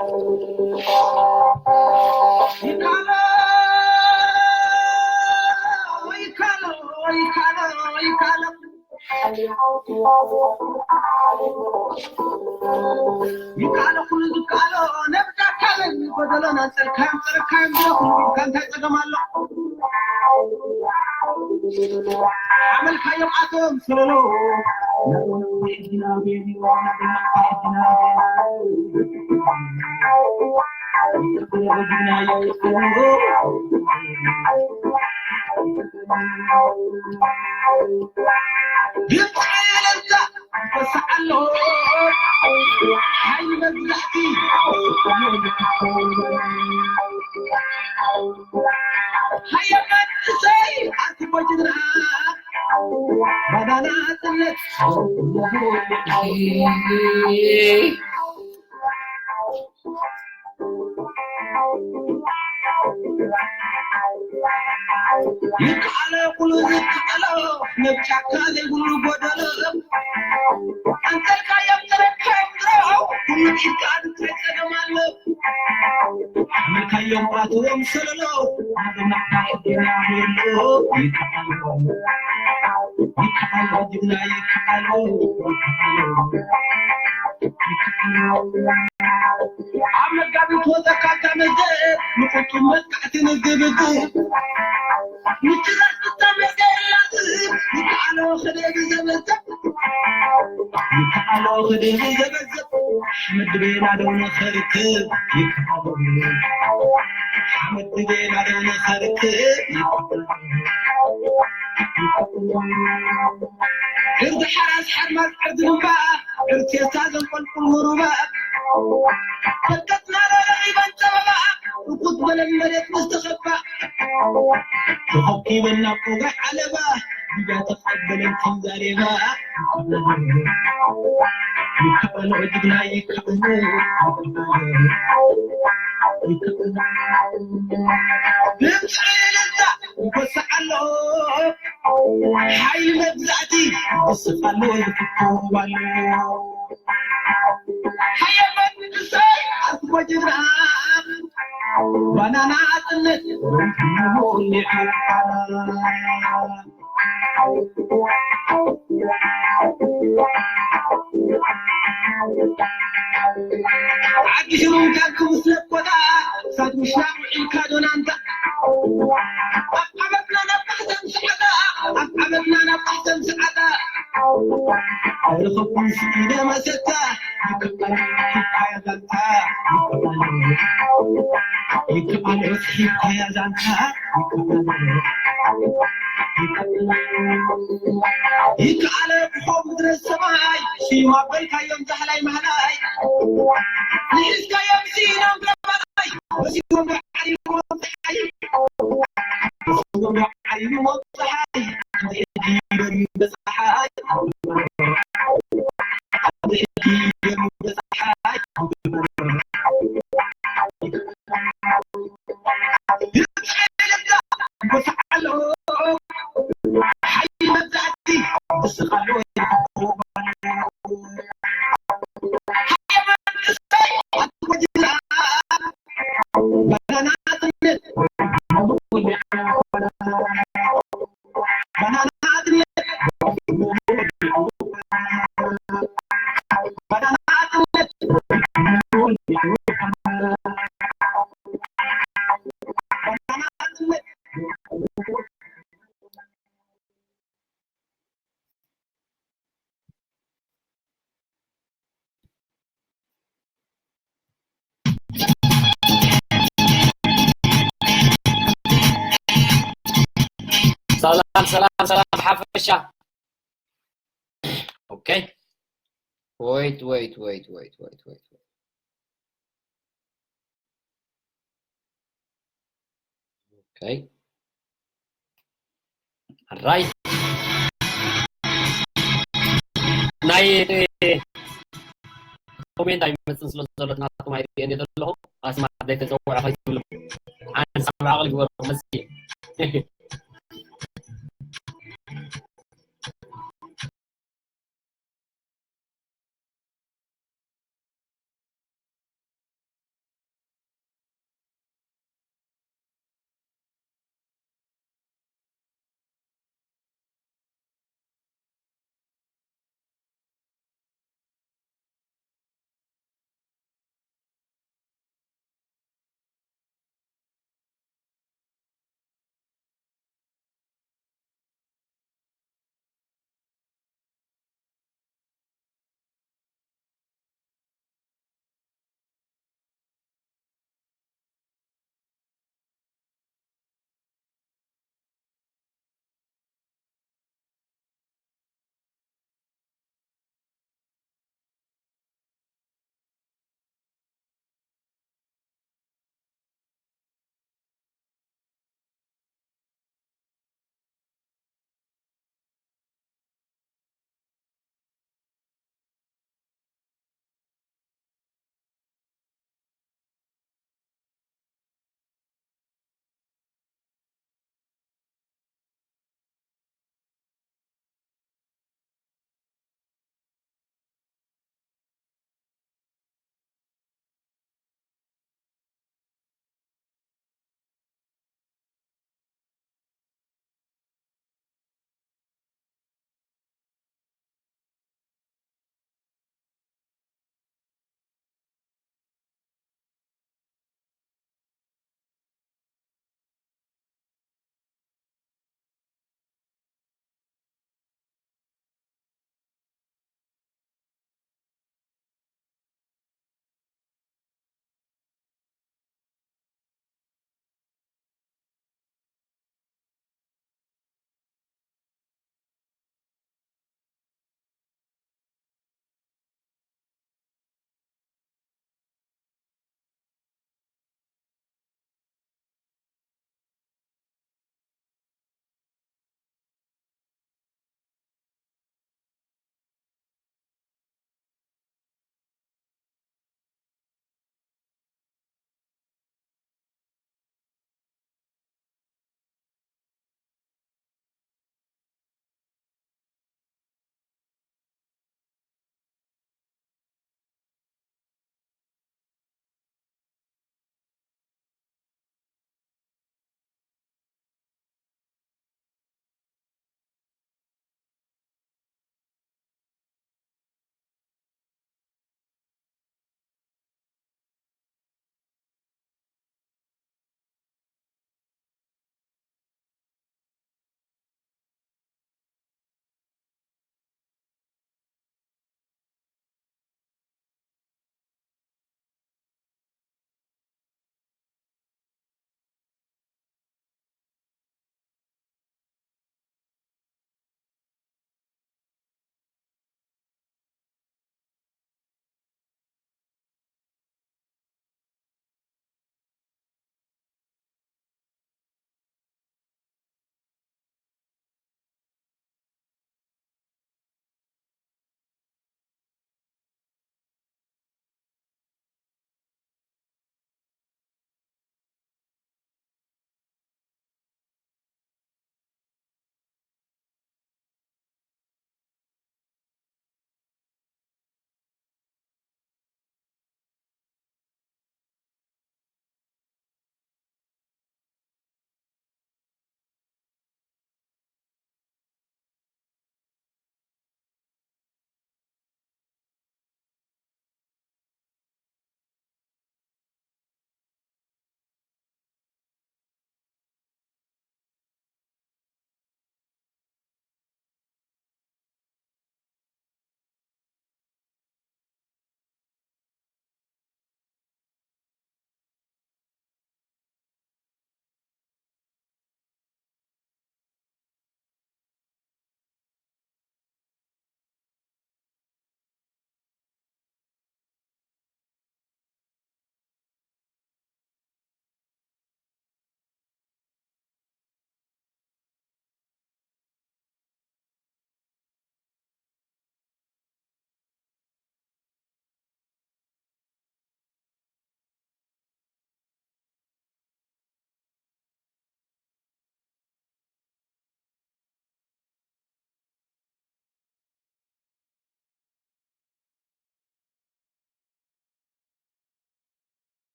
ይካሎ፣ ይካሎ፣ ይካሎ፣ ይካሎ። ይካሎ ኩሉ ዝካሎ ነብዛ ካልእ ጎደሎ ናንጸልካዮም ጸረካዮም ዝለኹ እንታይ ጸገም ኣሎ? ኣመልካዮም ኣቶም ሰለሎ ይበስዓሎ ሓይሊ መግዛእቲ ሃየ መንእሰይ ኣቲ ጎጅና ባናና ጥነት ይከኣሎ ኩሉ ዝከኣሎ ነብ ጫካ ዘይብሉ ጎደሎ ኣንተልካዮም ተረካዮም ድሮ ኩሉ ኢድካ እንታይ ጸገም ኣሎ ኣመልካዮም ኣትዎም ሰለሎ ይከኣሎ ይከኣሎ ጅግና ይከኣሎ ይከኣሎ ኣብ መጋቢት ወጸካ እታ መዘ ንቁጡብ መጥቃዕቲ ንግብግብ ምችዛት እታ መዘ የላትም ይከኣሎ ክደብ ዘመተ ይከኣሎ ክደብ ዘመተ ሓመድ ቤላ ደው ንኸርክብ ይከኣሎ ሓመድ ቤላ ደው ንኸርክብ ይከኣሎ እርዚ ሓራስ ሓርማዝ ዕርዲ ልባ እርቴታ ዘንቆልቁል ምሩባ ፈቀጥና ረኺበን ጸበባ እኩት በለን መሬት ምስ ተኸባ ተኸኪበን ናብ ቆጋሕ ዓለባ ብያ ተቐበለን ተዛሬባ ይከኣሎ ጅግና ይከኣሎ ይከኣሎ ድምፂ እልልታ ይጎስዕ ኣሎ ሓይሊ መግዛእቲ ይጎስዕ ኣሎ ይፍኮብ ኣሎ ሓየት መንግስተይ ኣስጎ ጅግና ባናና ኣጥነት ሞሊዑ ዓዲ ሽሩም ካብ ክምስለት ቦታ እሳት ምሽናቕ ውዒልካ ዶናንታ ኣብ ዓመትና ናብ ማሕተም ሰዓታ ኣብ ዓመትና ናብ ማሕተም ሰዓታ ኣይረኸብኩን ስኢነ መሰታ ይከኣሎ ሂብካያ ዛንታ ይከኣሎ ይከኣሎ ሂብካያ ዛንታ ይከኣሎ ይከኣሎ ይከኣሎ ብኾም ምድረ ሰማይ ስዩም ኣበልካዮም ዛሕላይ ማሕላይ ንሒዝካዮም ስኢኖም ገባይ ወሲዶም ዶ ዓሪቦም ፀሓይ ወሲዶም ዶ ዓሪቦም ፀሓይ ኣብዚ ሕጂ ይበርዩ በፀሓይ ኣብዚ ሕጂ ይበርዩ በፀሓይ ይበስዓሎ ሓይሊ መግዛእቲ ይበስዓሎ ሰላም ሰላም ሰላም ሓፈሻ okay wait wait wait wait wait wait okay right ናይ ኮሜንት ኣይመፅን ስለ ዘሎ ናትኩም ኣይርእየን እየ ዘለኹ ኣስማት ዘይተፀውዐ ከይትብሉ ሓንቲ ሳብ ዓቕሊ ግበሩ መፅእ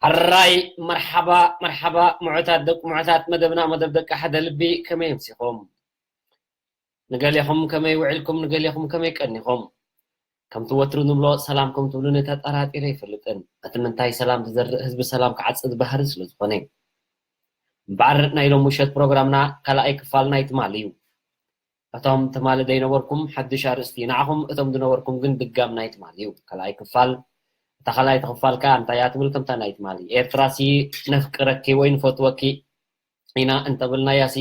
ሕራይ መርሓባ መርሓባ፣ ምዑታት ደቂ ምዑታት፣ መደብና መደብ ደቂ ሓደ ልቢ። ከመይ ኣምሲኹም? ንገሌኹም ከመይ ውዒልኩም? ንገሌኹም ከመይ ቀኒኹም? ከምቲ ወትሩ ንብሎ፣ ሰላም ከም ትብሉኒ ተጠራጢረ ኣይፈልጥን። እቲ ምንታይ ሰላም ዝዘርእ ህዝቢ ሰላም ክዓጽድ ባህሪ ስለ ዝኾነ እዩ። እምበኣር ናይ ሎም ምሸት ፕሮግራምና ካልኣይ ክፋል ናይ ትማሊ እዩ። እቶም ትማሊ ዘይነበርኩም ሓድሽ ኣርእስቲ እዩ ንዓኹም፣ እቶም ዝነበርኩም ግን ድጋም ናይ ትማሊ እዩ። ካልኣይ ክፋል፣ እታ ካልኣይቲ ክፋል ከኣ እንታይ እያ ትብል ከምታ ናይ ትማሊ? ኤርትራሲ ነፍቅረኪ ወይ ንፈትወኪ ኢና እንተበልናያሲ፣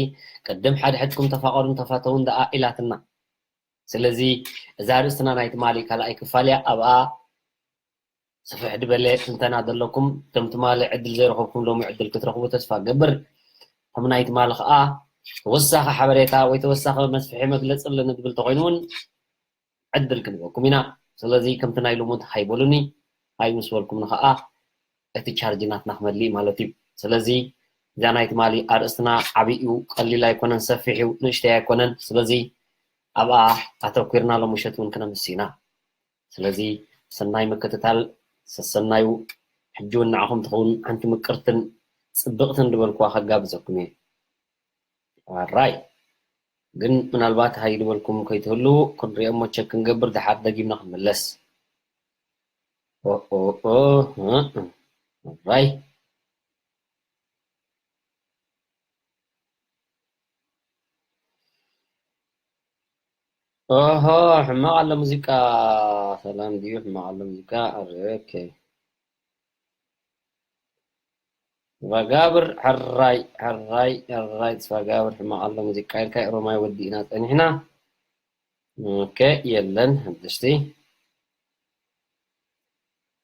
ቅድም ሓድሕድኩም ተፋቐሩን ተፋተውን ደኣ ኢላትና። ስለዚ እዛ ኣርእስትና ናይ ትማሊ ካልኣይ ክፋል እያ። ኣብኣ ስፍሕ ዝበለ ትንተና ዘለኩም፣ እቶም ትማሊ ዕድል ዘይረኸብኩም ሎሚ ዕድል ክትረኽቡ ተስፋ እገብር። እቶም ናይ ትማሊ ከኣ ተወሳኺ ሓበሬታ ወይ ተወሳኺ መስፍሒ መግለጺ ኣለኒ ዝብል ተኾይኑ እውን ዕድል ክንበኩም ኢና። ስለዚ ከምቲ ናይ ልሙድ ሃይ በሉኒ፣ ሃይ ምስ በልኩምኒ ከኣ እቲ ቻርጅ ናትና ክመልእ ማለት እዩ። ስለዚ እዛ ናይ ትማሊ ኣርእስትና ዓብዪ እዩ፣ ቀሊል ኣይኮነን፣ ሰፊሕ እዩ፣ ንእሽተይ ኣይኮነን። ስለዚ ኣብኣ ኣተኲርና ሎም ምሸት እውን ክነምስ ኢና። ስለዚ ሰናይ ምክትታል ሰሰናዩ። ሕጂ እውን ንዓኹም ትኸውን ሓንቲ ምቅርትን ጽብቕትን ዝበልኩዋ ከጋብዘኩም እየ። ኣራይ ግን ምናልባት ሃይ ዝበልኩም ከይትህልዉ ክንሪኦ እሞ ቸክ ክንገብር፣ ድሓር ደጊምና ክንምለስ። ኦ፣ ኦ፣ ኦ፣ እ፣ እ። ኣራይ። ኦሆ፣ ሕማቕ ኣሎ ሙዚቃ። ሰላም ድዩ? ሕማቕ ኣሎ ሙዚቃ። ኣረ፣ ኦኬ። ተስፋጋብር፣ ሕራይ፣ ሕራይ፣ ሕራይ፣ ተስፋጋብር፣ ሕማቕ ኣሎ ሙዚቃ ኢልካ፣ ሮማይ ወዲእና ጸኒሕና። ኦኬ፣ የለን፣ ሓደሽቲ።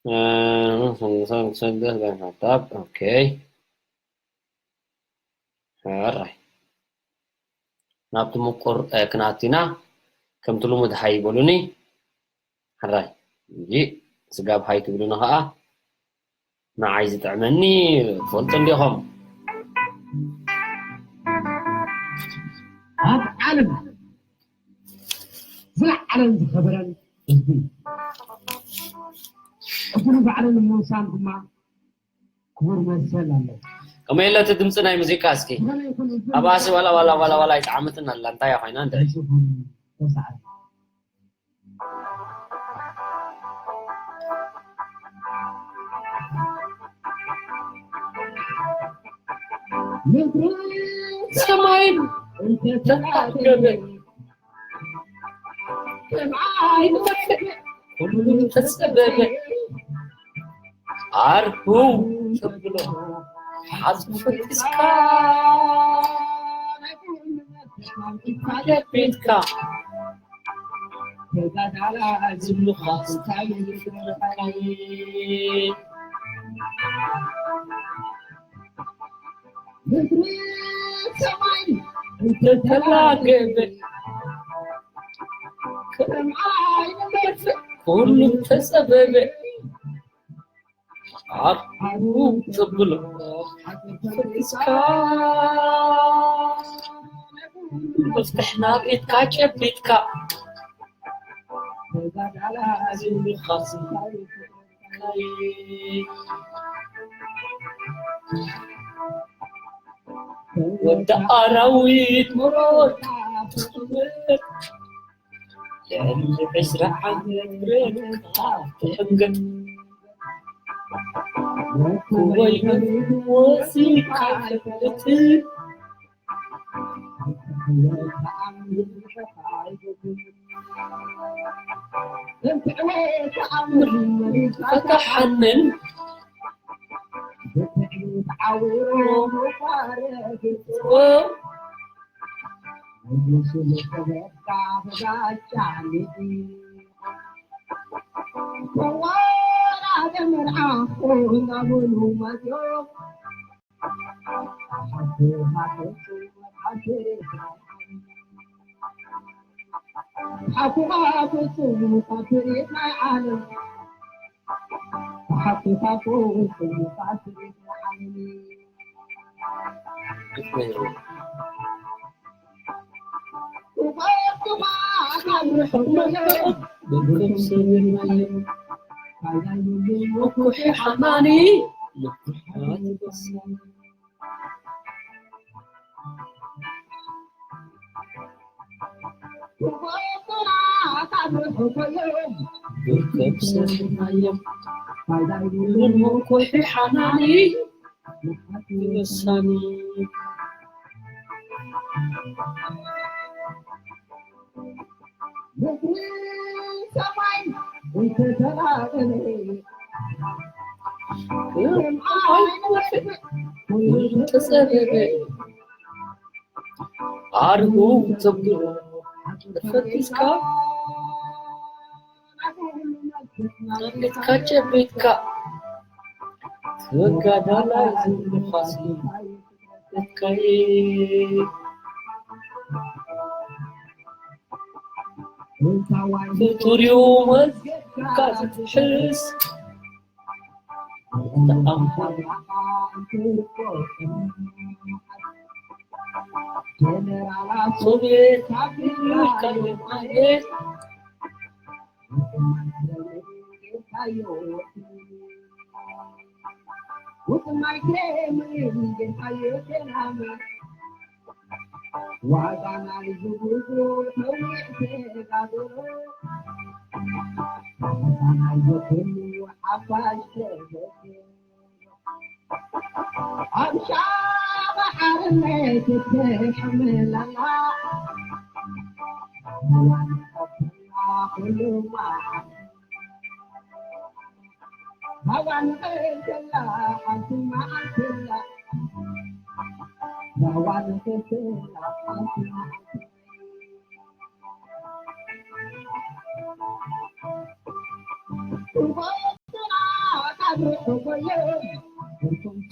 እ፣ ኦኬ። ሕራይ። ናብቲ ምቁር፣ እ፣ ክንኣቱ ኢና። ከምቲ ልሙድ ሃይ በሉኒ። ሕራይ። እንጂ ስጋብ ሃይ ትብሉኒ ኸኣ ንዓይ ዝጥዕመኒ ትፈልጡ እንዲኹም። ኣብ ዓለም ዝለዓለን ዝኸበረን ህዝቢ እዩ። ዕድሉ ባዕሉ ንምውሳን ድማ ክቡር መሰል ኣለዎ። ከመይ ኣሎ እቲ ድምፂ ናይ ሙዚቃ እስኪ? ዝኾነ ይኹን ህዝቢ ኣባሲ ዋላ ዋላ ዋላ ዋላ ኣይጠዓመትን ኣላ፣ እንታይ እያ ኮይና እንድዒ? ንሱ ይኹን ተሳዕር። ምድርን ሰማይን እንተተራኸበ፣ ከም ዓይኒ ወርቂ ኩሉ ተጸበበ። ኣርሁ ተብሎ ሓዝ ፈቲስካ ቤትካ ዝብሉኻ እንታይ ይገብረካ? ምድሪ ሰማይ እንተተራገበ፣ ከም ዓይኒ መርፍእ ኩሉ ተጸበበ። ኣርሁ ተብሎ ፈቲስካ፣ መፍትሕና ቤትካ ጨቢጥካ፣ ዝብሉኻ ዝብሉኻ ወዲ ኣራዊት መሮር ትኽምር፣ ልዕሊ ዕስራ ዓመት ረብካ ትሕንገር። ክወይ መን ወሲድካ ኣይፈልጥን። ፈታሓንን ሓናኒ ይወሳኒ። ተጸበበ ኣርሁ ተብሎ ተፈቲስካ ኣንገትካ ጨቢጥካ ተጋዳላይ ዝብሉኻሲ ተካየ ፍጡር እዩ መዝገብካ ዝትሕስ ተኣምር ሶብየት ኣቢልካ የማየ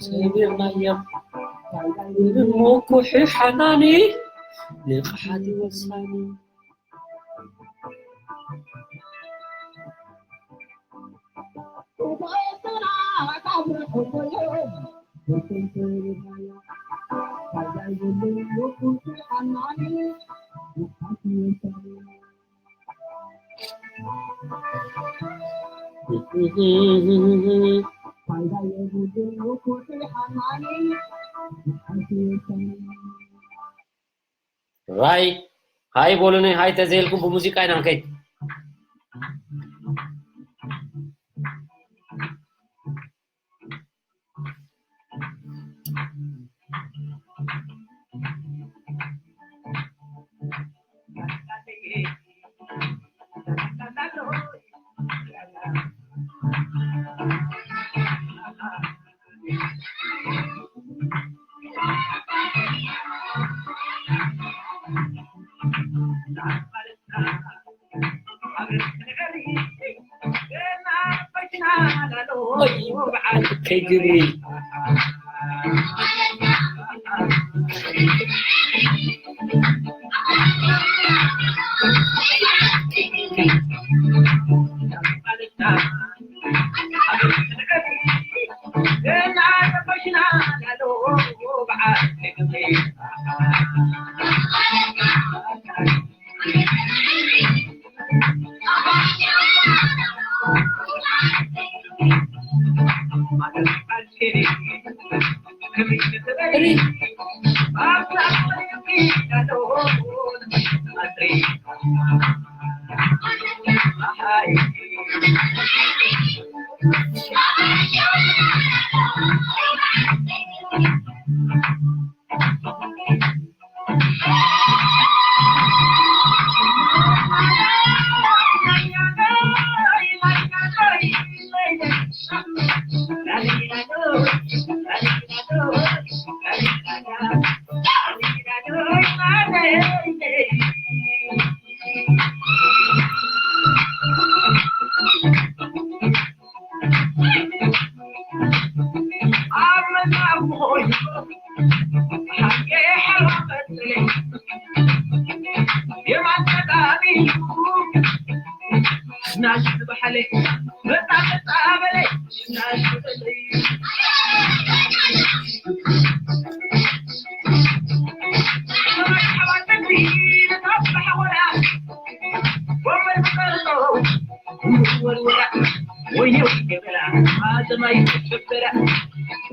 ሰሚርናያ ብመኩሒ ሓናኒ ንቕሓት ወሳኒ ራይ ሃይ በሉኒ፣ ሃይ ተዘይልኩም ብሙዚቃ ኢና ንከይድ። ከይግሪ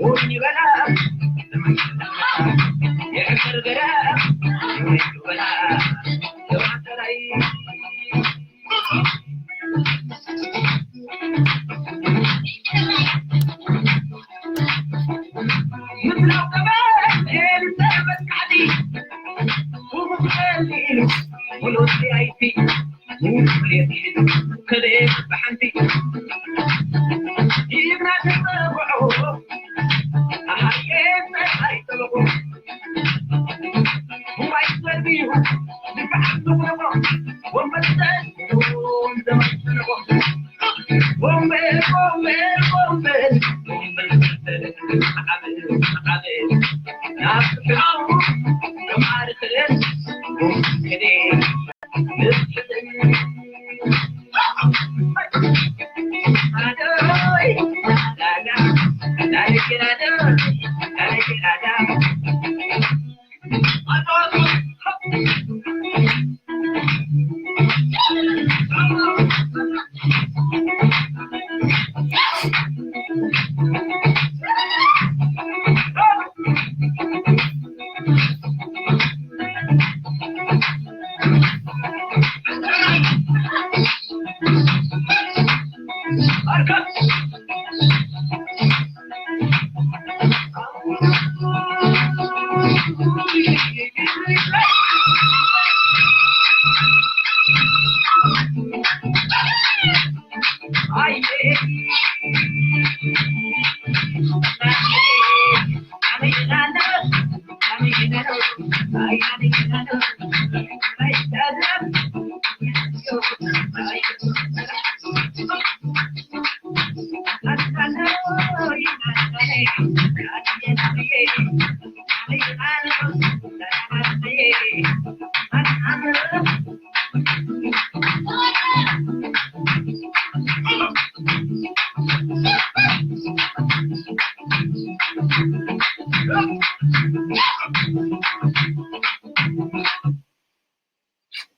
ቡን ይበላ፣ ይሕፈር ገዳ፣ ይወይ ይበላ፣ ተማተራይ። ምድላው ገበል፣ ኤልተ በቃዲ፣ ውሙቕ በሊ፣ ሙሉእ ለይቲ፣ ሙሉእ ለይቲ፣ ከደይ ብሓንቲ፣ ይብና ተጸውዖ፣ ኣሃየ ጸሓይ ጠበቆ፣ ሙባይ ዘርቢሁ፣ ንብዓት ተውረቆ፣ ወንበር ተንሱ፣ ዘመን ተነቆ።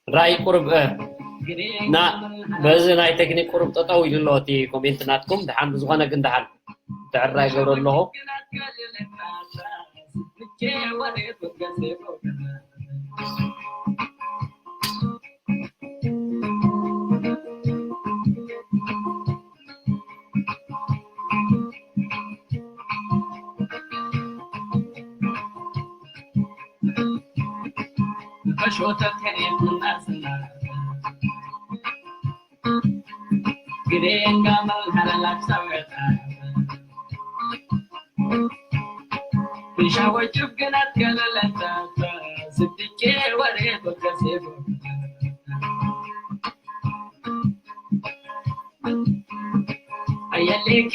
ራይ ቁርብ እ፣ ና በዚ ናይ ቴክኒክ ቁርብ ጠጠው ኢሉ ኣሎ እቲ ኮሜንት ናትኩም። ደሓን ብዝኾነ ግን ደሓን ትዕራ ይገብሮ ኣለኹ። ኣየሌኪ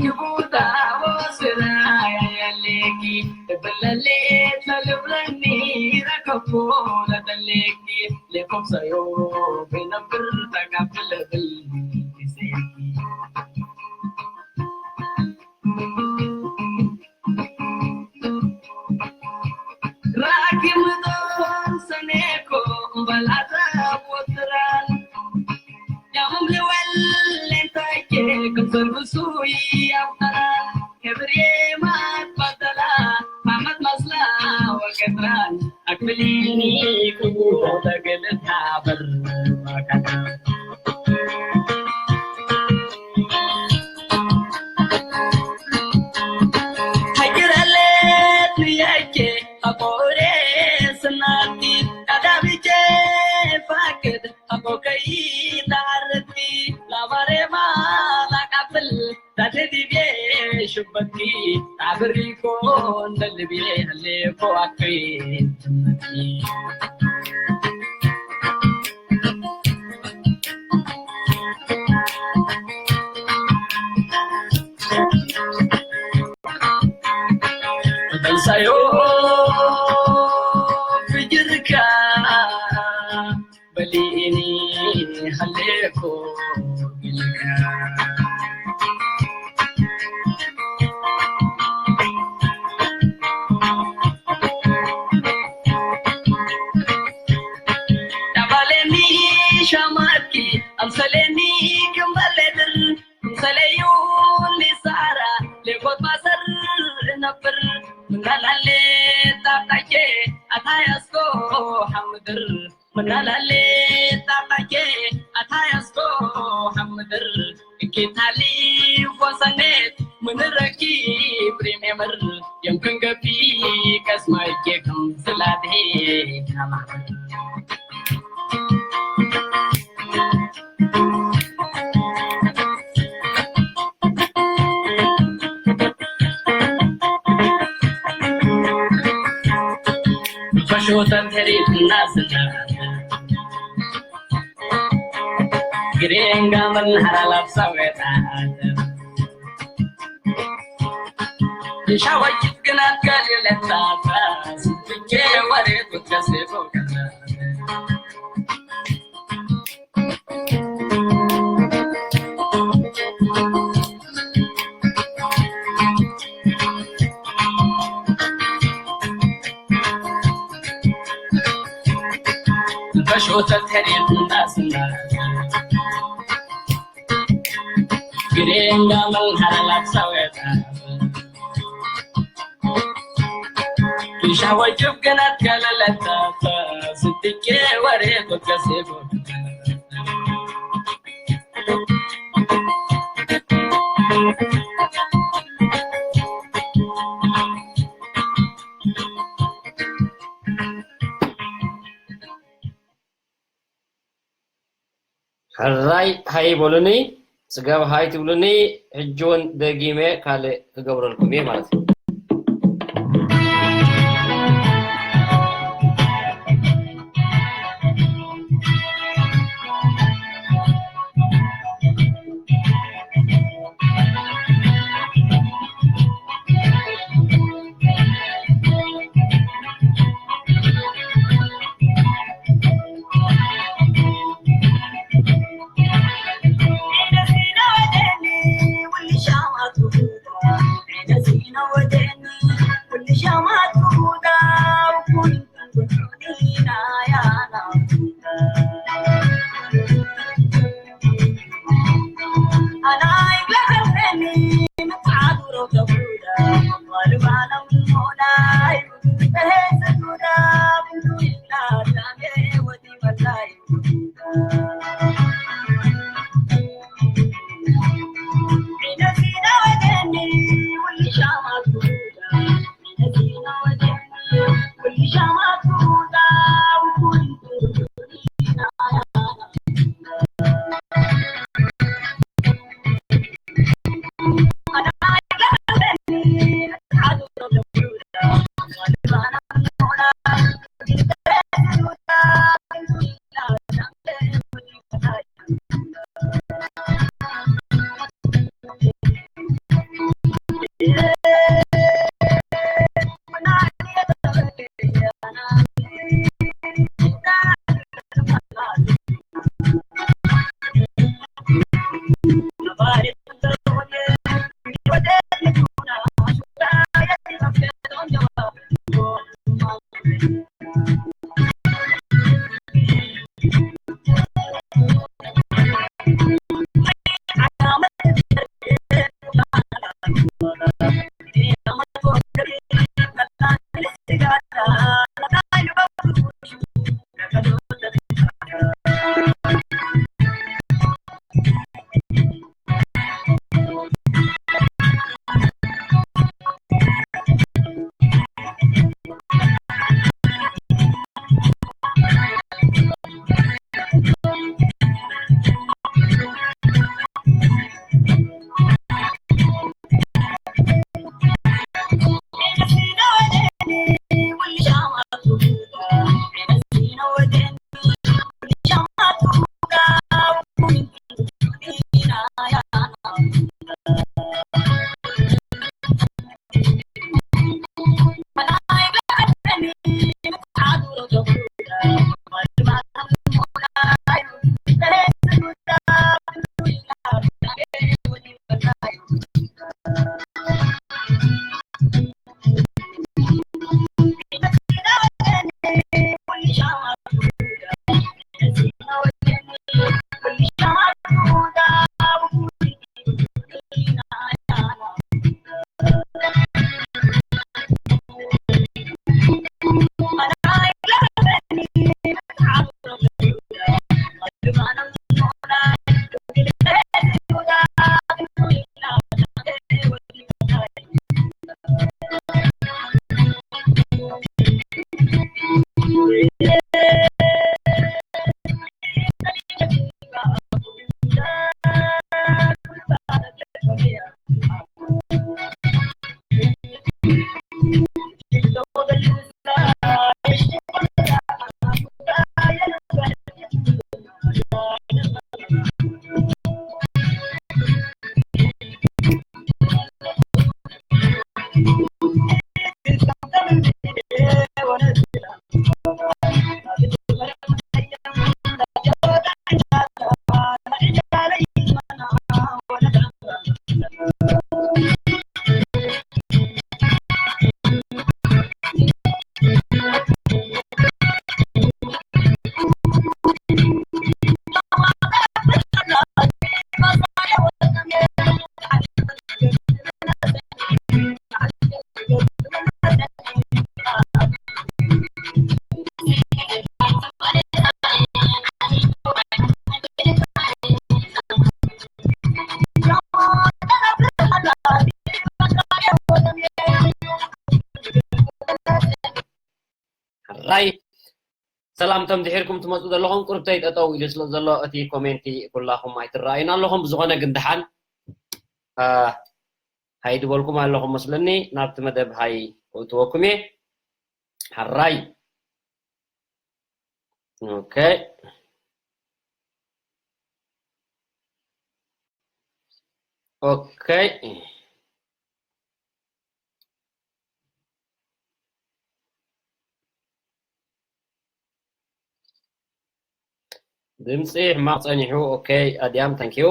ክቡታ ወስና ኣየሌኪ እብለሌት ለልብለኒ ረከቦ ለተሌኪ ሌኮም ሰዮ ብነብር ተካፍለብል ጊዜ ራኪ ምዶን ሰኔኮ በላተ ቦትራን ያሙም ልወል ሌንታይኬ ክምሰርብሱ ያውጠራን ከብሬ ማት ባደላ ማመት መስላ ወገትራን ኣክብሊኒ ክቡሮ ተገልታ በር ማካታ ሃይክረለት ንያይኬ ኣቦሬ ስናቲ ኣዳቢቼ ፋቅድ ኣቦ ከይታረቲ ላባሬማ ላቃፍል ዳደዲቤ ሽበኪ ኣብሪኮ እንደልቤ ህሌኮ ኣክሪ በልሳዮ ፍጅርካ በሊኒ ሀሌኮ ዳባሌኒ ሻማኪ ኣምሰሌኒ ክምበሌድር ሰለዩ ሊሳራ ሌኮት ማሰር ሓምድር ምናላሌ ጣጣኬ ኣታያስኮ ሓምድር እኬታሊ ፎሰኔት ምንረኪ ፕሪሜምር የምክንገፊ ከስማይኬ ከም ስላቴ ናማ ፈሾተን ተሪትና ስለ ግሬንጋ መንሃራ ላብሳዌጣ ሻወጅት ግናት ከሌለታ ስብኬ ወሬ ቁጥረሴ በሾተት ከዴት እንዳስና ግሬንዳ መንሃራ ላብሳወጣ ሻወጅብ ገናት ከለለታ ስትኬ ወሬ ቁጥረሴ ሕራይ ሃይ በሉኒ፣ ጽጋብ ሃይ ትብሉኒ፣ ሕጂ እውን ደጊመ ካልእ ክገብረልኩም እየ ማለት እዩ። እቶም ድሒርኩም ትመፁ ዘለኹም ቁርብተይ ጠጠው ኢሉ ስለ ዘሎ እቲ ኮሜንቲ ኩላኹም ኣይትረኣዩን ኣለኹም። ብዝኾነ ግን ደሓን ሃይ ድበልኩም ኣለኹም መስለኒ። ናብቲ መደብ ሃይ ክእትወኩም እየ። ሓራይ ኦኬ። ኦኬ። ድምፂ ሕማቕ ፀኒሑ። ኦኬ ኣድያም ታንኪዩ።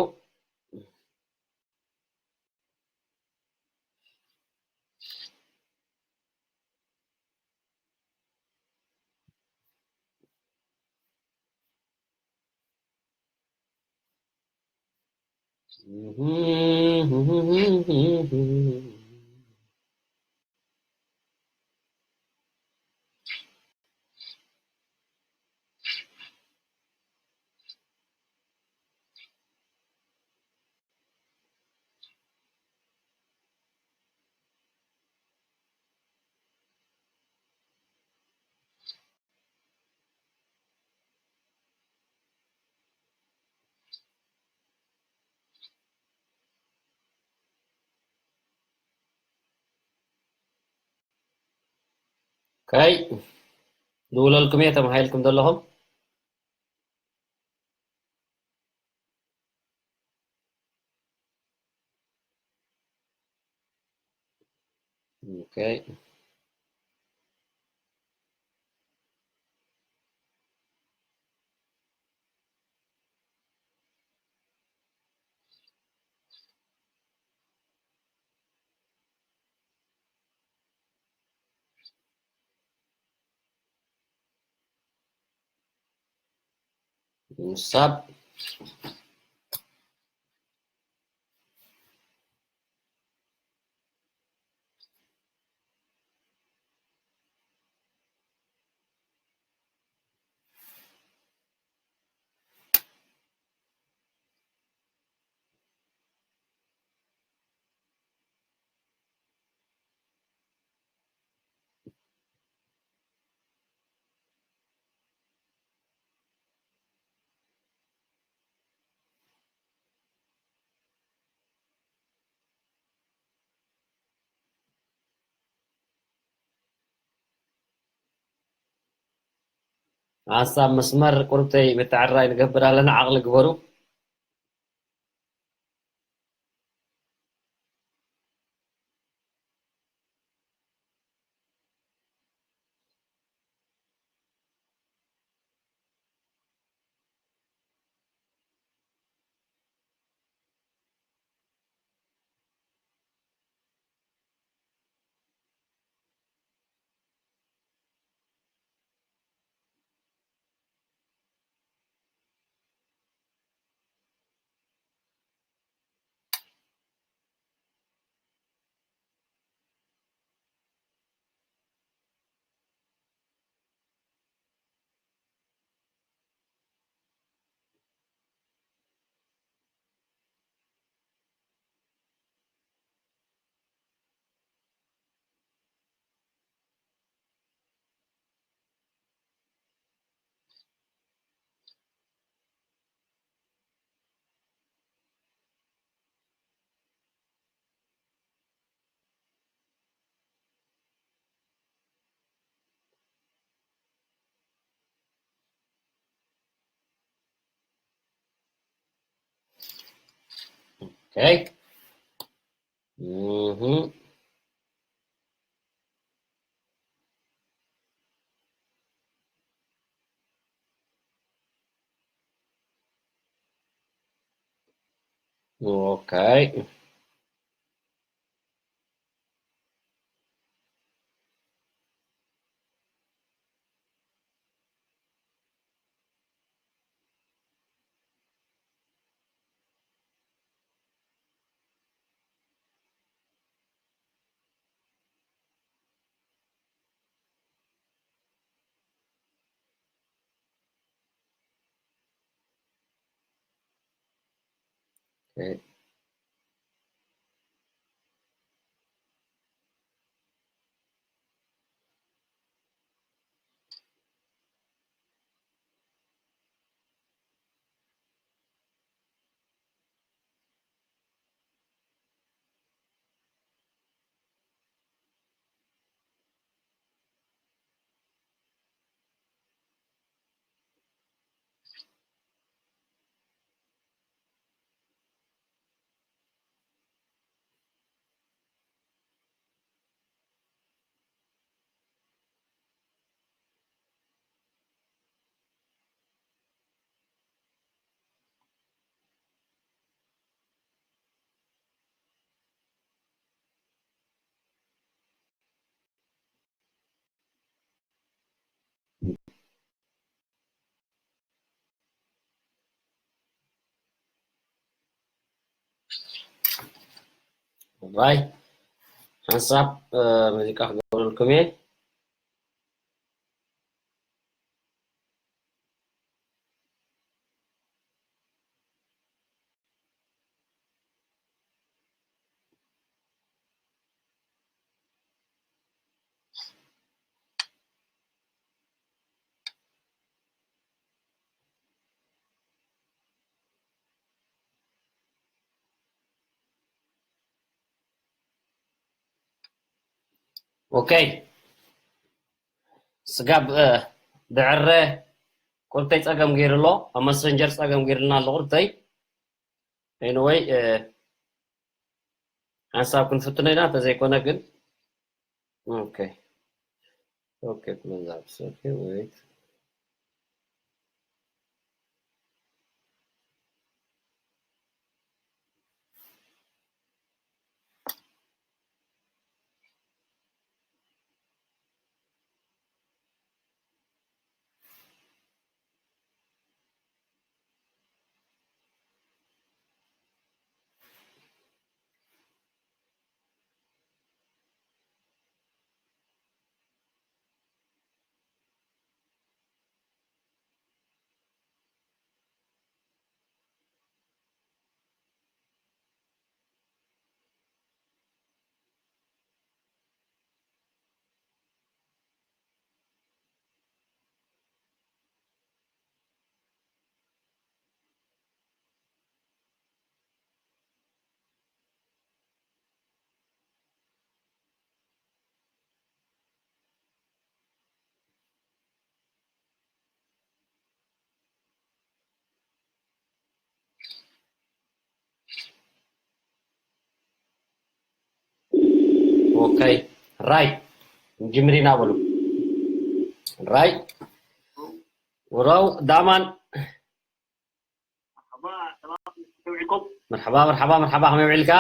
ከይ ድውለልኩም እየ ተባሂልኩም ዘለኹም። ኦኬ። ንሳብ ሓሳብ መስመር ቁርብተይ ምትዕራይ ንገብር ኣለና። ዓቕሊ ግበሩ። ኦኬ። እህ። ኦኬ። ኦኬ። ባይ ሓንሳብ ሙዚቃ ክገብረልኩም እየ። ኦኬ። ስጋብ ድዕረ ቁርተይ ጸገም ገይሩ ኣሎ። ኣብ መሰንጀር ጸገም ገይሩልና ኣሎ ቁርተይ። ኤኒወይ ሓንሳብ ክንፍትኖ ኢና። ተዘይኮነ ግን ኦኬ። ኦኬ፣ close apps. ኦኬ፣ wait. ኦኬ፣ ራይ፣ ጅምሪና በሉ። ራይ፣ ወራው ዳማን። መርሓባ፣ ሰላም፣ ከመይ ውዒልኩም? መርሓባ፣ መርሓባ፣ መርሓባ፣ ከመይ ውዒልካ?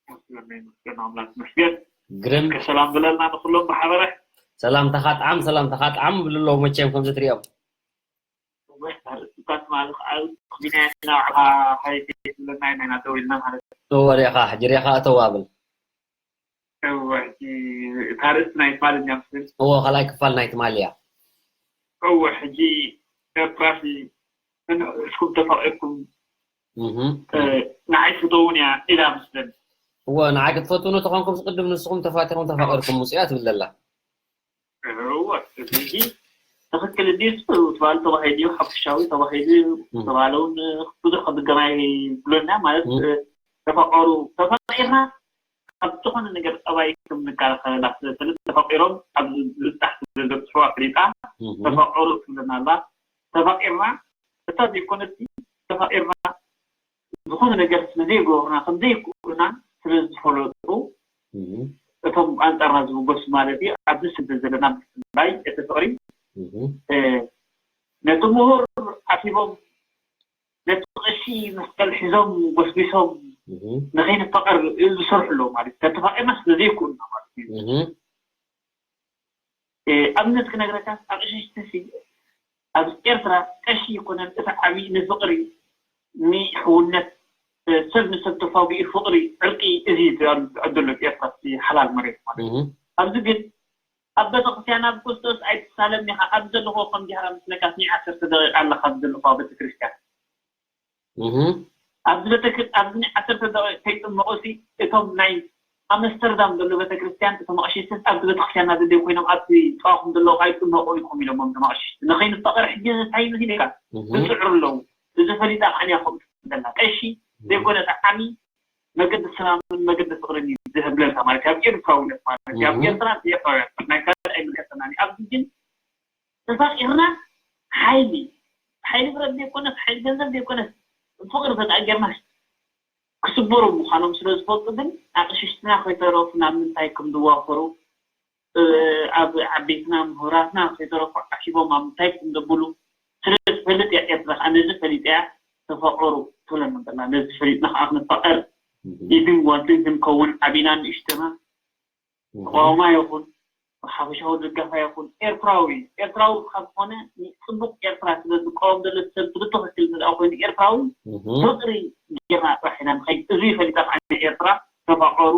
መስገን፣ መስገን፣ ኣምላክ መስገን። ግርም። ከሰላም ብለና ንኩሎም ብሓበረ። ሰላምታኻ ጥዓም፣ ሰላምታኻ ጥዓም ብሉ ኣለዉ መቸም ከምዚ ትሪኦም። እወ፣ እታ ትማሊ ከዓ ቢናይ ናብዕኻ ሃይ ብለና ኢና ኢና ደው ኢልና ማለት እዩ። እወ፣ ሪኢኻ፣ ሕጂ ሪኢኻ እተው ብል። እወ፣ ሕጂ እታ ርእሲ ናይ ትማሊ እያ መስለኒ። እወ፣ ካልኣይ ክፋል ናይ ትማሊ እያ። እወ፣ ሕጂ ኤርትራሲ ንስኹም ተፋቒርኩም፣ እህ። እ፣ ንዓይ ትፈተውን እያ ኢላ መስለኒ። እወ፣ ንዓይ ክትፈትውኒ ተኾንኩም፣ ቅድም ንስኹም ተፋቲኹም ተፋቒርኩም ውፅእ እያ ትብል ዘላ። እወ፣ እዚ ትኽክል እንድዩ፣ ትባል ተባሂሉ እዩ፣ ሓፈሻዊ ተባሂሉ እዩ፣ እም። ተባለ እውን ብዙሕ ክድገም ኣይብሎና፣ ማለት፣ እም። እ፣ ተፋቐሩ፣ ተፋቒርና ካብ ዝኾነ ነገር ጠባይ ከም ንከላኸለላ ስለ ዝፈልጥ፣ ተፋቒሮም ኣብ ዝብጻሕ ስለ ዘብጽሕዋ ኣፍሊጣ፣ እም። ተፋቐሩ ትብለና ኣላ። ተፋቒርና፣ እታ ዘይኮነቲ፣ ተፋቒርና ዝኾነ ነገር ስለ ዘይገብሩና፣ ከም ዘይክእሉና ስለ ዝፈለጡ፣ እም። እቶም ኣንጻርና ዝብገሱ ማለት እዩ፣ ኣብዚ ስደት ዘለና ብፍላይ እቲ ፍቕሪ፣ እም። እ፣ ነቲ ምሁር ዓፊቦም፣ ነቲ ቀሺ መስቀል ሒዞም፣ ጎስጒሶም፣ እም። ንኸይንፋቐር ዝሰርሑ ኣለዉ ማለት እዩ። ተተፋቒርና ስለ ዘይክእሉና ማለት እዩ። እም። እ፣ ኣብነት ክነግረካ፣ ኣቕሽሽትሲ ኣብ ኤርትራ ቀሺ ይኮነን፣ እቲ ዓብዪ ንፍቕሪ፣ ንሕውነት፣ እ፣ ሰብ ንሰብ ተፋጒኡ ፍቕሪ፣ ዕርቂ፣ እዚ እዩ ዝዕደሎ ኤርትራ፣ እቲ ሓላል መሬት ማለት እዩ። እህ። ኣብዚ ግን ኣብ ቤተክርስትያን ኣብ ክርስቶስ ኣይትሳለም ኢኻ፣ ኣብ ዘለኹ ከም ዲሕራ ምስለካ ናይ ዓሰርተ ደቂቃ ኣለኻ ኣብ ዘለኹ ኣብ ቤተክርስትያን። እህ። ኣብዚ ቤተክር-፣ ኣብዚ ናይ ዓሰርተ ደቂቃ ከይጥመቑ ሲ፣ እቶም ናይ ኣምስተርዳም ዘሎ ቤተክርስትያን፣ እቶም ኣቕሽሽቲ ኣብቲ ቤተክርስትያን ናደለዩ ኮይኖም ኣብቲ ጥቓኹም ዘለዉ ኣይጥመቑን ኢኹም ኢሎሞም፣ እቶም ኣቕሽሽቲ። ንኸይንፋቐር ሕጂ እንታይ ይመስለካ? እህ። ይጽዕሩ ኣለዉ። እዚ ፈሊጣ ከዓኒ እያ ከምኡ ትብል ዘላ። ቀሺ ዘይኮነ ጠዓሚ መገዲ ሰላምን መገዲ ፍቕርን እዩ ዝህብለካ ማለት እዩ። ኣብ ኤርትራውነት ማለት እዩ። ኣብ እህ። ኤርትራ፣ ኤርትራውያን ናይ ካልእ ኣይምልከተናን እዩ። ኣብዚ ግን ተፋቂርና ሓይሊ፣ ሓይሊ ብረት ዘይኮነስ፣ ሓይሊ ገንዘብ ዘይኮነስ፣ ፍቕሪ ተተኣገርና ክስበሩ ምዃኖም ስለ ዝፈልጡ ግን ኣቕሽሽትና ከይተረፉ ናብ ምንታይ ከም ዝዋፈሩ፣ እ፣ ኣብ ዓበይትና ምሁራትና ከይተረፉ ዓሲቦም ኣብ ምንታይ ከም ዘብሉ ስለ ዝፈልጥ እያ ኤርትራ ከዓ ነዚ ፈሊጣ እያ ተፋቀሩ ትብለና ዘላ። ነዚ ፈሊጥና ከዓ ክንፋቀር እህ። ኢድን ጓንትን ክንከውን ዓቢና ንእሽተና እህ። ተቃዋማይ ይኹን ብሓፈሻዊ ደጋፋይ ይኹን ኤርትራዊ፣ ኤርትራዊ ካብ ዝኾነ ንጽቡቕ ኤርትራ ስለ ዝቃወም ዘሎ ሰብ ብትኽክል እንተ ደኣ ኮይኑ ኤርትራዊ፣ እህ። ፍቕሪ ጌርና ጥራሕ ኢና ንኸይድ። እዚ ፈሊጣ ከኣ ንኤርትራ ተፋቐሩ፣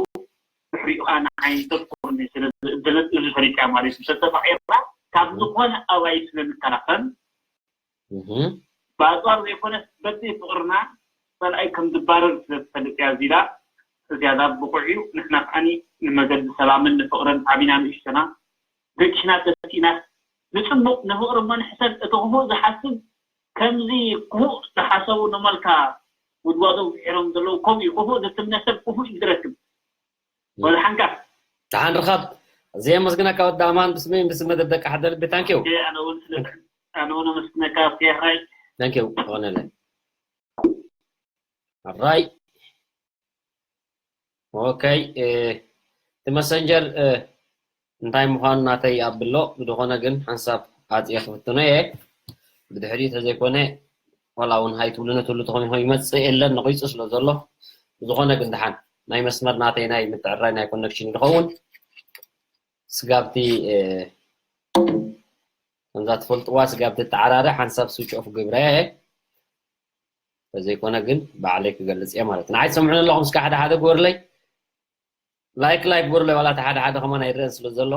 ድሕሪኡ ከኣ ንዓይ ተፍቅሩኒ ስለ ዝእደለት እዚ ፈሊጣ ማለት እዩ። ሰብ ተፋቒርና ካብ ዝኾነ ኣባይ ስለ ንከላኸል እህ። ብኣጽዋር ዘይኮነስ በቲ ፍቕርና ጸላኢ ከም ዝባረር ስለ ትፈልጥ እያ ዚላ። እዚኣ ብቑዕ እዩ። ንሕና ከኣኒ ንመገዲ ሰላምን ንፍቕርን ዓቢና ንእሽተና ገጭና ተስኢና ንጽቡቕ ንፍቕሪ እሞ ንሕሰብ። እቲ ክፉእ ዝሓስብ ከምዚ ክፉእ ዝሓሰቡ ንመልካ ጉድጓዶም ፍሒሮም ዘለዉ ከምኡ እዩ። ክፉእ ዝትምነ ሰብ ክፉእ እዩ ዝረክብ። ወላ ሓንካ። ደሓን ርኸብ። ኣዝየ የመስግነካ ወዲ ኣማን፣ ብስመይን ብስም መደብ ደቂ ሓደ ልቢ። ታንኪዩ። ኣነ እውን ስለ ኣነ እውን ኣመስግነካ። ኦኬ፣ ራይ። ታንኪዩ። ይኾነለይ። ኣራይ። ኦኬ፣ እ፣ እቲ መሰንጀር፣ እ፣ እንታይ ምዃኑ ናተይ ኣብሎ፣ ብዝኾነ ግን ሓንሳብ ኣጽየ ክፍትኖ እየ። ብድሕሪኡ ተዘይኮነ፣ ዋላ እውን ሃይ ትብሉ ነትብሉ ተኾይኑ ይመጽእ የለን፣ ነቒጹ ስለ ዘሎ። ብዝኾነ ግን ደሓን፣ ናይ መስመር ናተይ ናይ ምትዕራይ ናይ ኮነክሽን ይኸውን። ስጋብቲ፣ እ፣ ከምዛ ትፈልጥዋ ስጋብቲ ተዓራረ ሓንሳብ ስዊች ኦፍ ግብረ እየ። ተዘይኮነ ግን ባዕለይ ክገልጽ እየ ማለት እዩ። ንዓይ ትሰምዑኒ ኣለኹም? እስከ ሓደ ሓደ ግበሩለይ። ላይክ፣ ላይክ ግበሩለይ፣ ዋላ እቲ ሓደ ሓደ ከማን ኣይረአን ስለ ዘሎ።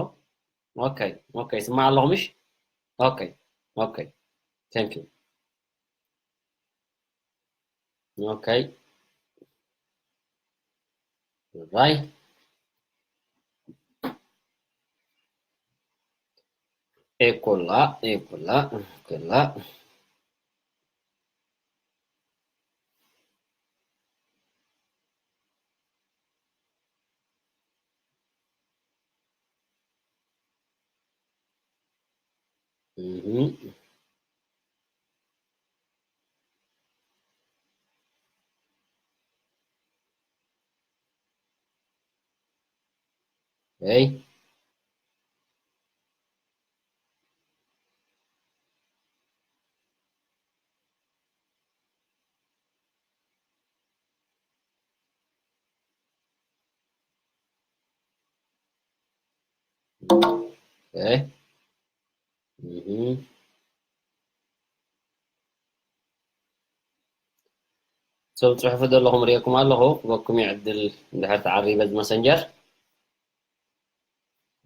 ኦኬ፣ ኦኬ፣ ስማዕ ኣለኹ ምሽ? ኦኬ፣ ኦኬ። ታንክ ዩ። ኦኬ። ራይ። ኤኮላ፣ ኤኮላ፣ ኤኮላ። እህ። ኦኬ። ኦኬ። እህ። ሰብ ጽሑፍ ዘለኹም ርእየኩም ኣለኹ፣ ክበኩም እዩ ዕድል እንድሕር ተዓሪበ እዚ መሰንጀር።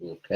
ኦኬ።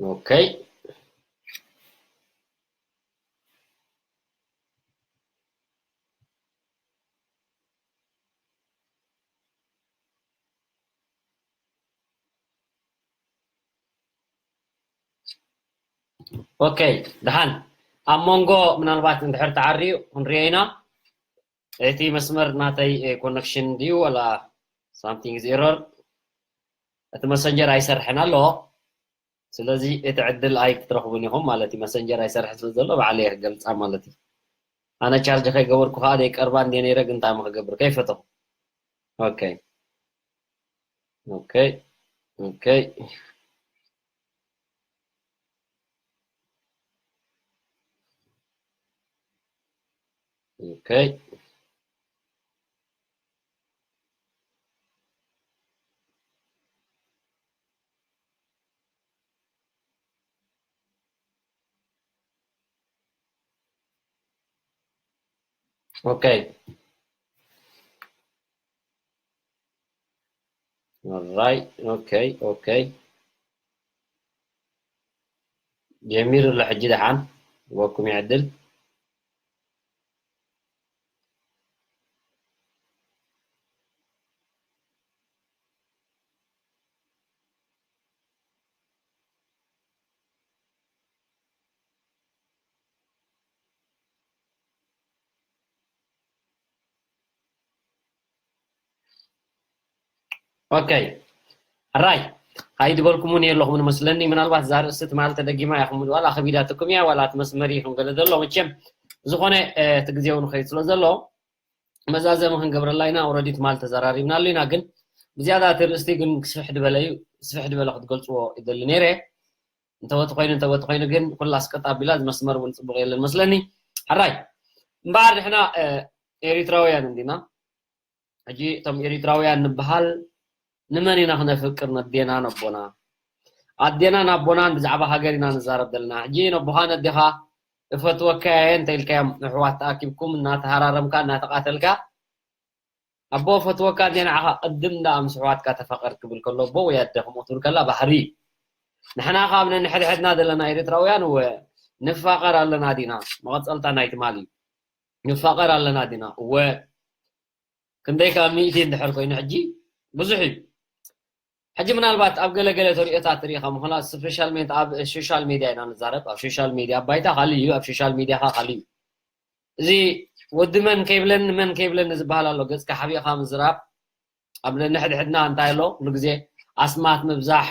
ኦኬ። ኦኬ፣ ደሓን። ኣብ መንጎ ምናልባት እንድሕር ተዓርዩ ክንሪኦ ኢና። እቲ መስመር ናተይ፣ እ፣ ኮነክሽን ድዩ ወላ something is error? እቲ መሰንጀር ኣይሰርሕን ኣሎ። ስለዚ እቲ ዕድል ኣይክትረኽቡን ኢኹም ማለት እዩ። መሰንጀር ኣይሰርሕ ስለ ዘሎ ባዕለይ እየ ክገልጻ ማለት እዩ። ኣነ ቻርጅ ከይገበርኩ ከኣ ዘይቀርባ እንድየ ነይረ፣ ግን እንታይ እሞ ክገብር ከይፈተኹ። ኦኬ። ኦኬ። ኦኬ። ኦኬ። Okay. All right. Okay. Okay. ጀሚሩ ኣሎ ሕጂ ደሓን ወኩም ይዕድል። ኦኬ። ሕራይ፣ ካይድ በልኩሙኒ ኣለኹም ንመስለኒ። ምናልባት እዛ ርእሲ ትማል ተደጊማ ኢኹም፣ ዋላ ከቢዳትኩም እያ፣ ዋላ እቲ መስመር ኢኹም ገለ ዘሎ። መቸም ዝኾነ፣ እ፣ እቲ ግዜ እውን ኸይድ ስለ ዘሎ፣ መዛዘሚ ክንገብረላ ኢና። ኦረዲ ትማል ተዘራሪብናሉ ኢና፣ ግን ብዝያዳ እቲ ርእስቲ ግን ክስፍሕ ዝበለ እዩ። ስፍሕ ዝበለ ክትገልጽዎ ይደሊ ነይረ። እንተወቲ ኮይኑ፣ እንተወቲ ኮይኑ ግን ኩላ ስቀጥ ኣቢላ፣ እዚ መስመር እውን ጽቡቕ የለን መስለኒ። ሕራይ፣ እምበኣር ንሕና፣ እ፣ ኤሪትራውያን እንዲና። ሕጂ እቶም ኤሪትራውያን ንበሃል ንመን ኢና ክነፍቅር? ነዴና ነቦና። ኣዴና ናቦናን ብዛዕባ ሃገር ኢና ንዛረብ ዘለና። ሕጂ ነቦኻ ነዴኻ እፈትወካ እየ እንተ ኢልካዮም፣ ኣሕዋት ተኣኪብኩም እናተሃራረምካ እናተቓተልካ፣ ኣቦ እፈትወካ እንዴ ንዓኻ ቅድም ደኣ ምስ ኣሕዋትካ ተፋቐር ክብል ከሎ፣ ኣቦ ወይ ኣደ ከምኡ ትብል ከላ ባህሪ እዩ። ንሕና ካብ ነንሕድሕድና ዘለና ኤርትራውያን እወ ንፋቐር ኣለና ዲና? መቐጸልታ ናይ ትማሊ እዩ። ንፋቐር ኣለና ዲና? እወ ክንደይ ካብ ሚእቲ እንድሕር ኮይኑ ሕጂ ብዙሕ እዩ። ሕጂ ምናልባት ኣብ ገለገለ ተሪኦታት ርኢኻ ምዃና፣ ስፔሻል ሜድ-፣ ኣብ ሶሻል ሜድያ ኢና ንዛረብ። ኣብ ሶሻል ሜድያ፣ ኣብ ባይታ ካልእ እዩ፣ ኣብ ሶሻል ሜድያ ኸኣ ካልእ እዩ። እዚ ወዲ መን ከይብለኒ መን ከይብለኒ ዝበሃል ኣሎ። ገጽካ ሓቢእኻ ምዝራብ፣ ኣብ ነንሕድሕድና እንታይ ኣሎ? ኩሉ ግዜ ኣስማት ምብዛሕ።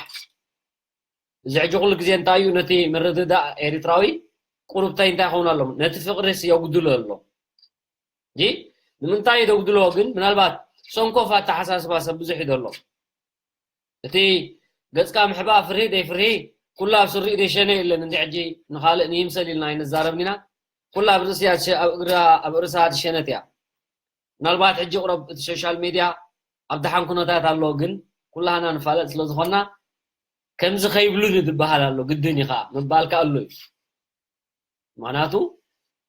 እዚ ሕጂ ኩሉ ግዜ እንታይ እዩ? ነቲ ምርድዳእ ኤሪትራዊ ቁሩብታይ እንታይ ይኸውን ኣሎ? ነቲ ፍቕሪስ የጉድሎ ኣሎ። ጂ፣ ንምንታይ የጉድሎ ግን? ምናልባት ሰንኮፍ ኣተሓሳስባ ሰብ ብዙሕ እዩ ዘሎ። እቲ ገጽካ ምሕባእ ፍርሂ ደይ ፍርሂ፣ ኩሉ ኣብ ስሪኡ ደይ ሸነ የለን። እንዲ ሕጂ ንኻልእ ንይምሰል ኢልና ኣይንዛረብን ኢና። ኩሉ ኣብ ርእሲ እያ ትሸ-፣ ኣብ እግራ፣ ኣብ ርእሳ ትሸነት እያ። ምናልባት ሕጂ ቁረብ እቲ ሶሻል ሜድያ ኣብ ደሓን ኩነታት ኣሎ፣ ግን ኩላህና ንፋለጥ ስለ ዝኾንና፣ ከምዚ ከይብሉኒ ዝበሃል ኣሎ፣ ግድን እዩ ኸዓ፣ ምባል ከኣ ኣሎ እዩ። ምኽንያቱ፣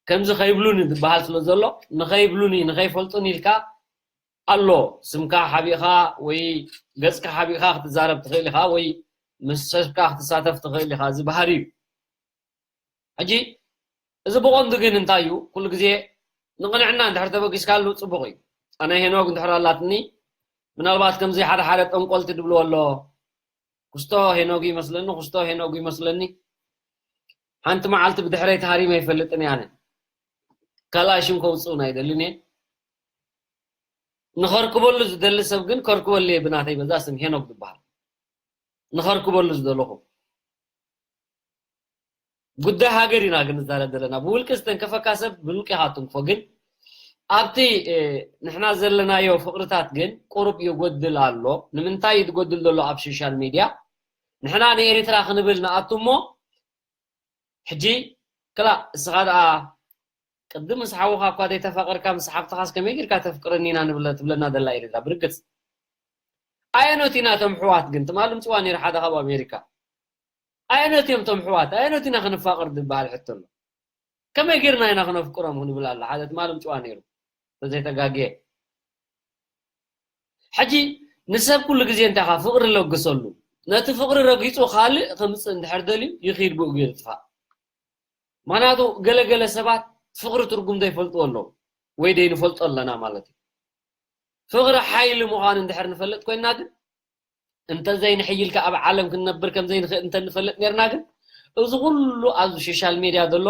ከምዚ ከይብሉኒ ዝበሃል ስለ ዘሎ፣ ንኸይብሉኒ፣ ንኸይፈልጡኒ ኢልካ ኣሎ፣ ስምካ ሓቢእኻ ወይ ገጽካ ሓቢእኻ ክትዛረብ ትኽእል ኢኻ፣ ወይ ምስ ሰብካ ክትሳተፍ ትኽእል ኢኻ፣ እዚ ባህሪ እዩ። ሕጂ፣ እዚ ብቐንዱ ግን እንታይ እዩ? ኩሉ ግዜ ንቕንዕና እንድሕር ተበጊስካሉ ጽቡቕ እዩ። ኣነ ሄኖግ እንድሕር ኣላትኒ፣ ምናልባት ከምዚ ሓደ ሓደ ጠንቆልቲ ድብልዎ ኣሎ፣ ክስቶ ሄኖግ ይመስለኒ፣ ክስቶ ሄኖግ ይመስለኒ። ሓንቲ መዓልቲ ብድሕረይ ተሃሪመ ኣይፈልጥን እየ ኣነ። ካልኣይ ሽም ከውጽኡን ኣይደልን እየ። ንኸርክበሉ ዝደሊ ሰብ ግን ከርክበሉ እየ ብናተይ በዛ ስም ሄኖግ ዝበሃል። ንኸርክበሉ ዝደለኹ። ጉዳይ ሃገር ኢና ግን ንዛረብ ዘለና። ብውልቂ ዝተንከፈካ ሰብ ብውልቂ ኢኻ ትንክፎ። ግን ኣብቲ፣ እ፣ ንሕና ዘለናዮ ፍቕርታት ግን ቁሩብ ይጎድል ኣሎ። ንምንታይ እዩ ዝጎድል ዘሎ ኣብ ሶሻል ሚድያ? ንሕና ንኤርትራ ክንብል ንኣቱ እሞ፣ ሕጂ ክላ እስኻ ደኣ ቅድም ምስ ሓውኻ እኳ ዘይተፋቐርካ፣ ምስ ሓፍትኻስ ከመይ ጌርካ ተፍቅረኒ ኢና ንብለ-፣ ትብለና ዘላ ኤርትራ። ብርግጽ ኣየኖት ኢና እቶም ኣሕዋት ግን? ትማሊ ምጽዋ ነይሩ ሓደ ካብ ኣሜሪካ። ኣየኖት እዮም እቶም ኣሕዋት? ኣየኖት ኢና ክንፋቐር ዝበሃል ሕቶ ኣሎ። ከመይ ጌርና ኢና ክነፍቅሮም ክንብል ኣሎ ሓደ ትማሊ ምጽዋ ነይሩ። እንተዘይተጋግየ። ሕጂ ንሰብ ኩሉ ግዜ እንታይ ኢኻ ፍቕሪ ለግሰሉ። ነቲ ፍቕሪ ረጊጹ ካልእ ክምጽእ እንድሕር ደልዩ ይኺድ ብኡ ገይሩ ይጥፋእ። ምኽንያቱ ገለገለ ሰባት ፍቕሪ ትርጉም ዘይፈልጥዎ ኣለዉ። ወይ ደይንፈልጦ ኣለና ማለት እዩ። ፍቕሪ ሓይሊ ምዃኑ እንድሕር ንፈልጥ ኮይንና ግን፣ እንተዘይንሕይልካ ኣብ ዓለም ክንነብር ከም ዘይንኽእል እንተ ንፈልጥ ኔርና ግን፣ እዚ ኩሉ ኣብዚ ሶሻል ሜድያ ዘሎ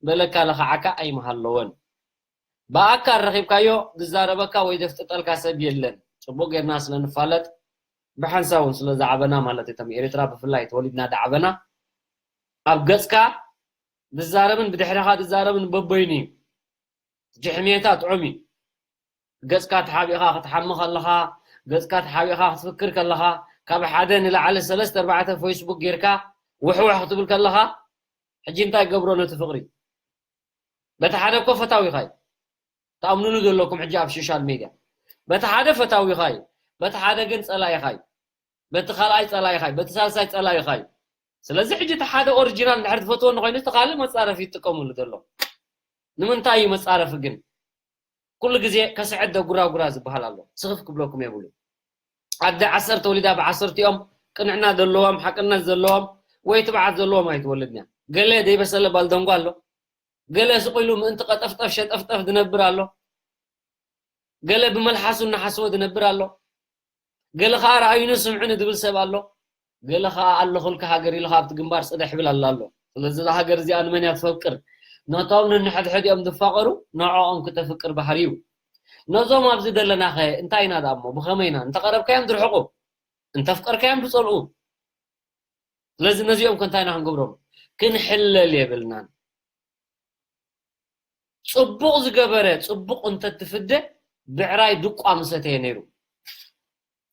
በለካ ለኽዓካ ኣይምሃለወን። ብኣካል ረኺብካዮ ዝዛረበካ ወይ ዘፍጥጠልካ ሰብ የለን። ጽቡቕ ጌርና ስለ ንፋለጥ፣ ብሓንሳብ እውን ስለ ዝዓበና ማለት እዩ። እቶም ኤርትራ ብፍላይ ተወሊድና ዝዓበና፣ ኣብ ገጽካ ዝዛረብን ብድሕረኻ ዝዛረብን በበይኑ እዩ። ጅሕሜታ ጥዑም እዩ። ገጽካ ተሓቢእኻ ክትሓሚ ከለኻ፣ ገጽካ ተሓቢእኻ ክትፍክር ከለኻ፣ ካብ ሓደ ንላዕሊ ሰለስተ ኣርባዕተ ፌስቡክ ጌርካ ውሕውሕ ክትብል ከለኻ፣ ሕጂ እንታይ ገብሮ ነቲ ፍቕሪ? በቲ ሓደ እኮ ፈታዊኻ እዩ። ትኣምኑሉ ዘለኩም ሕጂ ኣብ ሶሻል ሜድያ። በቲ ሓደ ፈታዊኻ እዩ። በቲ ሓደ ግን ጸላኢኻ እዩ። በቲ ካልኣይ ጸላኢኻ እዩ። በቲ ሳልሳይ ጸላኢኻ እዩ። ስለዚ ሕጂ እቲ ሓደ ኦሪጂናል እንድሕር ትፈትዎ እንኾይኑ፣ እቲ ካልእ መጻረፊ ይጥቀሙሉ ዘሎ። ንምንታይ እዩ መጻረፊ ግን? ኩሉ ግዜ ከስዐት ደጉራጉራ ዝበሃል ኣሎ። ስኽፍ ክብለኩም የብሉ። ኣደ ዓሰርተ ወሊዳ ብዓሰርቲኦም ቅንዕና ዘለዎም፣ ሓቅነት ዘለዎም ወይ ትብዓት ዘለዎም ኣይትወልድን እያ። ገለ ዘይበሰለ ባልደንጓ ኣሎ። ገለ ስቕ ኢሉ ምእንቲ ቀጠፍጠፍ ሸጠፍጠፍ ዝነብር ኣሎ። ገለ ብመልሓሱ እናሓሰወ ዝነብር ኣሎ። ገለ ኸዓ ረኣዩኒ ስምዑኒ ዝብል ሰብ ኣሎ። ገለ ኸዓ ኣለኹልካ ሃገር ኢሉ ኣብቲ ግንባር ጽድሕ ይብል ኣሎ ኣሎ። ስለዚ እዛ ሃገር እዚኣ ንመን እያ ትፈቅር? ነቶም ነንሕድሕዲኦም ዝፋቐሩ ንዕኦም ክተፍቅር ባህሪ እዩ። ነዞም ኣብዚ ዘለናኸ እንታይ ኢና ደኣ እሞ? ብኸመይ ኢና? እንተቐረብካዮም ዝርሕቑ፣ እንተፍቀርካዮም ዝጸልኡ። ስለዚ ነዚኦም ከ እንታይ ኢና ክንገብሮም? ክንሕለል የብልናን። ጽቡቕ ዝገበረ ጽቡቕ እንተትፍደ ብዕራይ ድቋ ምሰተየ ነይሩ።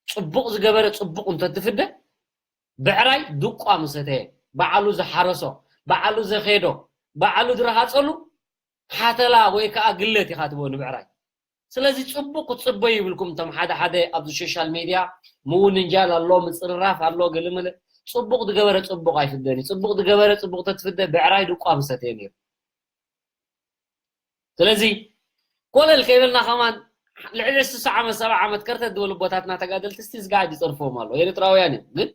ጽቡቕ ዝገበረ ጽቡቕ እንተትፍደ ብዕራይ ድቋ ምሰተየ። በዓሉ ዝሓረሶ፣ በዓሉ ዘኼዶ፣ በዓሉ ዝረሃጸሉ ሓተላ ወይ ከዓ ግለት ኢኻ ትቦ ንብዕራይ። ስለዚ ጽቡቕ ክትጽበዩ ይብልኩም እቶም ሓደ ሓደ ኣብዚ ሶሻል ሜድያ ምውንጃል ኣሎ፣ ምጽርራፍ ኣሎ፣ ገለመለ። ጽቡቕ ዝገበረ ጽቡቕ ኣይፍደን እዩ። ጽቡቕ ዝገበረ ጽቡቕ ተትፍደ ብዕራይ ድቋ ምሰተየ ነይሩ። ስለዚ ኮለል ከይበልና ከማን ልዕሊ ስሳ ዓመት ሰባ ዓመት ከርተት ዝበሉ ቦታትና ተጋደልቲ እስቲ ዝጋዓድ ይጸርፍዎም ኣሎ። ኤርትራውያን እዮም ግን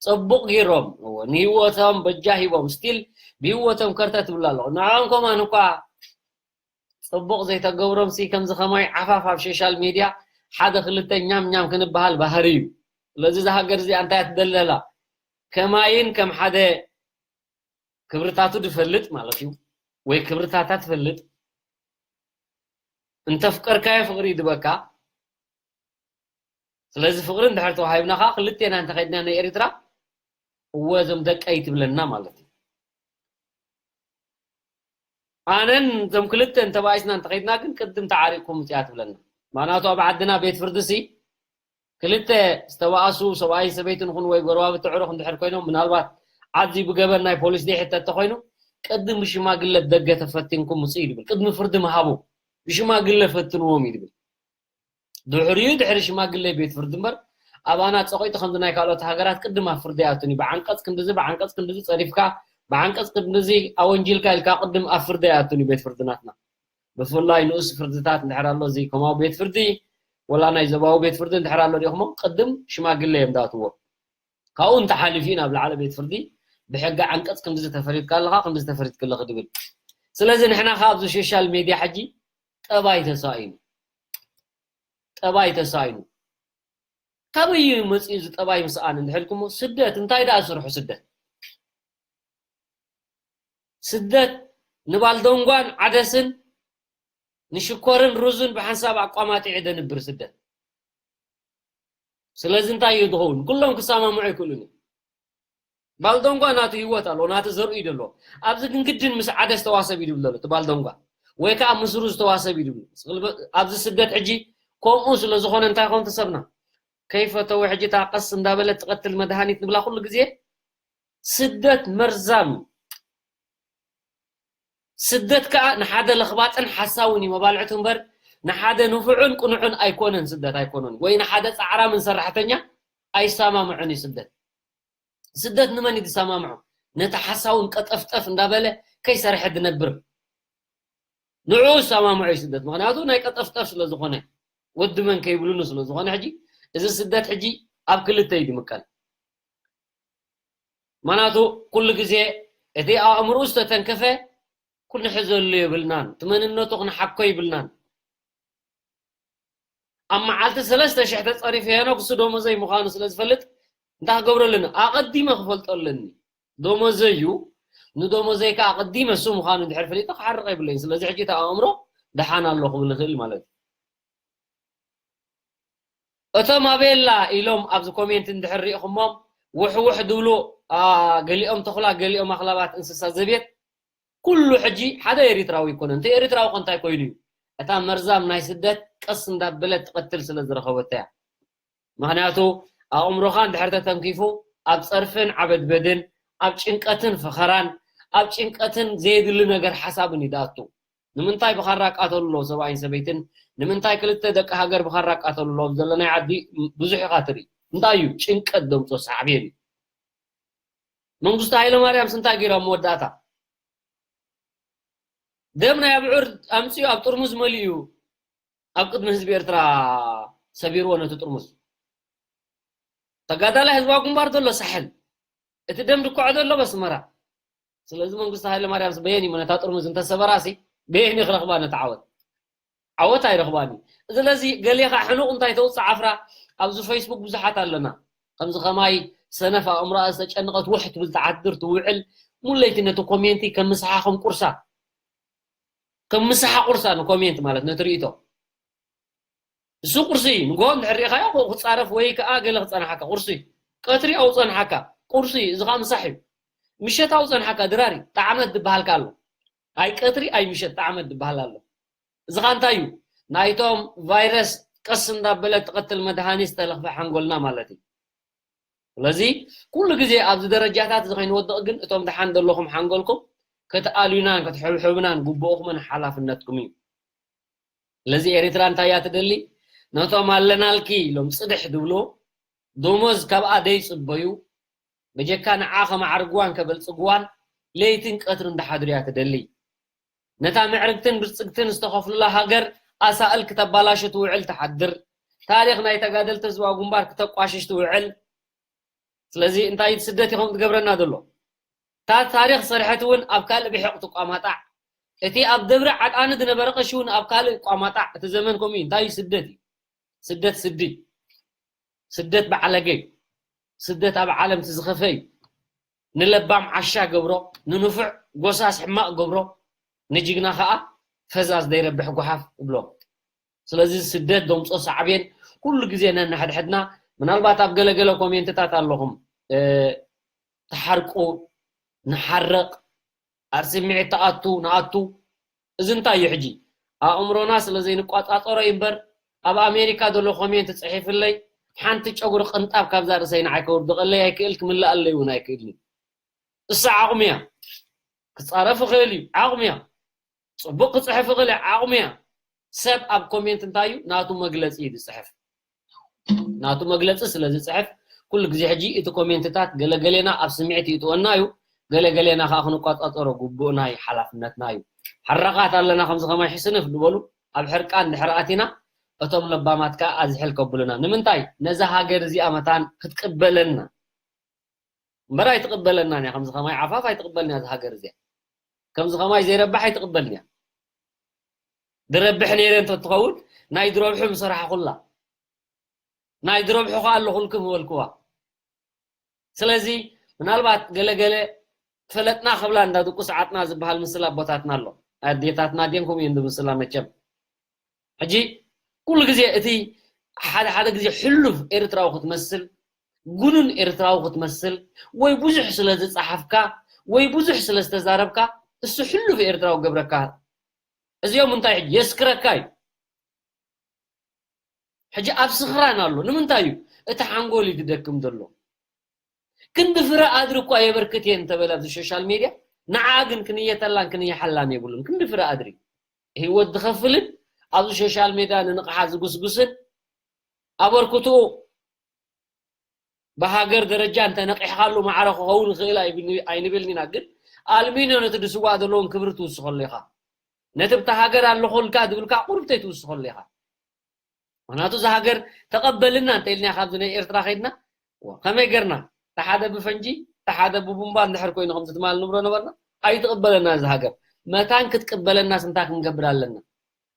ጽቡቕ ገይሮም እዎ ንህይወቶም በጃ ሂቦም ስቲል ብህይወቶም ከርተት ትብሉ ኣለኹ። ንዕኦም ከማን እኳ ጽቡቕ ዘይተገብሮም ሲ ከምዚ ከማይ ዓፋፍ ኣብ ሶሻል ሜድያ ሓደ ክልተ ኛም ኛም ክንበሃል ባህሪ እዩ። ስለዚ እዛ ሃገር እዚኣ እንታይ እያ ትደለላ? ከማይን ከም ሓደ ክብርታቱ ዝፈልጥ ማለት እዩ ወይ ክብርታታ ትፈልጥ እንተፍቀርካዮ ፍቕሪ ይድበካ። ስለዚ ፍቕሪ እንድሕር ተዋሂብና ከዓ ክልቴና እንተኸድና ናይ ኤርትራ እወ እዞም ደቀይ ትብለና ማለት እዩ። ኣነን እዞም ክልተ እንተባኢስና እንተኸድና ግን ቅድም ተዓሪቅኩም ውፅያ ትብለና። ማናቱ ኣብ ዓድና ቤት ፍርዲ ሲ ክልተ ዝተባኣሱ ሰብኣይን ሰበይትን ኹን ወይ ጎረባብቲ ኣዕሩኽ እንድሕር ኮይኖም ምናልባት ዓዚ ብገበን ናይ ፖሊስ ዘይሕተት ተኾይኑ ቅድም ብሽማግለ ደገ ተፈቲንኩም ውፅእ ይድብል። ቅድሚ ፍርዲ ምሃቡ ብሽማግለ ፈትንዎም ይድብል። ድሕሪኡ ድሕሪ ሽማግለ ቤት ፍርዲ እምበር ኣባና ፀቂጡ ከምዚ ናይ ካልኦት ሃገራት ቅድም ኣብ ፍርዲ ኣይኣቱን እዩ። ብዓንቀፅ ክንድዚ ብዓንቀፅ ክንድዚ ፀሪፍካ ብዓንቀፅ ክንድዚ ኣወንጂልካ ኢልካ ቅድም ኣብ ፍርዲ ኣይኣቱን እዩ ቤት ፍርዲ ናትና። ብፍላይ ንኡስ ፍርድታት እንድሕር ኣሎ እዚ ከማዊ ቤት ፍርዲ ወላ ናይ ዞባዊ ቤት ፍርዲ እንድሕር ኣሎ ዲኹሞ ቅድም ሽማግለ እዮም ዳትዎ። ካብኡ እንተሓሊፉ ናብ ላዕለ ቤት ፍርዲ ብሕጊ ዓንቀፅ ክንድዚ ተፈሪድካ ኣለኻ ክንድዚ ተፈሪድክለ ክድብል። ስለዚ ንሕና ካብ ኣብዚ ሶሻል ሜድያ ሕጂ ጠባይ ተሳኢኑ ጠባይ ተሳኢኑ ካበይ እዩ መፅኡ እዚ ጠባይ ምስኣን እንድሕልኩሞ ስደት እንታይ ደኣ ስርሑ ስደት ስደት ንባልደንጓን ዓደስን ንሽኮርን ሩዝን ብሓንሳብ ኣቋማጢዑ ደንብር ስደት ስለዚ እንታይ እዩ ዝኸውን ኩሎም ክሰማምዑ ኣይክእሉን እዩ ባልደንጓ ናቱ ህይወት ኣለዎ ናቱ ዘርኡ እዩ ደሎ ኣብዚ ግን ግድን ምስ ዓደስ ተዋሰብ እዩ ድብል ዘሎ እቲ ባልደንጓ ወይ ከዓ ምስ ሩዝ ተዋሰብ እዩ ድብል ኣብዚ ስደት ሕጂ ከምኡ ስለ ዝኾነ እንታይ ኾን ተሰብና ከይፈተወ ሕጂ እታ ቀስ እንዳበለት ትቐትል መድሃኒት ንብላ ኩሉ ግዜ ስደት መርዛም እዩ። ስደት ከዓ ንሓደ ለኽባጥን ሓሳውን እዩ መባልዕቱ እምበር ንሓደ ንፉዕን ቅኑዕን ኣይኮነን ስደት ኣይኮነን ወይ ንሓደ ፃዕራምን ሰራሕተኛ ኣይሰማምዕን እዩ ስደት። ስደት ንመን እዩ ዝሰማምዖ? ነቲ ሓሳውን ቀጠፍጠፍ እንዳበለ ከይሰርሐ ዝነብር ንዑ ዝሰማምዖ እዩ ስደት ምክንያቱ ናይ ቀጠፍጠፍ ስለዝኾነ ወዲ መን ከይብሉኒ ስለዝኾነ ሕጂ እዚ ስደት ሕጂ ኣብ ክልተ እዩ ዝምቀል ማናቱ ኩሉ ግዜ እቲ ኣእምርኡ ዝተተንከፈ ክንሕዘሉ የብልናን እቲ መንነቱ ክንሓኮ ይብልናን ኣብ መዓልቲ ሰለስተ ሽሕ ተፀሪፈ ሄኖክ እሱ ደሞዘይ ምዃኑ ስለ ዝፈልጥ እንታይ ክገብሮ ኣለኒ ኣቐዲመ ክፈልጦ ኣለኒ ደሞዘይ እዩ ንደሞዘይ ከዓ ኣቐዲመ እሱ ምዃኑ እንድሕር ፈሊጠ ክሓርቕ የብለይን ስለዚ ሕጂ እቲ ኣእምሮ ደሓን ኣሎ ክብል ይኽእል ማለት እዩ እቶም ኣቤላ ኢሎም ኣብዚ ኮሜንት እንድሕር ሪኢኹሞም ውሕውሕ ድብሉ ገሊኦም ተኹላ ገሊኦም ኣኽላባት እንስሳ ዘቤት ኩሉ ሕጂ ሓደ ኤሪትራዊ ይኮነ እንተ ኤሪትራዊ ከ እንታይ ኮይኑ እዩ እታ መርዛም ናይ ስደት ቀስ እንዳበለት ትቐትል ስለ ዝረኸበቶ እያ ምክንያቱ ኣእምሮኻ እንድሕር ተተንኪፉ ኣብ ፀርፍን ዓበድበድን ኣብ ጭንቀትን ፈኸራን ኣብ ጭንቀትን ዘየድሊ ነገር ሓሳብን ይድኣቱ ንምንታይ ብኻራ ቃተሉ ኣለዉ ሰብኣይን ሰበይትን ንምንታይ ክልተ ደቂ ሃገር ብኻራ ቃተሉ ኣለዉ ኣብ ዘለናይ ዓዲ ብዙሕ ኢኻ ትርኢ እንታይ እዩ ጭንቀት ደምፆ ሳዕቤን እዩ መንግስቱ ሃይለማርያምስ እንታይ ገይሮም መወዳእታ ደም ናይ ኣብዑር ኣምፅኡ ኣብ ጥርሙዝ መሊኡ ኣብ ቅድሚ ህዝቢ ኤርትራ ሰቢርዎ ነቲ ጥርሙዝ። ተጋዳላይ ህዝባዊ ግንባር ዘሎ ሳሕል፣ እቲ ደም ድኮዖ ዘሎ በስመራ። ስለዚ መንግስቲ ሃይለማርያምስ በየን እዩ ነታ ጥርሙዝ እንተሰበራሲ በየን እዩ ክረኽባ ነቲ ዓወት? ዓወት ኣይረኽባን እዩ። ስለዚ ገሌኻ ሕኑቕ እንታይ ተውፅእ ዓፍራ ኣብዚ ፌስቡክ ብዙሓት ኣለና። ከምዚ ከማይ ሰነፍ ኣእምሮኣ ዝተጨነቐት ውሕ ትብል ትዓድር ትውዕል ሙለይቲ ነቲ ኮሜንቲ ከም ምሳሓ ከም ቁርሳ ከም ምሳሓ ቁርሳ ንኮሜንት ማለት ነቲ ርእይቶ እሱ ቁርሲ እዩ። ንጎሆ እንድሕር ሪኢኻዮ ክፃረፍ ወይ ከዓ ገለ ክፀናሓካ ቁርሲ፣ ቀትሪ ኣው ፀንሓካ ቁርሲ፣ እዚ ከዓ ምሳሕ እዩ። ምሸት ኣው ፀንሓካ ድራር እዩ። ጣዕመት ዝበሃልካ ኣሎ። ኣይ ቀትሪ ኣይ ምሸት ጣዕመት ዝበሃል ኣሎ። እዚ ከዓ እንታይ እዩ? ናይቶም ቫይረስ ቀስ እንዳበለ ትቐትል መድሃኒት ዝተለኽፈ ሓንጎልና ማለት እዩ። ስለዚ ኩሉ ግዜ ኣብዚ ደረጃታት እዚ ከይንወድቕ ግን እቶም ደሓን ዘለኹም ሓንጎልኩም ክትኣልዩናን ክትሕብሕቡናን ግቡእኹምን ሓላፍነትኩም እዩ። ስለዚ ኤሪትራ እንታይ እያ ትደሊ? ነቶም ኣለናልኪ ኢሎም ጽድሕ ድብሉ፣ ደሞዝ ካብኣ ደይጽበዩ፣ በጀካ ንዓ ከማዕርግዋን ከበልጽግዋን ለይትን ቀትርን ድሓድሩ እያ ትደሊ። ነታ ምዕርግትን ብልጽግትን ዝተኸፍሉላ ሃገር ኣሳእል ክተባላሹ ትውዕል ትሓድር። ታሪኽ ናይ ተጋደልቲ ህዝባዊ ግንባር ክተቋሽሽ ትውዕል። ስለዚ እንታይ ስደት ኢኹም ትገብረና ዘሎ? እታ ታሪኽ ዝሰርሐት እውን ኣብ ካልእ ብሕቕ ትቋማጣዕ። እቲ ኣብ ደብሪ ዓጣኒ ዝነበረ ቀሺ እውን ኣብ ካልእ ይቋማጣዕ። እቲ ዘመን ከምኡ እዩ። እንታይ እዩ ስደት እዩ? ስደት ስዲ። ስደት በዓለገ እዩ። ስደት ኣብ ዓለም እቲ ዝኸፈ እዩ። ንለባም ዓሻ ገብሮ፣ ንንፉዕ ጎሳስ ሕማቕ ገብሮ፣ ንጅግና ኸኣ ፈዛዝ ዘይረብሕ ጓሓፍ እብሎ። ስለዚ ስደት ዘምጾ ሳዕቤን ኩሉ ግዜ ነንሕድሕድና ምናልባት ኣብ ገለገለ ኮሜንትታት ኣለኹም እ፣ ተሓርቁ ንሓረቕ ኣብ ስምዒት ተኣቱ ንኣቱ እዚ እንታይ እዩ ሕጂ ኣእምሮና ስለ ዘይንቋጻጸሮ እዩ እምበር ኣብ ኣሜሪካ ዘሎ ኮሜንት ጽሒፍለይ ሓንቲ ጨጉሪ ቅንጣብ ካብዛ ርእሰይ ንዓይ ከውድቐለይ ኣይክእል ክምልኣለይ እውን ኣይክእልን እሳ ዓቕሚ እያ ክጻረፍ ይኽእል እዩ ዓቕሚ እያ ጽቡቕ ክጽሕፍ ይኽእል ዓቕሚ እያ ሰብ ኣብ ኮሜንት እንታይ እዩ ናቱ መግለጺ እዩ ዝጽሕፍ ናቱ መግለጺ ስለ ዝጽሕፍ ኩሉ ግዜ ሕጂ እቲ ኮሜንትታት ገለገሌና ኣብ ስምዒት ይእትወና እዩ ገለገሌና ከዓ ክንቋጻጸሮ ግቡእና እዩ ሓላፍነትና እዩ ሓራቓት ኣለና ከምዚ ከማይ ሕስንፍ ዝበሉ ኣብ ሕርቃን ድሕሪ ኣቲና እቶም ለባማት ከዓ ኣዝሕል ከብሉና ንምንታይ ነዛ ሃገር እዚኣ መታን ክትቅበለና እምበር ኣይትቕበለናን እያ ከምዚ ከማይ ዓፋፍ ኣይትቕበልን እያ እዛ ሃገር እዚኣ ከምዚ ከማይ ዘይረብሕ ኣይትቕበልን እያ ድረብሕ ነይረ እንተትኸውን ናይ ድረብሑ ምሰራሕኹላ ናይ ድረብሑ ከዓ ኣለኹልኩም ዝበልክዋ ስለዚ ምናልባት ገለገለ ፈለጥና ክብላ እንዳ ድቁስ ዓጥና ዝበሃል ምስል ኣቦታትና ኣሎ ኣዴታትና ድዮም ከምኡ እዮም ዝምስላ መቸም ሕጂ ኩሉ ግዜ እቲ ሓደ ሓደ ግዜ ሕሉፍ ኤርትራዊ ክትመስል ጉኑን ኤርትራዊ ክትመስል ወይ ብዙሕ ስለ ዝጸሓፍካ ወይ ብዙሕ ስለ ዝተዛረብካ እሱ ሕሉፍ ኤርትራዊ ገብረካ እዚኦም እንታይ ሕጂ የስክረካ እዩ ሕጂ ኣብ ስኽራን ኣሎ ንምንታይ እዩ እቲ ሓንጎል እዩ ዝደክም ዘሎ ክንዲ ፍረ ኣድሪ እኳ የበርክት እየ እንተበለ ኣብዚ ሶሻል ሜድያ ንዓ ግን ክንየተላን ክንየሓላን የብሉን ክንዲ ፍረ ኣድሪ ህይወት ዝኸፍልን ኣብዚ ሶሻል ሜድያ ንንቕሓት ዝጉስጉስን ኣበርክትኡ ብሃገር ደረጃ እንተነቒሕካሉ ማዕረ ክኸውን ይኽእል ኣይንብልን ኢና ግን ኣልሚንዮ ነቲ ድስዋእ ዘለዎም ክብሪ ትውስኸሉ ኢኻ ነቲ ብታ ሃገር ኣለኹልካ ዝብልካ ቁርብተይ ትውስኸሉ ኢኻ ምክንያቱ እዛ ሃገር ተቐበልና እንተኢልና ካብዚ ናይ ኤርትራ ከይድና ከመይ ገርና ተሓደ ብፈንጂ ተሓደ ብቡምባ እንድሕር ኮይኑ ከምዚ ትማል ንብሎ ነበርና ኣይትቕበለና እዚ ሃገር መታን ክትቅበለና ስንታ ክንገብር ኣለና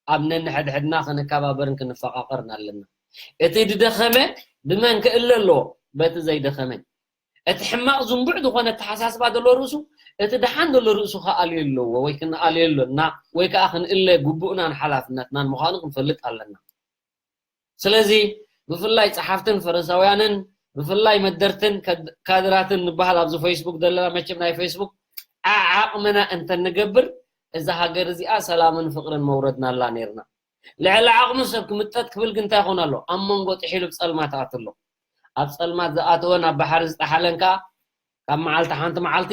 ኣብ ነንሕድሕድና ክንከባበርን ክንፈቓቐርን ኣለና። እቲ ዝደኸመ ብመን ክእለ ኣለዎ? በቲ ዘይደኸመ። እቲ ሕማቕ ዝንቡዕ ዝኾነ ኣተሓሳስባ ዘሎ ርእሱ፣ እቲ ደሓን ዘሎ ርእሱ ክኣልዮ ኣለዎ ወይ ክንኣልዮ ኣሎና ወይ ከኣ ክንእለ ግቡእናን ሓላፍነትናን ምዃኑ ክንፈልጥ ኣለና። ስለዚ ብፍላይ ጸሓፍትን ፈረሳውያንን ብፍላይ መደርትን ካድራትን ንበሃል ኣብዚ ፌስቡክ ዘለና መቸም ናይ ፌስቡክ ዓዓቕምና እንተንገብር እዛ ሃገር እዚኣ ሰላምን ፍቕርን መውረድናላ ነይርና። ልዕሊ ዓቕሙ ሰብ ክምጠጥ ክብል ግን እንታይ ይኾን ኣሎ? ኣብ መንጎ ጥሒሉ ብጸልማት ኣትሎ። ኣብ ጸልማት ዝኣተወን ኣብ ባሕሪ ዝጠሓለን ከኣ ካብ መዓልቲ ሓንቲ መዓልቲ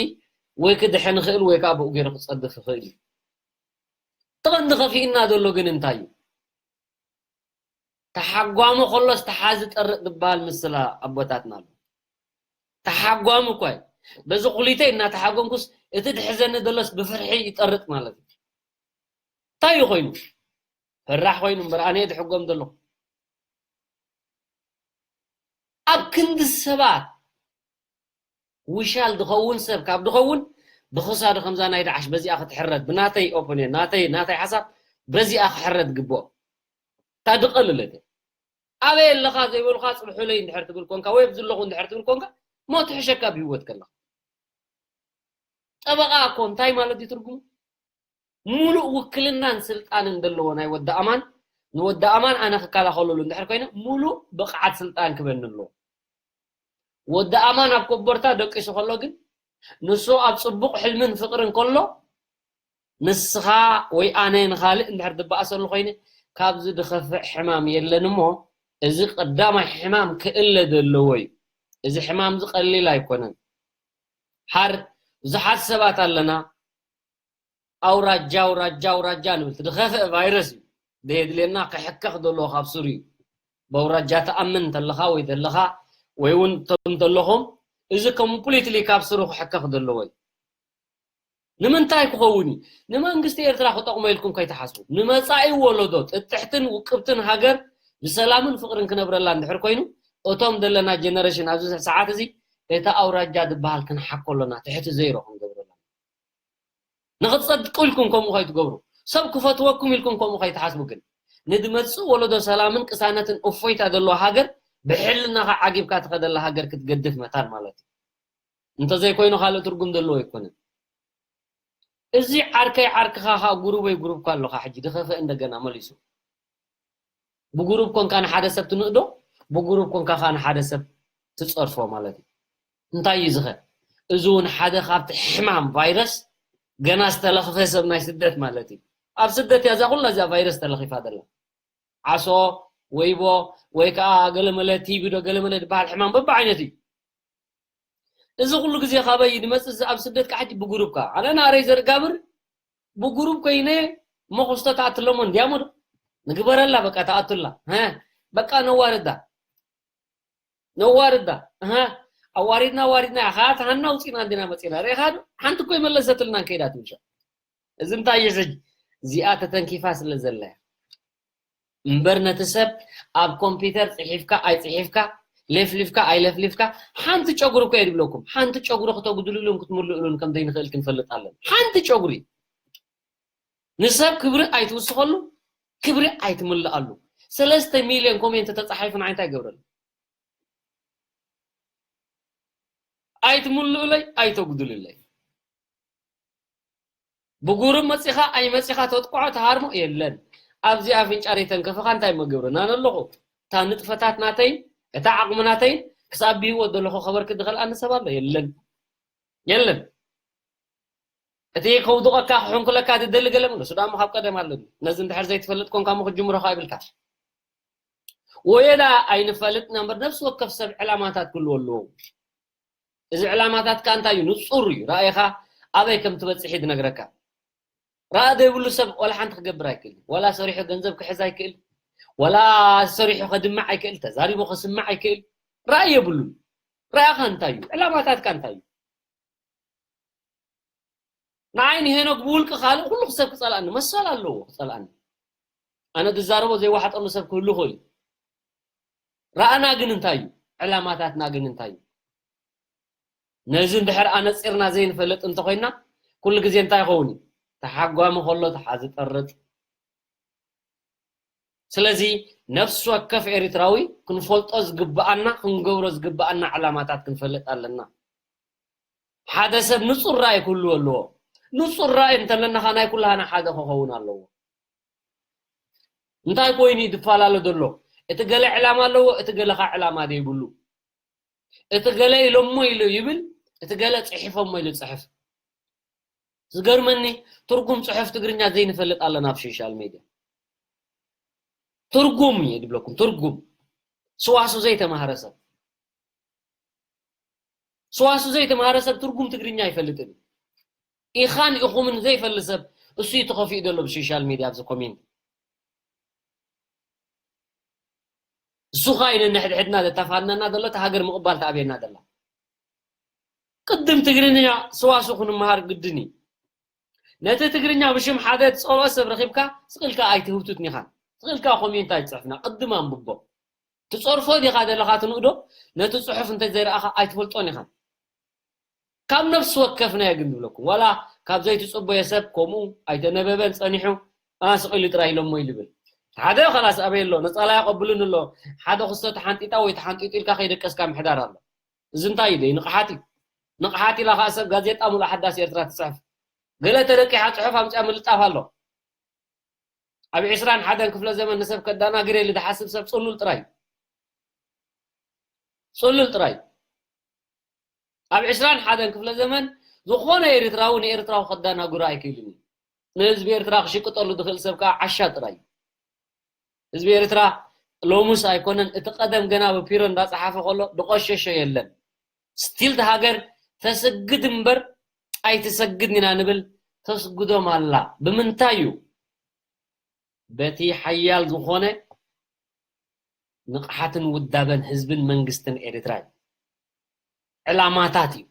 ወይ ክድሕን ይኽእል ወይ ከኣ ብኡ ገይሩ ክጸድፍ ይኽእል እዩ። እቲ ቀንዲ ከፊእና ዘሎ ግን እንታይ እዩ? ተሓጓሚ ከሎስ ተሓዚ ጠርጥ ዝበሃል ምስላ ኣቦታትና ኣሎ። ተሓጓሚ እኳ እዩ። በዚ ኩሊተይ እናተሓጎምኩስ እቲ ድሕዘኒ ዘሎስ ብፍርሒ ይጠርጥ ማለት እዩ። እንታይ እዩ ኮይኑ? ፈራሕ ኮይኑ እምበር ኣነ እየ ዝሕጎም ዘለኹ። ኣብ ክንዲ ሰባት ውሻል ዝኸውን ሰብ ካብ ዝኸውን ብኽሳዱ ከምዛ ናይ ደዓሽ በዚኣ ክትሕረድ፣ ብናተይ ኦፒንየን፣ ናተይ ናተይ ሓሳብ በዚኣ ክሕረድ ግብኦ። እታ ድቐልለት እያ። ኣበይ ኣለኻ ዘይበሉኻ ጽብሑለይ እንድሕር ትብል ኮንካ ወይ ኣብዚ ኣለኹ እንድሕር ትብል ኮንካ ሞ ትሕሸካ ብህይወት ከለኻ። ጠበቓ እኮ እንታይ ማለት እዩ ትርጉሙ? ሙሉእ ውክልናን ስልጣንን ዘለዎ ናይ ወዲ ኣማን፣ ንወዲ ኣማን ኣነ ክከላኸለሉ እንድሕር ኮይነ ሙሉእ ብቕዓት ስልጣን ክበኒ ኣለዎ። ወዲ ኣማን ኣብ ኮቦርታ ደቂሱ ከሎ ግን ንሱ ኣብ ጽቡቕ ሕልምን ፍቕርን ከሎ ንስኻ ወይ ኣነ ንኻልእ እንድሕር ዝበኣሰሉ ኮይነ ካብዚ ድኸፍእ ሕማም የለን እሞ እዚ ቀዳማይ ሕማም ክእለ ዘለዎ እዩ። እዚ ሕማም እዚ ቀሊል ኣይኮነን። ሓር ብዙሓት ሰባት ኣለና ኣውራጃ ኣውራጃ ኣውራጃ ንብል። እቲ ድኸፍእ ቫይረስ እዩ። ደየድልየና ክሕከኽ ዘለዎ ካብ ስሩ እዩ። ብኣውራጃ ትኣምን እንተለኻ ወይ ዘለኻ ወይ እውን እቶም እንተለኹም እዚ ኮምፕሊትሊ ካብ ስሩ ክሕከኽ ዘለዎ እዩ። ንምንታይ ክኸውን እዩ? ንመንግስቲ ኤርትራ ክጠቕሞ ኢልኩም ከይትሓስቡ። ንመጻኢ ወለዶ ጥጥሕትን ውቅብትን ሃገር ብሰላምን ፍቕርን ክነብረላ እንድሕር ኮይኑ እቶም ዘለና ጀነሬሽን ኣብዚ ሰዓት እዚ እቲ ኣውራጃ ዝበሃል ክንሓኮ ኣሎና። ትሕቲ ዘይሮ ክንገብረላ። ንኽትጸድቁ ኢልኩም ከምኡ ከይትገብሩ፣ ሰብ ክፈትወኩም ኢልኩም ከምኡ ከይትሓስቡ ግን ንድመጽእ ወለዶ ሰላምን ቅሳነትን እፎይታ ዘለዎ ሃገር ብሕልናኻ ዓጊብካ ትኸደላ ሃገር ክትገድፍ መታን ማለት እዩ። እንተዘይኮይኑ ካልእ ትርጉም ዘለዎ ኣይኮነን። እዚ ዓርከይ ዓርክኻ ኸዓ ጉሩበይ ጉሩብካ ኣለኻ ሕጂ ድኸፍእ እንደገና መሊሱ ብጉሩብ ኮንካ ንሓደ ሰብ ትንእዶ ብጉሩብ ኮንካ ኸዓ ንሓደ ሰብ ትጸርፎ ማለት እዩ። እንታይ እዩ ዝኸ እዚ እውን ሓደ ካብቲ ሕማም ቫይረስ ገና ዝተለኽፈ ሰብ ናይ ስደት ማለት እዩ። ኣብ ስደት እያ እዛ ኩላ እዚኣ ቫይረስ ተለኺፋ ዘላ። ዓሶ፣ ወይቦ፣ ወይ ከዓ ገለመለ ቲቢ ዶ ገለመለ ዝበሃል ሕማም በብዓይነት እዩ። እዚ ኩሉ ግዜ ካበይ እዩ ዝመፅእ? እዚ ኣብ ስደት ከዓ ሕጂ ብጉሩብ ከዓ ኣነ ናረይ ዘርጋብር ብጉሩብ ኮይነ መኹስቶ ተኣትለሞ እንዲያሞ ዶ ንግበረላ በቃ ተኣቱላ ሀ በቃ ነዋርዳ ነዋርዳ እሃ ኣዋሪድና ኣዋሪድና ኢኻ ተሃና ውፂና እንዲና መፂና ርኢኻ ዶ ሓንቲ እኮ ይመለሰትልና ከይዳ ትምሻ እዚ እንታይ እዩ ሕጂ እዚኣ ተተንኪፋ ስለ ዘላ እምበር ነቲ ሰብ ኣብ ኮምፒተር ጽሒፍካ ኣይጽሒፍካ ለፍሊፍካ ኣይለፍሊፍካ ሓንቲ ጨጉሪ እኮ የድብለኩም ሓንቲ ጨጉሪ ክተጉድልሉን ክትምልእሉን ከም ዘይንኽእል ክንፈልጥ ኣለና ሓንቲ ጨጉሪ ንሰብ ክብሪ ኣይትውስኸሉ ክብሪ ኣይትምልኣሉ ሰለስተ ሚልዮን ኮሜንት ተጻሒፉ ንዓይ እንታይ ይገብረሉ ኣይትምልኡለይ ኣይተጉድልለይ ብጉሩብ መጺኻ ኣይመጺኻ ተጥቅዖ ተሃርሞ የለን ኣብዚ ኣፍንጫ ሪተንከፍኻ እንታይ መገብረና ነለኹ እታ ንጥፈታት ናተይን እታ ዓቕሚ ናተይን ክሳብ ብህይወት ዘለኹ ከበርክት ዝኸልኣኒ ሰብ ኣሎ የለን የለን እቲ ከውድቐካ ክሕንኩለካ ዝደሊ ገለ ንሱ ዳሞ ካብ ቀደም ኣለኒ ነዚ እንድሕር ዘይትፈልጥ ኮንካ ሞ ክጅምሮኻ ይብልካ ወየዳ ኣይንፈልጥና እምበር ነፍሲ ወከፍ ሰብ ዕላማታት ክህልዎ ኣለዎ እዚ ዕላማታትካ እንታይ እዩ ንፁር እዩ ራእይኻ ኣበይ ከም ትበፅሕ እዩ ዝነግረካ ራእ ዘይብሉ ሰብ ወላ ሓንቲ ክገብር ኣይክእል ወላ ሰሪሑ ገንዘብ ክሕዝ ኣይክእል ወላ ሰሪሑ ከድምዕ ኣይክእል ተዛሪቡ ከስምዕ ኣይክእል ራእይ የብሉን ራእይኻ እንታይ እዩ ዕላማታትካ እንታይ እዩ ንዓይ ንሄኖክ ብውልቂ ካልእ ኩሉ ሰብ ክፀልኣኒ መሰል ኣለዎ ክፀልኣኒ ኣነ ዝዛረቦ ዘይወሓጠሉ ሰብ ክህሉ ይኽእል እዩ ረኣና ግን እንታይ እዩ ዕላማታትና ግን እንታይ እዩ ነዚ እንድሕር ኣነፂርና ዘይንፈልጥ እንተኮይና ኩሉ ግዜ እንታይ ይኸውን እዩ ተሓጓሚ ከሎ ተሓዚ ጠርጥ ስለዚ ነፍሲ ወከፍ ኤርትራዊ ክንፈልጦ ዝግብኣና ክንገብሮ ዝግብኣና ዕላማታት ክንፈልጥ ኣለና ሓደ ሰብ ንጹር ራእይ ክህልዎ ኣለዎ ንጹር ራእይ እንተለና ከ ናይ ኩላህና ሓደ ክኸውን ኣለዎ እንታይ ኮይኑ እዩ ዝፈላለ ዘሎ እቲ ገለ ዕላማ ኣለዎ እቲ ገለ ከ ዕላማ ዘይብሉ እቲ ገለ ኢሎሞ ኢሉ ይብል እቲ ገለ ጽሒፎሞ ኢሉ ጽሕፍ ዝገርመኒ ትርጉም ጽሑፍ ትግርኛ ዘይንፈልጥ ኣለና ኣብ ሶሻል ሚድያ ትርጉም እየ ድብለኩም ትርጉም ስዋሱ ዘይተማሃረ ሰብ ስዋሱ ዘይተማሃረ ሰብ ትርጉም ትግርኛ ኣይፈልጥን ኢኻን ኢኹምን ዘይፈል ሰብ እሱ ተኸፊኡ ዘሎ ብሶሻል ሚድያ ኣብዚ ኮሜንት እሱ ኸዓ እዩ ነንሕድሕድና ዘተፋነና ዘሎ እታ ሃገር ምቕባል ተኣብየና ዘላ ቅድም ትግርኛ ስዋሱ ክንመሃር ግድን እዩ ነቲ ትግርኛ ብሽም ሓደ ዝፀልኦ ሰብ ረኺብካ ስቕ ኢልካ ኣይትህውትት ኒኻ ስቕ ኢልካ ኮሜንት ኣይትጽሕፍና፣ ቅድም ኣንብቦ። ትጸርፎ ዲኻ ዘለኻ ትንእዶ፣ ነቲ ጽሑፍ እንተ ዘይረኣኻ ኣይትፈልጦን ኢኻ። ካብ ነፍሲ ወከፍና እየ ግን ዝብለኩም፣ ዋላ ካብ ዘይትጽበዮ ሰብ ከምኡ ኣይተነበበን ጸኒሑ፣ "ኣ፣ ስቕ ኢሉ ጥራይ ኢሎሞ" እዩ ዝብል። ሓደ ኸላስ ኣበይ ኣሎ፣ ነጻላይ ኣቐብሉን ኣሎ። ሓደ ክስቶ ተሓንጢጣ ወይ ተሓንጢጡ ኢልካ ከይደቀስካ ምሕዳር ኣሎ። እዚ እንታይ እዩ ደይ? ንቕሓት እዩ። ንቕሓት ኢላ ኸኣ ሰብ ጋዜጣ ሙሉእ ሓዳስ ኤርትራ ትጽሕፍ። ገለ ተደቂሓ ጽሑፍ ኣምጺኣ ምልጣፍ ኣሎ። ኣብ ዕስራን ሓደን ክፍለ ዘመን ንሰብ ከዳናግር ኢሉ ዝሓስብ ሰብ ጽሉል ጥራይ እዩ። ጽሉል ጥራይ እዩ። ኣብ ዕስራን ሓደን ክፍለ ዘመን ዝኾነ ኤርትራዊ ንኤርትራዊ ከዳናግሮ ኣይክእልን እዩ። ንህዝቢ ኤርትራ ክሽቅጠሉ ዝኽእል ሰብ ከኣ ዓሻ ጥራይ እዩ። ህዝቢ ኤርትራ ሎሙስ ኣይኮነን፣ እቲ ቀደም ገና ብፒሮ እንዳጸሓፈ ከሎ ዝቆሸሸ የለን። ስቲል እታ ሃገር ተስግድ እምበር ኣይትሰግድን ኢና ንብል፣ ተስግዶም ኣላ። ብምንታይ እዩ? በቲ ሓያል ዝኾነ ንቕሓትን ውዳበን ህዝብን መንግስትን ኤርትራ እዩ። ዕላማታት እዩ።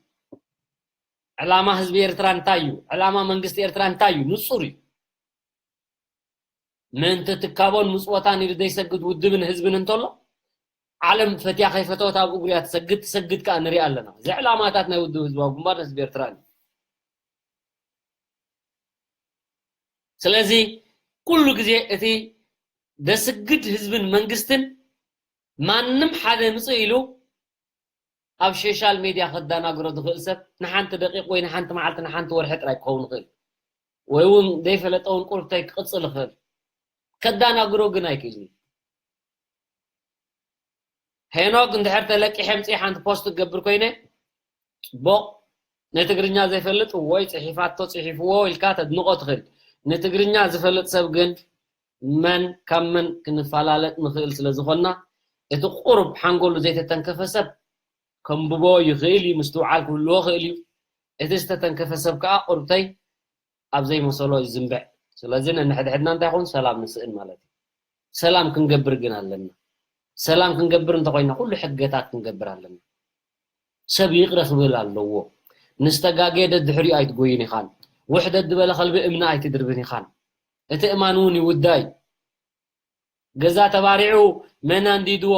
ዕላማ ህዝቢ ኤርትራ እንታይ እዩ? ዕላማ መንግስቲ ኤርትራ እንታይ እዩ? ንጹር እዩ። ምእንቲ ትካቦን ምጽወታን ኢሉ ዘይሰግድ ውድብን ህዝብን እንተሎ፣ ዓለም ፈትያ ከይፈተወት ኣብ እግሩ እያ ትሰግድ፣ ትሰግድ ከኣ ንሪኣ ኣለና። እዚ ዕላማታት ናይ ውድብ ህዝባዊ ግንባር ህዝቢ ኤርትራ እዩ። ስለዚ ኩሉ ግዜ እቲ ደስግድ ህዝብን መንግስትን ማንም ሓደ ምጽእ ኢሉ ኣብ ሶሻል ሜድያ ከዳናግሮ ዝኽእል ሰብ ንሓንቲ ደቂቕ ወይ ንሓንቲ መዓልቲ ንሓንቲ ወርሒ ጥራይ ክኸውን ይኽእል፣ ወይ እውን ዘይፈለጠ እውን ቁርብተይ ክቕጽል ይኽእል። ከዳናግሮ ግን ኣይክእልን። ሄኖክ እንድሕር ተለቂሐ ምጽእ ሓንቲ ፖስት ክገብር ኮይነ ጽቡቕ፣ ንትግርኛ ዘይፈልጥ ወይ ጽሒፋቶ ጽሒፍዎ ኢልካ ተድንቖ ትኽእል። ንትግርኛ ዝፈልጥ ሰብ ግን መን ካብ መን ክንፈላለጥ ንኽእል ስለ ዝኾንና፣ እቲ ቁሩብ ሓንጎሉ ዘይተተንከፈ ሰብ ከንብቦ ይኽእል እዩ፣ ምስትውዓል ክህልዎ ይኽእል እዩ። እቲ ዝተተንከፈ ሰብ ከኣ ቁርብተይ ኣብ ዘይመሰሎ ይዝንብዕ። ስለዚ ነንሕድሕድና እንታይ ይኹን ሰላም ንስእን ማለት እዩ። ሰላም ክንገብር ግን ኣለና። ሰላም ክንገብር እንተኾይና ኩሉ ሕገታት ክንገብር ኣለና። ሰብ ይቕረ ክብል ኣለዎ። ንዝተጋገየ ደድሕሪኡ ኣይትጎይን ኢኻን። ውሕደት ዝበለ ከልቢ እምኒ ኣይትድርብን ኢኻን። እቲ እማን እውን ይውዳእ እዩ። ገዛ ተባሪዑ መን ኣንዲድዎ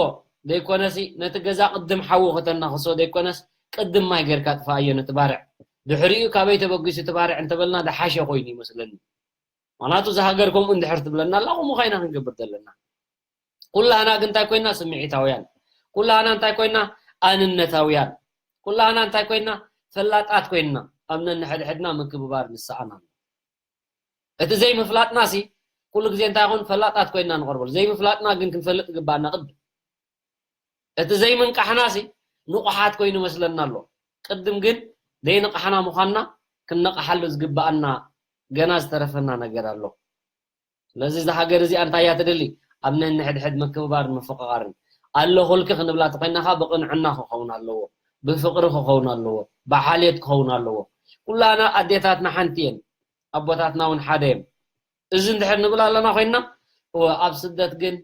ዘይኮነሲ፣ ነቲ ገዛ ቅድም ሓዊ ከተናኽሶ ዘይኮነስ፣ ቅድም ማይ ጌርካ ጥፍኣዮ ነቲ ባርዕ። ድሕሪኡ ካበይ ተበጊሱ እቲ ባርዕ እንተበልና ዝሓሸ ኮይኑ ይመስለኒ። ምኽንያቱ እዛ ሃገር ከምኡ እንድሕር ትብለና ኣላ፣ ከምኡ ኸይና ክንገብር ዘለና። ኩላህና ግን እንታይ ኮይና? ስምዒታውያን። ኩላህና እንታይ ኮይና? ኣንነታውያን። ኩላህና እንታይ ኮይና? ፈላጣት ኮይና። ኣብ ነንሕድሕድና ምክብባር ንሰኣን ኣሎ። እቲ ዘይምፍላጥናሲ ኩሉ ግዜ እንታይ ይኹን ፈላጣት ኮይና ንቐርበሉ። ዘይምፍላጥና ግን ክንፈልጥ ይግባኣና ቅድም። እቲ ዘይምንቃሕናሲ ንቑሓት ኮይኑ መስለና ኣሎ። ቅድም ግን ዘይንቓሕና ምዃንና ክንነቕሓሉ ዝግባኣና ገና ዝተረፈና ነገር ኣሎ። ስለዚ እዛ ሃገር እዚኣ እንታይ እያ ትደሊ? ኣብ ነንሕድሕድ ምክብባርን ምፍቕቓርን። ኣለኹልኪ ክንብላ ተኾይና ኸኣ ብቕንዕና ክኸውን ኣለዎ፣ ብፍቕሪ ክኸውን ኣለዎ፣ ብሓልዮት ክኸውን ኣለዎ። ኩላና ኣዴታትና ሓንቲ እየን፣ ኣቦታትና እውን ሓደ እዮም። እዚ እንድሕር ንብል ኣለና ኮይንና፣ እወ፣ ኣብ ስደት ግን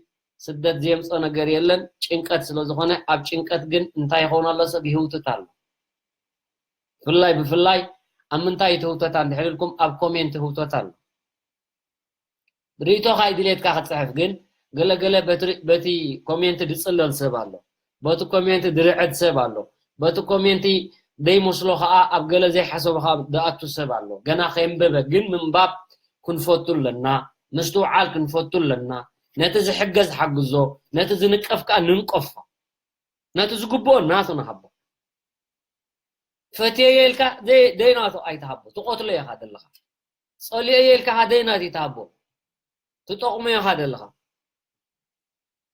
ስደት ዘየምፅኦ ነገር የለን። ጭንቀት ስለ ዝኾነ ኣብ ጭንቀት ግን እንታይ ይኸውን ኣሎ? ሰብ ይህውትት ኣሎ። ብፍላይ ብፍላይ ኣብ ምንታይ ይትህውተት እንድሕር ኢልኩም ኣብ ኮሜንት ይህውተት ኣሎ። ርእይቶኻ እዩ ድሌትካ ክትፅሕፍ፣ ግን ገለገለ በቲ ኮሜንት ድፅለል ሰብ ኣሎ፣ በቲ ኮሜንት ድርዕድ ሰብ ኣሎ፣ በቲ ኮሜንቲ ደይመስሎ ኸዓ ኣብ ገለ ዘይሓሰቦ ኸዓ ድኣቱ ሰብ ኣሎ። ገና ከየንበበ ግን ምንባብ ክንፈቱ ኣለና፣ ምስትውዓል ክንፈቱ ኣለና። ነቲ ዝሕገዝ ሓግዞ፣ ነቲ ዝንቀፍ ከኣ ንንቀፎ፣ ነቲ ዝግብኦ ናቱ ንሃቦ። ፈትየዮ ኢልካ ደይ- ደይናቱ ኣይትሃቦ፣ ትቐትሎ ኢኻ ዘለኻ። ጸሊኦዮ ኢልካ ኸዓ ደይናቱ ኣይትሃቦ፣ ትጠቕሞ ኢኻ ዘለኻ።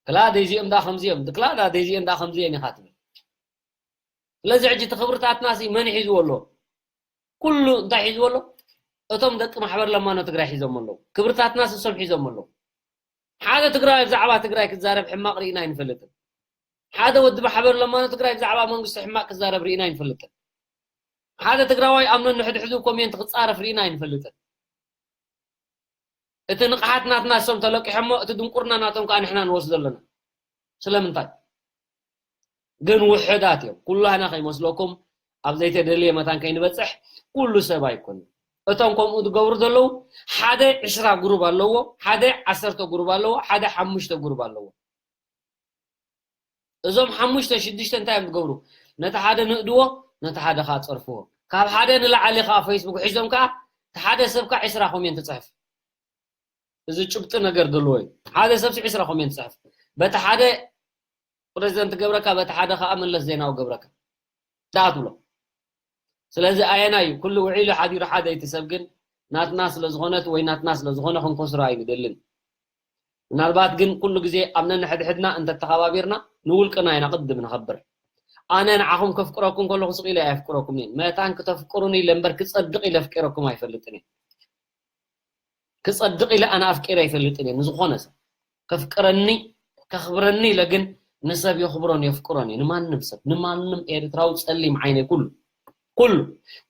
ክላ ደይዚኦም ደኣ ከምዚኦም፣ ክላ ደኣ ደይዚኦም ደኣ ከምዚኦም ኢኻ ትብል። ስለዚ ሕጂ እቲ ክብርታትና ሲ መን ሒዝዎ ኣሎ? ኩሉ እንታይ ሒዝዎ ኣሎ? እቶም ደቂ ማሕበር ለማኖ ትግራይ ሒዞም ኣለዉ። ክብርታትና ሲ እሶም ሒዞም ኣለዉ። ሓደ ትግራዋይ ብዛዕባ ትግራይ ክዛረብ ሕማቕ ርኢና ኣይንፈልጥን። ሓደ ወዲ ማሕበር ለማኖ ትግራይ ብዛዕባ መንግስቲ ሕማቕ ክዛረብ ርኢና ኣይንፈልጥን። ሓደ ትግራዋይ ኣብ ነንሕድሕዱ ኮሜንት ክጻረፍ ርኢና ኣይንፈልጥን። እቲ ንቕሓት ናትና እሶም ተለቂሖሞ፣ እቲ ድንቁርና ናቶም ከዓ ንሕና ንወስዶ ኣለና። ስለምንታይ? ግን ውሑዳት እዮም። ኩላህና ከይመስለኩም ኣብ ዘይተደልየ መታን ከይንበጽሕ፣ ኩሉ ሰብ ኣይኮነን። እቶም ከምኡ ዝገብሩ ዘለዉ ሓደ ዕስራ ግሩብ ኣለዎ፣ ሓደ ዓሰርተ ግሩብ ኣለዎ፣ ሓደ ሓሙሽተ ግሩብ ኣለዎ። እዞም ሓሙሽተ ሽዱሽተ እንታይ እዮም ዝገብሩ? ነቲ ሓደ ንእድዎ፣ ነቲ ሓደ ከዓ ጸርፍዎ። ካብ ሓደ ንላዕሊ ከዓ ፌስቡክ ሒዞም ከዓ እቲ ሓደ ሰብ ከዓ ዕስራ ኮሜንት ይጽሕፍ። እዚ ጭብጢ ነገር ዘለዎ እዩ። ሓደ ሰብ ዕስራ ኮሜንት ይጽሕፍ። በቲ ሓደ ፕሬዚደንት ገብረካ፣ በቲ ሓደ ከዓ መለስ ዜናዊ ገብረካ። ደኣ ትብሎ። ስለዚ ኣየናይ እዩ? ኩሉ ውዒሉ ሓዲሩ ሓደ እቲ ሰብ ግን ናትና ስለ ዝኾነት ወይ ናትና ስለ ዝኾነ ክንከስሮ ኣይንደልን። ምናልባት ግን ኩሉ ግዜ ኣብ ነንሕድሕድና እንተተኸባቢርና ንውልቅና ኢና ቅድም ንኸብር። ኣነ ንዓኹም ከፍቅረኩም ከለኹ ስቕ ኢለ ኣየፍቅረኩም እየ። መታን ክተፍቅሩኒ ኢለ እምበር ክጸድቕ ኢለ ኣፍቂረኩም ኣይፈልጥን እየ። ክጸድቕ ኢለ ኣነ ኣፍቂረ ኣይፈልጥን እየ። ንዝኾነ ሰብ ከፍቅረኒ ከኽብረኒ ኢለ ግን ንሰብ የኽብሮን የፍቅሮን እየ። ንማንም ሰብ፣ ንማንም ኤርትራዊ ጸሊም ዓይነይ ኩሉ፣ ኩሉ።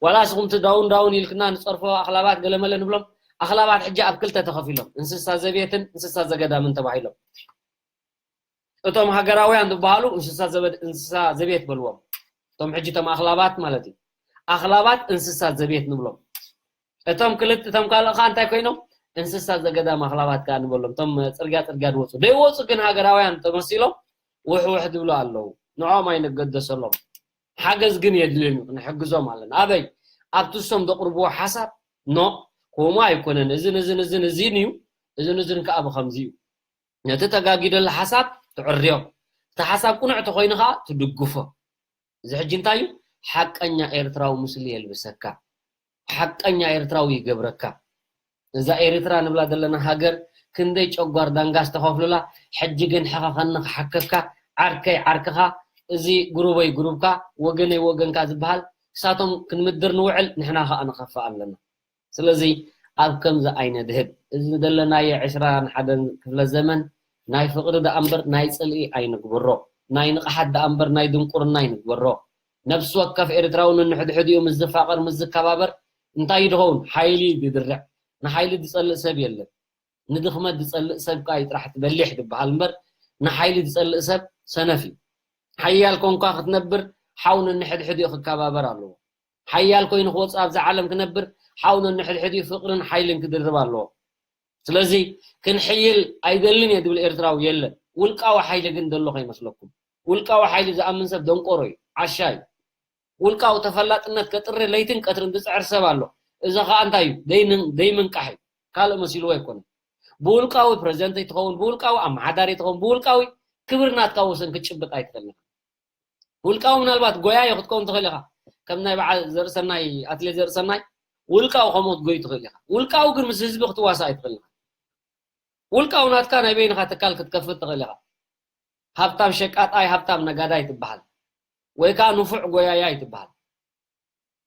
ዋላ እስኹም እቲ ዳውን ዳውን ኢልክና ንጸርፎ ኣኽላባት ገለመለ ንብሎም። ኣኽላባት ሕጂ ኣብ ክልተ ተኸፊሎም፣ እንስሳ ዘቤትን እንስሳ ዘገዳምን ተባሂሎም። እቶም ሃገራውያን ዝበሃሉ እንስሳ ዘበድ-፣ እንስሳ ዘቤት በልዎም። እቶም ሕጂ እቶም ኣኽላባት ማለት እዩ። ኣኽላባት እንስሳ ዘቤት ንብሎም። እቶም ክልተ፣ እቶም ካልእ ኸኣ እንታይ ኮይኖም? እንስሳ ዘገዳም ኣኽላባት ከኣ ንበሎም። እቶም ጽርግያ ጽርግያ ዝወጹ። ዘይወጹ ግን ሃገራውያን ተመሲሎም ውሕ ውሕ ዝብሉ ኣለዉ። ንዕኦም ኣይንገደሰሎም። ሓገዝ ግን የድልዮም እዩ፣ ክንሕግዞም ኣለና። ኣበይ? ኣብቲ እሶም ዘቕርብዎ ሓሳብ፣ ኖ፣ ከምኡ ኣይኮነን። እዝን፣ እዝን፣ እዝን፣ እዝን እዩ። እዝን፣ እዝን ከኣ ብኸምዚ እዩ። ነቲ ተጋጊደሉ ሓሳብ ትዕርዮ። እቲ ሓሳብ ቅኑዕ ተኾይኑ ኸኣ ትድግፎ። እዚ ሕጂ እንታይ እዩ? ሓቀኛ ኤርትራዊ ምስሊ የልብሰካ። ሓቀኛ ኤርትራዊ ይገብረካ። እዛ ኤርትራ ንብላ ዘለና ሃገር ክንደይ ጨጓር ዳንጋ ዝተኸፍሉላ፣ ሕጂ ግን ሕኸኸኒ ክሓከካ፣ ዓርከይ ዓርክኻ፣ እዚ ግሩበይ ግሩብካ፣ ወገነይ ወገንካ ዝበሃል፣ ክሳቶም ክንምድር ንውዕል፣ ንሕና ኸኣ ንኸፍእ ኣለና። ስለዚ ኣብ ከምዚ ኣይነድህብ። እዚ ዘለናዮ ዕስራን ሓደን ክፍለ ዘመን ናይ ፍቕሪ ደኣ እምበር ናይ ጽልኢ ኣይንግበሮ። ናይ ንቕሓት ደኣ እምበር ናይ ድንቁርና ኣይንግበሮ። ነፍሲ ወከፍ ኤርትራዊ ነንሕድሕዲኡ ምስ ዝፋቐር፣ ምስ ዝከባበር እንታይ እዩ ዝኸውን? ሓይሊ እዩ ዝድርዕ። ንሓይሊ ዝጸልእ ሰብ የለን። ንድኽመት ዝጸልእ ሰብ ከኣ እዩ ጥራሕ በሊሕ ዝበሃል እምበር ንሓይሊ ዝጸልእ ሰብ ሰነፍ እዩ። ሓያል ኮንካ ክትነብር ሓው ነንሕድሕዲኡ ክከባበር ኣለዎ። ሓያል ኮይኑ ክወጽእ ኣብዛ ዓለም ክነብር ሓው ነንሕድሕዲኡ ፍቕርን ሓይልን ክድርብ ኣለዎ። ስለዚ ክንሕይል ኣይደልን እየ ዝብል ኤርትራዊ የለን። ውልቃዊ ሓይሊ ግን ዘሎ ከይመስለኩም። ውልቃዊ ሓይሊ ዝኣምን ሰብ ደንቆሮ እዩ፣ ዓሻ እዩ። ውልቃዊ ተፈላጥነት ከጥሪ ለይትን ቀትርን ዝጽዕር ሰብ ኣሎ። እዚ ኸኣ እንታይ እዩ? ዘይን-፣ ዘይምንቃሕ እዩ። ካልእ መሲልዎ ኣይኮነን። ብውልቃዊ ፕረዚደንት ኣይትኸውን፣ ብውልቃዊ ኣመሓዳሪ ኣይትኸውን፣ ብውልቃዊ ክብሪ ናትካ ወሰን ክትጭብጥ ኣይትኽእልን። ውልቃዊ ምናልባት ጎያዮ ክትከውን ትኽእል ኢኻ። ከም ናይ በዓል ዘርእሰናይ፣ ኣትሌት ዘርእሰናይ ውልቃዊ ከምኡ ክትጎይ ትኽእል ኢኻ። ውልቃዊ ግን ምስ ህዝቢ ክትዋሳእ ኣይትኽእል ኢኻ። ውልቃዊ ናትካ ናይ በይንኻ ትካል ክትከፍት ትኽእል ኢኻ። ሃብታም ሸቃጣይ፣ ሃብታም ነጋዳይ ትበሃል። ወይ ከኣ ንፉዕ ጎያያይ ትበሃል።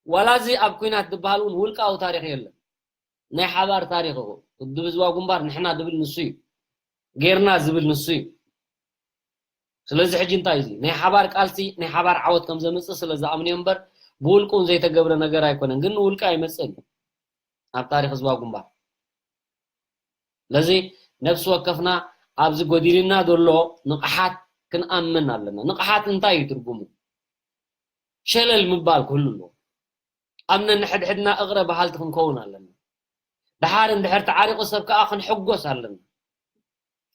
ዋላ እዚ ኣብ ኲናት ዝበሃል እውን ውልቃዊ ታሪኽ የለን። ናይ ሓባር ታሪኽ እዩ። ውድብ ህዝባዊ ግንባር ንሕና ዝብል ንሱ እዩ። ጌርና ዝብል ንሱ እዩ። ስለዚ ሕጂ እንታይ እዩ እዚ? ናይ ሓባር ቃልሲ፣ ናይ ሓባር ዓወት ከም ዘምጽእ ስለ ዝኣምንዮ እምበር፣ ብውልቁ እውን ዘይተገብረ ነገር ኣይኮነን። ግን ንውልቂ ኣይመጽእን እዩ። ኣብ ታሪኽ ህዝባዊ ግንባር። ስለዚ ነፍሲ ወከፍና ኣብዚ ጎዲልና ዘሎ ንቕሓት ክንኣምን ኣለና። ንቕሓት እንታይ እዩ ትርጉሙ? ሸለል ምባል ክህሉ ኣለዎ። ኣብ ነንሕድሕድና እቕረ በሃልቲ ክንከውን ኣለና። ደሓር እንድሕር ተዓሪቑ ሰብ ከኣ ክንሕጎስ ኣለና።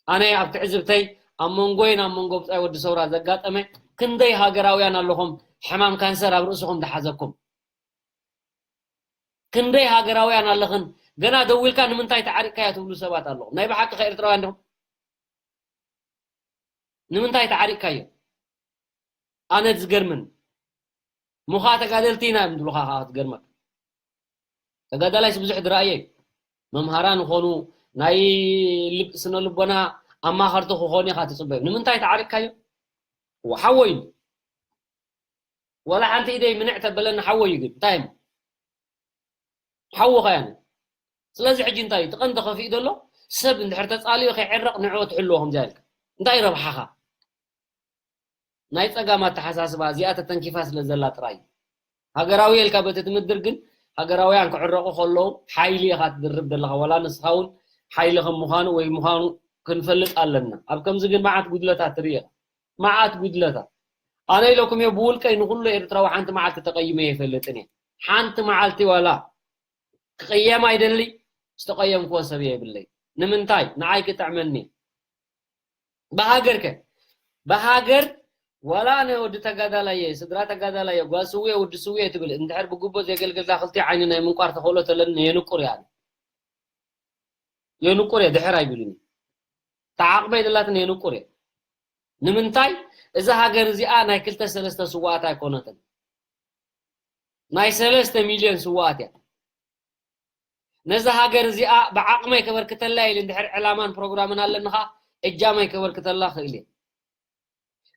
ኣነ ኣብ ትዕዝብተይ ኣብ መንጎይን ኣብ መንጎ ብጻይ ወዲ ሰውራ ዘጋጠመ ክንደይ ሃገራውያን ኣለኹም ሕማም ካንሰር ኣብ ርእስኹም ዝሓዘኩም? ክንደይ ሃገራውያን ኣለኽን ገና ደዊልካ ንምንታይ ተዓሪቕካዮ ትብሉ ሰባት ኣለኹም። ናይ ብሓቂ ከ ኤርትራውያን ዲኹም? ንምንታይ ተዓሪቕካዮ? ኣነ ዝገርምን ምዃ ተጋደልቲ ኢና እዮም ዝብሉኻ ከዓ ትገርመካ። ተጋዳላይስ ብዙሕ ዝረኣየ እዩ። መምሃራን ይኾኑ፣ ናይ ልብ-፣ ስነ ልቦና ኣማኸርቲ ክኾኑ ኢኻ ትጽበዮም። ንምንታይ ተዓሪቕካዮ? ዋ፣ ሓወይ እዩ። ዋላ ሓንቲ ኢደይ ምንዕ ተበለኒ ሓወይ እዩ ግን። እንታይ እሞ? ሓውኻ እያ። ስለዚ ሕጂ እንታይ እዩ? እቲ ቀንዲ ከፊኡ ዘሎ ሰብ እንድሕር ተጻልዩ ከይዕረቕ ንዕኡ ትሕልዎ ከምዚኣ ኢልካ። እንታይ ረብሓኻ? ናይ ጸጋም ኣተሓሳስባ እዚኣ ተተንኪፋ ስለ ዘላ ጥራይ እዩ። ሃገራዊ ኢልካ በቲ ትምድር ግን ሃገራውያን ክዕረቑ ከለዉ ሓይሊ ኢኻ ትድርብ ዘለኻ። ዋላ ንስኻ እውን ሓይሊ ከም ምዃኑ ወይ ምዃኑ ክንፈልጥ ኣለና። ኣብ ከምዚ ግን መዓት ጉድለታት ትርኢ ኢኻ። መዓት ጉድለታት። ኣነ ኢለኩም እየ ብውልቀይ ንኹሉ ኤርትራዊ ሓንቲ መዓልቲ ተቐይመ ኣይፈልጥን እየ። ሓንቲ መዓልቲ ዋላ ክቕየም ኣይደሊ፣ ዝተቐየምክዎ ሰብ የብለይ። ንምንታይ? ንዓይ ክጥዕመኒ። ብሃገር ከ? ብሃገር ዋላ ኣነ ወዲ ተጋዳላይ እየ፣ ስድራ ተጋዳላይ እየ፣ ጓል ስውእ እየ፣ ወዲ ስውእ እየ ትብል፣ እንድሕር ብግቡእ ዘገልግላ ክልቲኡ ዓይኒ ናይ ምንቋር ተኽእሎ ተለኒ የንቁር እየ ኣነ። የንቁር እየ፣ ድሕር ኣይብልን እየ። እታ ዓቕመይ ዘላትን የንቁር እየ። ንምንታይ? እዛ ሃገር እዚኣ ናይ ክልተ ሰለስተ ስውኣት ኣይኮነትን። ናይ ሰለስተ ሚልዮን ስውኣት እያ። ነዛ ሃገር እዚኣ ብዓቕመይ ከበርክተላ ኢለ እንድሕር ዕላማን ፕሮግራምን ኣለኒ ኸኣ እጃመይ ከበርክተላ ክእል እየ።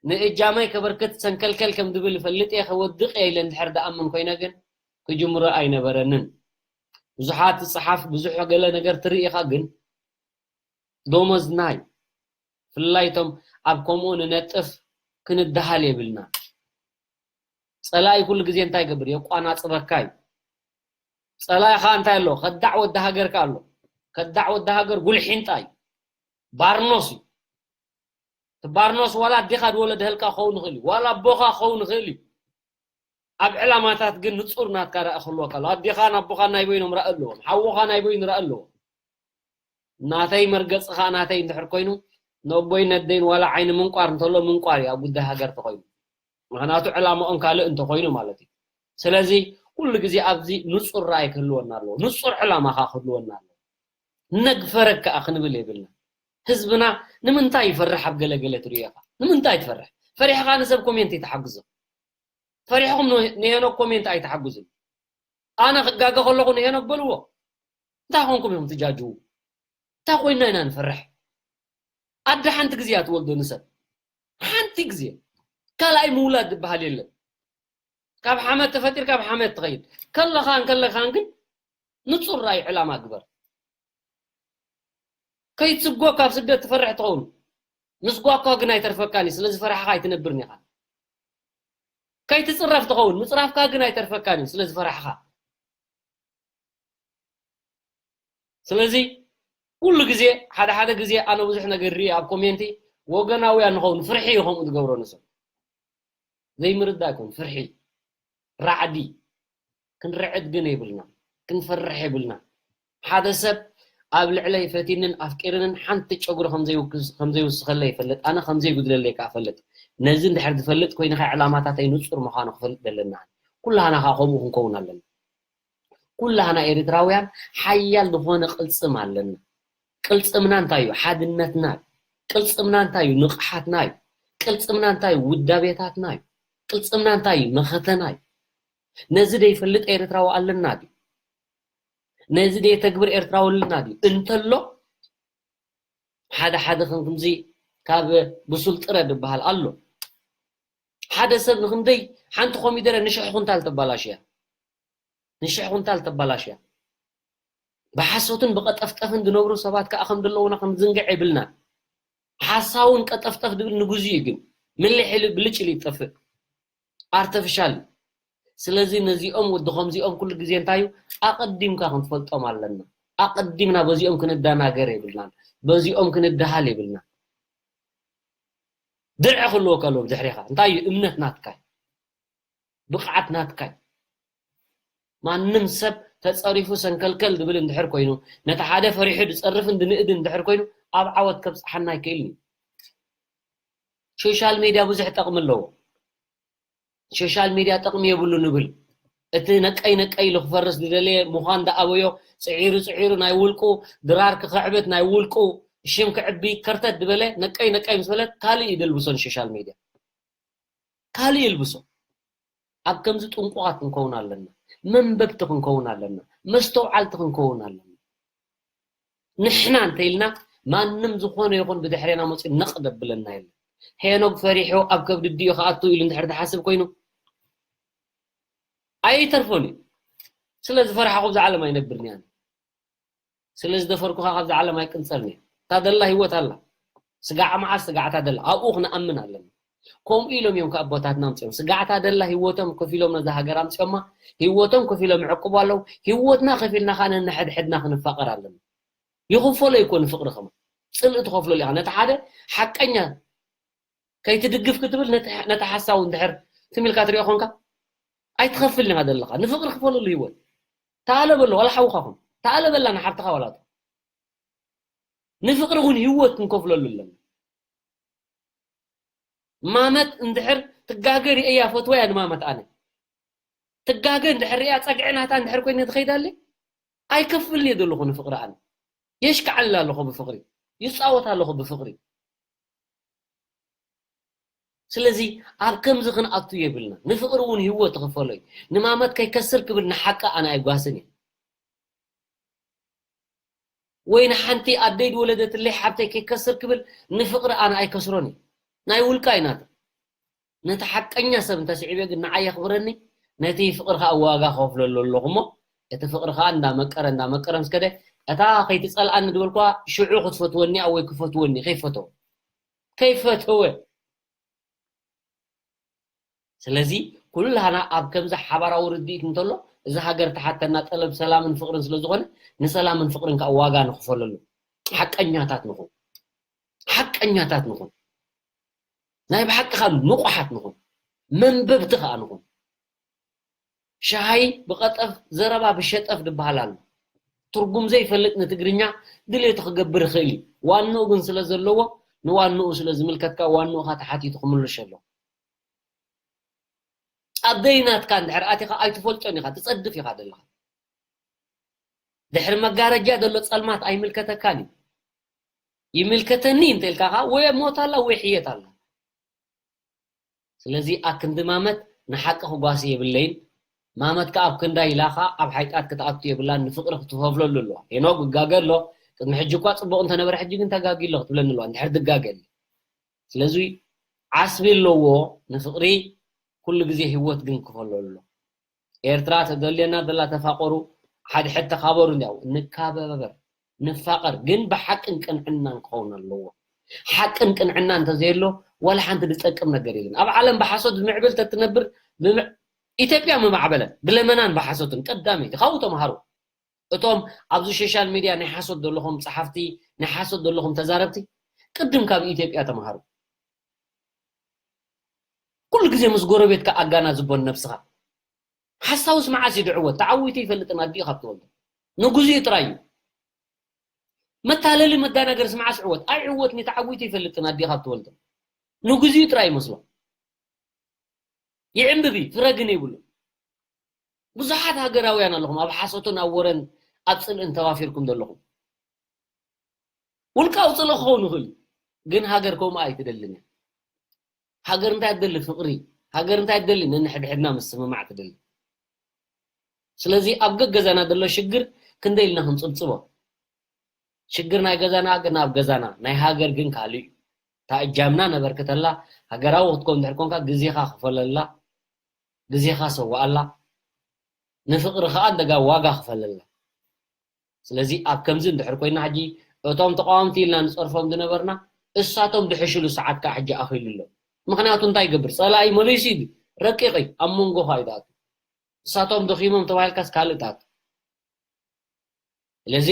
ንእጃመይ ከበርክት ሰንከልከል ከም ዝብል እፈልጥ እየ፣ ከወድቕ እየ ኢለ እንድሕር ደኣምን ኮይነ ግን ክጅምሮ ኣይነበረንን። ብዙሓት ትጽሓፍ፣ ብዙሕ ገለ ነገር ትርኢ ኢኻ፣ ግን ዶሞዝናይ፣ ፍላይ እቶም ኣብ ከምኡ ንነጥፍ ክንደሃል የብልና። ጸላኢ ኩሉ ግዜ እንታይ ይገብር? የቋናጽበካ እዩ። ጸላኢኻ እንታይ ኣሎ? ከዳዕ ወዲ ሃገርካ ኣሎ። ከዳዕ ወዲ ሃገር ጉልሒንጣ እዩ። ባርኖስ እዩ። እቲ ባርኖስ ዋላ ኣዴኻ ዝወለደልካ ክኸውን ይኽእል እዩ። ዋላ ኣቦኻ ክኸውን ይኽእል እዩ። ኣብ ዕላማታት ግን ንጹር ናትካ ራኢ ክህልወካ ኣለዎ። ኣዴኻን ኣቦኻን ናይ በይኖም ራኢ ኣለዎም። ሓውኻ ናይ በይኑ ራኢ ኣለዎ። ናተይ መርገጺ ኸኣ ናተይ እንድሕር ኮይኑ፣ ነቦይን ነደይን ዋላ ዓይኒ ምንቋር እንተሎ ምንቋር እዩ ኣብ ጉዳይ ሃገር ተኾይኑ። ምኽንያቱ ዕላማኦም ካልእ እንተኾይኑ ማለት እዩ። ስለዚ ኩሉ ግዜ ኣብዚ ንጹር ራእይ ክህልወና ኣለዎ። ንጹር ዕላማ ኸኣ ክህልወና ኣለዎ። ነግፈረክ ከኣ ክንብል የብልና። ህዝብና ንምንታይ ይፈርሕ? ኣብ ገለ ገለ ትርእዮ ኢኻ። ንምንታይ ትፈርሕ? ፈሪሕኻ ንሰብ ኮሜንት ይትሓግዞ። ፈሪሕኹም ን-፣ ንሄኖክ ኮሜንት ኣይትሓግዙን። ኣነ ክጋገ ከለኹ ንሄኖክ በልዎ። እንታይ ኮንኩም እዮም ትጃጅዉ? እንታይ ኮይንና ኢና ንፈርሕ? ኣደ ሓንቲ ግዜ እያ ትወልዶ ንሰብ። ሓንቲ ግዜ። ካልኣይ ምውላድ ዝበሃል የለን። ካብ ሓመድ ተፈጢርካ ኣብ ሓመድ ትኸይድ። ከለኻን ከለኻን ግን ንጹር ራእይ ዕላማ ግበር። ከይትስጎ ካብ ስደት ትፈርሕ ትኸውን። ምስጓኳ ግን ኣይተርፈካን እዩ። ስለ ዝፈራሕኻ ኣይትነብርን ኢኻ። ከይትጽረፍ ትኸውን። ምጽራፍካ ግን ኣይተርፈካን እዩ። ስለ ዝፈራሕኻ። ስለዚ ኩሉ ግዜ፣ ሓደ ሓደ ግዜ ኣነ ብዙሕ ነገር ሪኢ ኣብ ኮሜንቲ፣ ወገናውያን ንኸውን፣ ፍርሒ እዩ ከምኡ ዝገብሮ ንሰብ። ዘይምርዳእ ይኮን፣ ፍርሒ፣ ራዕዲ። ክንርዕድ ግን የብልና፣ ክንፈርሕ የብልና። ሓደ ሰብ ኣብ ልዕለይ ፈቲንን ኣፍቂርንን ሓንቲ ጨጉሪ ከም ዘይውክስ-፣ ከም ዘይውስኸለይ ይፈልጥ፣ ኣነ ከም ዘይጉድለለይ ከኣ እፈልጥ። ነዚ እንድሕር ዝፈልጥ ኮይንኻ ዕላማታተይ ንጹር ምዃኑ ክፈልጥ ዘለና። ኩላህና ከኣ ከምኡ ክንከውን ኣለና። ኩላህና ኤርትራውያን ሓያል ዝኾነ ቅልጽም ኣለና። ቅልጽምና እንታይ እዩ? ሓድነትና እዩ። ቅልጽምና እንታይ እዩ? ንቕሓትና እዩ። ቅልጽምና እንታይ እዩ? ውዳቤታትና እዩ። ቅልጽምና እንታይ እዩ? መኸተና እዩ። ነዚ ደይፈልጥ ኤርትራዊ ኣለና ድዩ? ነዚ ደይተግብር ኤርትራዊ ኣለና ድዩ? እንተሎ፣ ሓደ ሓደ ከም ከምዚ ካብ ብሱል ጥረ ዝበሃል ኣሎ። ሓደ ሰብ ንክንደይ ሓንቲ ኮሚደረ ንሽሕ ኩንታል ተባላሽያ። ንሽሕ ኩንታል ተባላሽያ። ብሓሶትን ብቐጠፍጠፍን ዝነብሩ ሰባት ከኣ ከም ዘለዉና ክንዝንግዕ የብልና። ሓሳውን ቀጠፍጠፍ ዝብል ንግዙ እዩ፣ ግን ምልሕ ኢሉ ብልጭ ኢሉ ይጠፍእ። ኣርተፊሻል። ስለዚ ነዚኦም ወዲ ከምዚኦም ኩሉ ግዜ እንታይ እዩ? ኣቐዲምካ ክንፈልጦም ኣለና። ኣቐዲምና በዚኦም ክንደናገር የብልናን። በዚኦም ክንደሃል የብልናን። ድርዒ ክህልወካ ኣለዎ ብድሕሬኻ። እንታይ እዩ? እምነት ናትካ እዩ። ብቕዓት ናትካ እዩ። ማንም ሰብ ተጸሪፉ ሰንከልከል ዝብል እንድሕር ኮይኑ፣ ነቲ ሓደ ፈሪሑ ዝጸርፍን ዝንእድን እንድሕር ኮይኑ፣ ኣብ ዓወት ከብጽሓና ኣይክእልን እዩ። ሶሻል ሜድያ ብዙሕ ጠቕሚ ኣለዎ። ሶሻል ሜድያ ጠቕሚ የብሉ ንብል። እቲ ነቀይ ነቀይ ኢሉ ክፈርስ ዝደለየ ምዃን ዝኣበዮ፣ ጽዒሩ ጽዒሩ ናይ ውልቁ፣ ድራር ክኽዕብት ናይ ውልቁ፣ ሽም ክዕቢ ከርተት ዝበለ፣ ነቀይ ነቀይ ምስ በለት ካልእ እዩ ደልብሶ ንሶሻል ሜድያ። ካልእ የልብሶ። ኣብ ከምዚ ጥንቁቓት ክንከውን ኣለና። መንበብቲ ክንከውን ኣለና። መስተውዓልቲ ክንከውን ኣለና። ንሕና እንተኢልና ማንም ዝኾነ ይኹን ብድሕሬና መፂኡ ነቕ ደብለና የለን። ሄኖግ ፈሪሑ ኣብ ከብዲ ድዩ ክኣቱ ኢሉ እንድሕር ዝሓስብ ኮይኑ ኣይተርፎን እዩ። ስለ ዝፈራሕኹ ብዛ ዓለም ኣይነብርን እየ ኣነ። ስለ ዝደፈርኩኻ ካብዛ ዓለም ኣይቅንፀርን እየ። ታደላ ህይወት ኣላ። ስጋዕ መዓስ ስጋዕ ታደላ። ኣብኡ ክንኣምን ኣለና። ከምኡ ኢሎም እዮም ከኣቦታትና ኣምፅኦም። ስጋዕ ታደላ ህይወቶም ከፊሎም ነዛ ሃገር ኣምፅኦማ። ህይወቶም ከፊሎም ይዕቅቡ ኣለዉ። ህይወትና ከፊልና ከዓ ነንሕድሕድና ክንፋቐር ኣለና። ይኽፈሎ ይኮን ፍቕሪ ከማ። ፅልኢ ትኸፍለሉ ኢኻ። ነቲ ሓደ ሓቀኛ ከይትድግፍ ክትብል ነቲ፣ ነቲ ሓሳዊ እንድሕር ትም ኢልካ ትሪኦ ኾንካ ኣይትኸፍልን ኢኻ ዘለኻ። ንፍቕሪ ክፈለሉ ህይወት። ተኣለ በሎ ዋላ ሓውኻ ኹን፣ ተኣለ በላ ንሓብትኻ ዋላ ንፍቕሪ እውን ህይወት ክንከፍለሉ ኣለና። ማመት እንድሕር ትጋገ ርእያ ፈትወያ ንማመት ኣነ ትጋገ እንድሕር ርእያ ጸግዒ ናታ እንድሕር ኮይነ ትኸይዳለ ኣይከፍልን እየ ዘለኹ ንፍቕሪ ኣነ የሽካዕል ኣለኹ ብፍቕሪ ይጻወት ኣለኹ ብፍቕሪ ስለዚ ኣብ ከምዚ ክንኣቱ የብልና ንፍቕሪ እውን ህይወት ትኽፈሎ እዩ ንማመት ከይከስር ክብል ንሓቂ ኣነ ኣይጓስን እየ ወይ ንሓንቲ ኣደይ ዝወለደትለይ ሓብተይ ከይከስር ክብል ንፍቕሪ ኣነ ኣይከስሮን እዩ ናይ ውልቃ እዩ ናተ ነቲ ሓቀኛ ሰብ እንተስዒበ ግን ንዓይ የኽብረኒ ነቲ ፍቕሪ ከዓ ዋጋ ከፍለሉ ኣለኹ እሞ እቲ ፍቕሪ ከዓ እንዳመቀረ እንዳመቀረ ምስ ከደ እታ ከይትፀልኣኒ ዝበልኳ ሽዑ ክትፈትወኒ ወይ ክፈትወኒ ከይፈተወ ከይፈተወ ስለዚ ኩላህና ኣብ ከምዚ ሓባራዊ ርድኢት እንተሎ እዛ ሃገር ትሓተና ጠለብ ሰላምን ፍቕርን ስለዝኾነ ንሰላምን ፍቕርን ከዓ ዋጋ ንኽፈለሉ ሓቀኛታት ንኹን ሓቀኛታት ንኹን ናይ ብሓቂ ከዓ ንቑሓት ንኹን መንበብቲ ከዓ ንኹን ሻሂ ብቐጠፍ ዘረባ ብሸጠፍ ዝበሃል ኣሎ ትርጉም ዘይፈልጥ ንትግርኛ ድሌቱ ክገብር ይኽእል እዩ ዋንኡ ግን ስለ ዘለዎ ንዋንኡ ስለ ዝምልከትካ ዋንኡ ካ ተሓቲቱ ክምልሽ ኣሎ ኣብ ደይናትካ እንድሕር ኣቲኻ ኣይትፈልጦን ኢኻ ትጸድፍ ኢኻ ዘለኻ ድሕሪ መጋረጃ ዘሎ ጸልማት ኣይምልከተካን እዩ ይምልከተኒ እንተልካ ካ ወይ ሞት ኣላ ወይ ሕየት ኣላ ስለዚ ኣክንዲ ማመት ንሓቂ ክጓሲ የብለይን ማመት ከኣ ኣብ ክንዳ ኢላኻ ኣብ ሓይጣት ክትኣቱ የብላን ንፍቅሪ ክትፈፍለሉ ኣለዋ ሄኖክ ይጋገ ኣሎ ቅድሚ ሕጂ እኳ ጽቡቅ እንተነበረ ሕጂ ግን ተጋጊ ኣሎ ክትብለኒ ኣለዋ እንድሕር ትጋገ ኣለ ስለዚ ዓስቢ ኣለዎ ንፍቅሪ ኩሉ ግዜ ህይወት ግን ክፈሎ ኣሎ ኤርትራ ተደልየና ዘላ ተፋቀሩ ሓድሕድ ተኻበሩ እንዲያው ንካበበር ንፋቀር ግን ብሓቅን ቅንዕናን ክኸውን ኣለዎ ሓቅን ቅንዕና እንተዘየሎ ዋላ ሓንቲ ዝጠቅም ነገር የለን ኣብ ዓለም ብሓሶት ብምዕብል ተትነብር ኢትዮጵያ ምማዕበለ ብለመናን ብሓሶትን ቀዳመይቲ ካብኡ ተምሃሩ እቶም ኣብዚ ሶሻል ሚድያ ናይ ሓሶት ዘለኹም ፀሓፍቲ ናይ ሓሶት ዘለኹም ተዛረብቲ ቅድም ካብ ኢትዮጵያ ተምሃሩ ኩሉ ግዜ ምስ ጎረቤትካ ኣጋናዝቦን ነብስኻ ሓሳውስ መዓስ እዩ ድዕወት ተዓዊቱ ይፈልጥን ኣዲኡ ካብ ትወልዶ ንግዜኡ ጥራይ እዩ መታለሊ መዳናገርስ መዓስ ዕወት ኣይዕወትን እዩ ተዓዊቱ ይፈልጥን ኣዲኡ ካብ ትወልዶ ንግዜኡ ጥራይ ይመስሎ ይዕንብብ እዩ ፍረ ግን የብሉ ብዙሓት ሃገራውያን ኣለኹም ኣብ ሓሶትን ኣብ ወረን ኣብ ፅልእን ተዋፊርኩም ዘለኹም ውልቃዊ ፅልኢ ክኸውን ይኽእል እዩ ግን ሃገር ከምኡ ኣይትደልን እያ ሃገር እንታይ ትደሊ ፍቕሪ ሃገር እንታይ ትደሊ ነንሕድሕድና ምስምማዕ ትደሊ ስለዚ ኣብ ገገዛና ዘሎ ሽግር ክንደይ ኢልና ክንፅብፅቦ ሽግር ናይ ገዛና ግን ኣብ ገዛና ናይ ሃገር ግን ካልእ እዩ እታ እጃምና ነበርክተላ ሃገራዊ ክትኮን ድሕር ኮንካ ግዜኻ ክፈለላ ግዜኻ ሰዋኣላ ንፍቕሪ ከዓ እንደጋ ዋጋ ክፈለላ ስለዚ ኣብ ከምዚ እንድሕር ኮይና ሕጂ እቶም ተቃወምቲ ኢልና ንፀርፎም ዝነበርና እሳቶም ድሕሽሉ ሰዓት ከዓ ሕጂ ኣኺሉ ኣሎ ምክንያቱ እንታይ ይገብር ፀላኢ መሊሱ እዩ ረቂቕ እዩ ኣብ መንጎኻ እዩ ዝኣቱ እሳቶም ደኺሞም ተባሂልካስ ካልእ ትኣቱ ስለዚ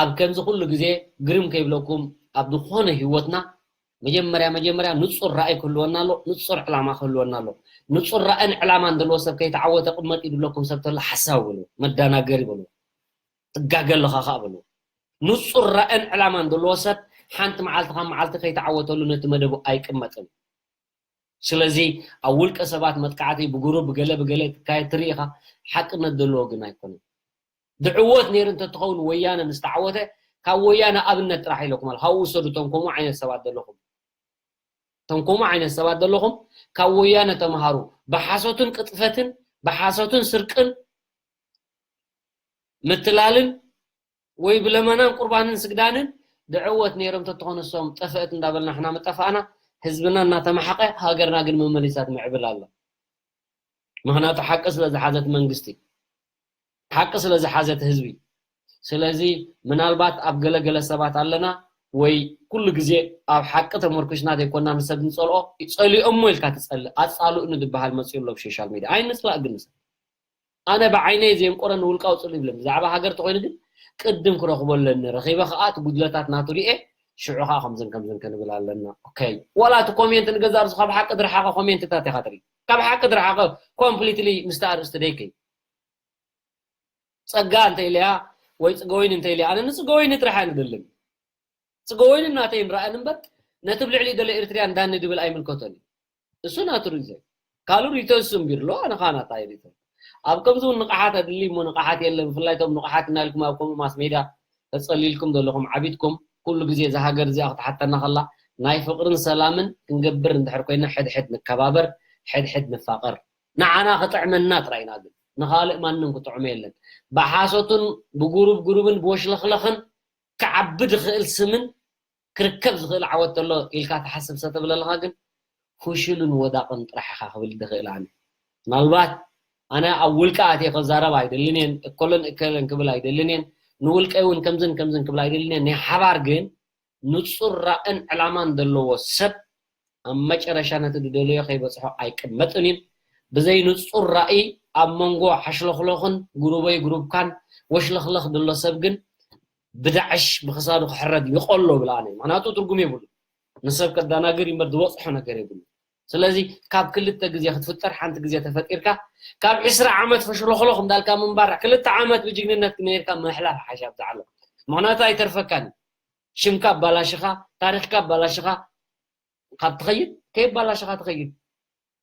ኣብ ከምዚ ኩሉ ግዜ ግርም ከይብለኩም ኣብ ዝኾነ ህይወትና መጀመርያ መጀመርያ ንፁር ራእይ ክህልወና ኣሎ ንፁር ዕላማ ክህልወና ኣሎ ንፁር ራእን ዕላማን ዘለዎ ሰብ ከይተዓወተ ቅመጥ ይብለኩም ሰብ ተሎ ሓሳብ በሉ መዳናገር ይበሉ ትጋገ ኣለኻ ከዓ በሉ ንፁር ራእን ዕላማን ዘለዎ ሰብ ሓንቲ መዓልቲ ካብ መዓልቲ ከይተዓወተሉ ነቲ መደቡ ኣይቅመጥን ስለዚ ኣብ ውልቀ ሰባት መጥቃዕቲ ብጉሩብ ብገለ ብገለ ትካየድ ትርኢ ኢኻ ሓቅነት ዘለዎ ግን ኣይኮነን ድዕወት ነይሩ እንተትኸውን ወያነ ምስ ተዓወተ ካብ ወያነ ኣብነት ጥራሕ ኢለኩም ኣለ ካብኡ ውሰዱ እቶም ከምኡ ዓይነት ሰባት ዘለኹም እቶም ከምኡ ዓይነት ሰባት ዘለኹም ካብ ወያነ ተምሃሩ ብሓሶትን ቅጥፈትን ብሓሶትን ስርቅን ምትላልን ወይ ብለመናን ቁርባንን ስግዳንን ድዕወት ነይሮም ተትኾኑ እሶም ጠፍአት እንዳበልና ሕና ምጠፋእና ህዝብና እናተማሓቀ ሃገርና ግን መመሊሳት ምዕብል ኣሎ ምክንያቱ ሓቂ ስለ ዝሓዘት መንግስቲ ሓቂ ስለ ዝሓዘት ህዝቢ ስለዚ ምናልባት ኣብ ገለገለ ሰባት ኣለና ወይ ኩሉ ግዜ ኣብ ሓቂ ተመርኩሽና ዘይኮና ንሰብ ንፀልኦ ፀሊኦሞ ኢልካ ትፀልእ ኣፃልኡ ንድበሃል መፅኡ ኣሎ ሶሻል ሚድያ ኣይንፅላእ ግን ንሰብ ኣነ ብዓይነይ ዘየንቆረ ንውልቃዊ ፅልኢ ይብለ ብዛዕባ ሃገር ተኮይኑ ግን ቅድም ክረክቦ ኣለኒ ረኪበ ከዓ እቲ ጉድለታት ናቱ ሪኤ ሽዑ ከዓ ከምዝን ከምዝን ክንብል ኣለና ኦከይ ዋላ እቲ ኮሜንት ንገዛ ርሱ ካብ ሓቂ ዝረሓቀ ኮሜንትታት ኢካ ትርኢ ካብ ሓቂ ዝረሓቀ ኮምፕሊትሊ ምስቲ ኣርእስቲ ደይከይ ጸጋ እንተኢለያ ወይ ጽገወይኒ እንተኢለያ፣ ኣነ ንጽገወይኒ ጥራሕ ኣይንደልን። ጽገወይኒ እናተይ ንረኣን እምበር፣ ነቲ ብልዕሊ ዘሎ ኤርትርያ እንዳኒ ድብል ኣይምልከቶን እዩ። እሱ ናቱ ሪዘን። ካልእ ሪቶ እሱ እምቢርሎ፣ ኣነ ኸዓ ናታይ ሪቶ። ኣብ ከምዚ እውን ንቕሓት ኣድሊ እሞ ንቕሓት የለን። ብፍላይ እቶም ንቕሓት እናልኩም ኣብ ከምኡ ማስ ሜድያ ተጸሊልኩም ዘለኹም ዓቢድኩም፣ ኩሉ ግዜ እዛ ሃገር እዚኣ ክትሓተና ከላ፣ ናይ ፍቕርን ሰላምን ክንገብር እንድሕር ኮይና፣ ሕድሕድ ንከባበር፣ ሕድሕድ ንፋቐር። ንዓና ክጥዕመና ጥራይና ግን፣ ንኻልእ ማንም ክጥዕሞ የለን። ብሓሶትን ብጉሩብ ጉሩብን ብወሽለኽለኽን ክዓቢ ዝኽእል ስምን ክርከብ ዝኽእል ዓወት ተሎ ኢልካ ትሓስብ ሰተብለለኻ ግን፣ ፍሹልን ወዳቕን ጥራሕ ኢኻ ክብል ዝኽእል ኣነ። ምናልባት ኣነ ኣብ ውልቀ ኣትየ ክዛረብ ኣይደልን እየን፣ እከሎን እከለን ክብል ኣይደልን እየን፣ ንውልቀይ እውን ከምዝን ከምዝን ክብል ኣይደልን እየን። ናይ ሓባር ግን ንጹር ራእን ዕላማን ዘለዎ ሰብ ኣብ መጨረሻ ነቲ ዝደለዮ ከይበጽሖ ኣይቅመጥን እዩ። ብዘይ ንጹር ራእይ ኣብ መንጎ ሓሽለኽሎኽን ጉሩበይ ጉሩብካን ወሽለኽለኽ ዘሎ ሰብ ግን ብዳዕሽ ብክሳዱ ክሕረድ ይቐሎ ብለኣነ። ምኽንያቱ ትርጉም የብሉ። ንሰብ ከዳናግር ይምበር ዝበጽሖ ነገር የብሉ። ስለዚ ካብ ክልተ ግዜ ክትፍጠር ሓንቲ ግዜ ተፈጢርካ ካብ ዕስራ ዓመት ፈሽሎኽሎኽ እንዳልካ ምንባር ክልተ ዓመት ብጅግንነት ነርካ ምሕላፍ ሓሻ ብዛዕሎ። ምኽንያቱ ኣይተርፈካን። ሽምካ ኣባላሽኻ፣ ታሪኽካ ኣባላሽኻ ካብ ትኸይድ ከይባላሽኻ ትኸይድ።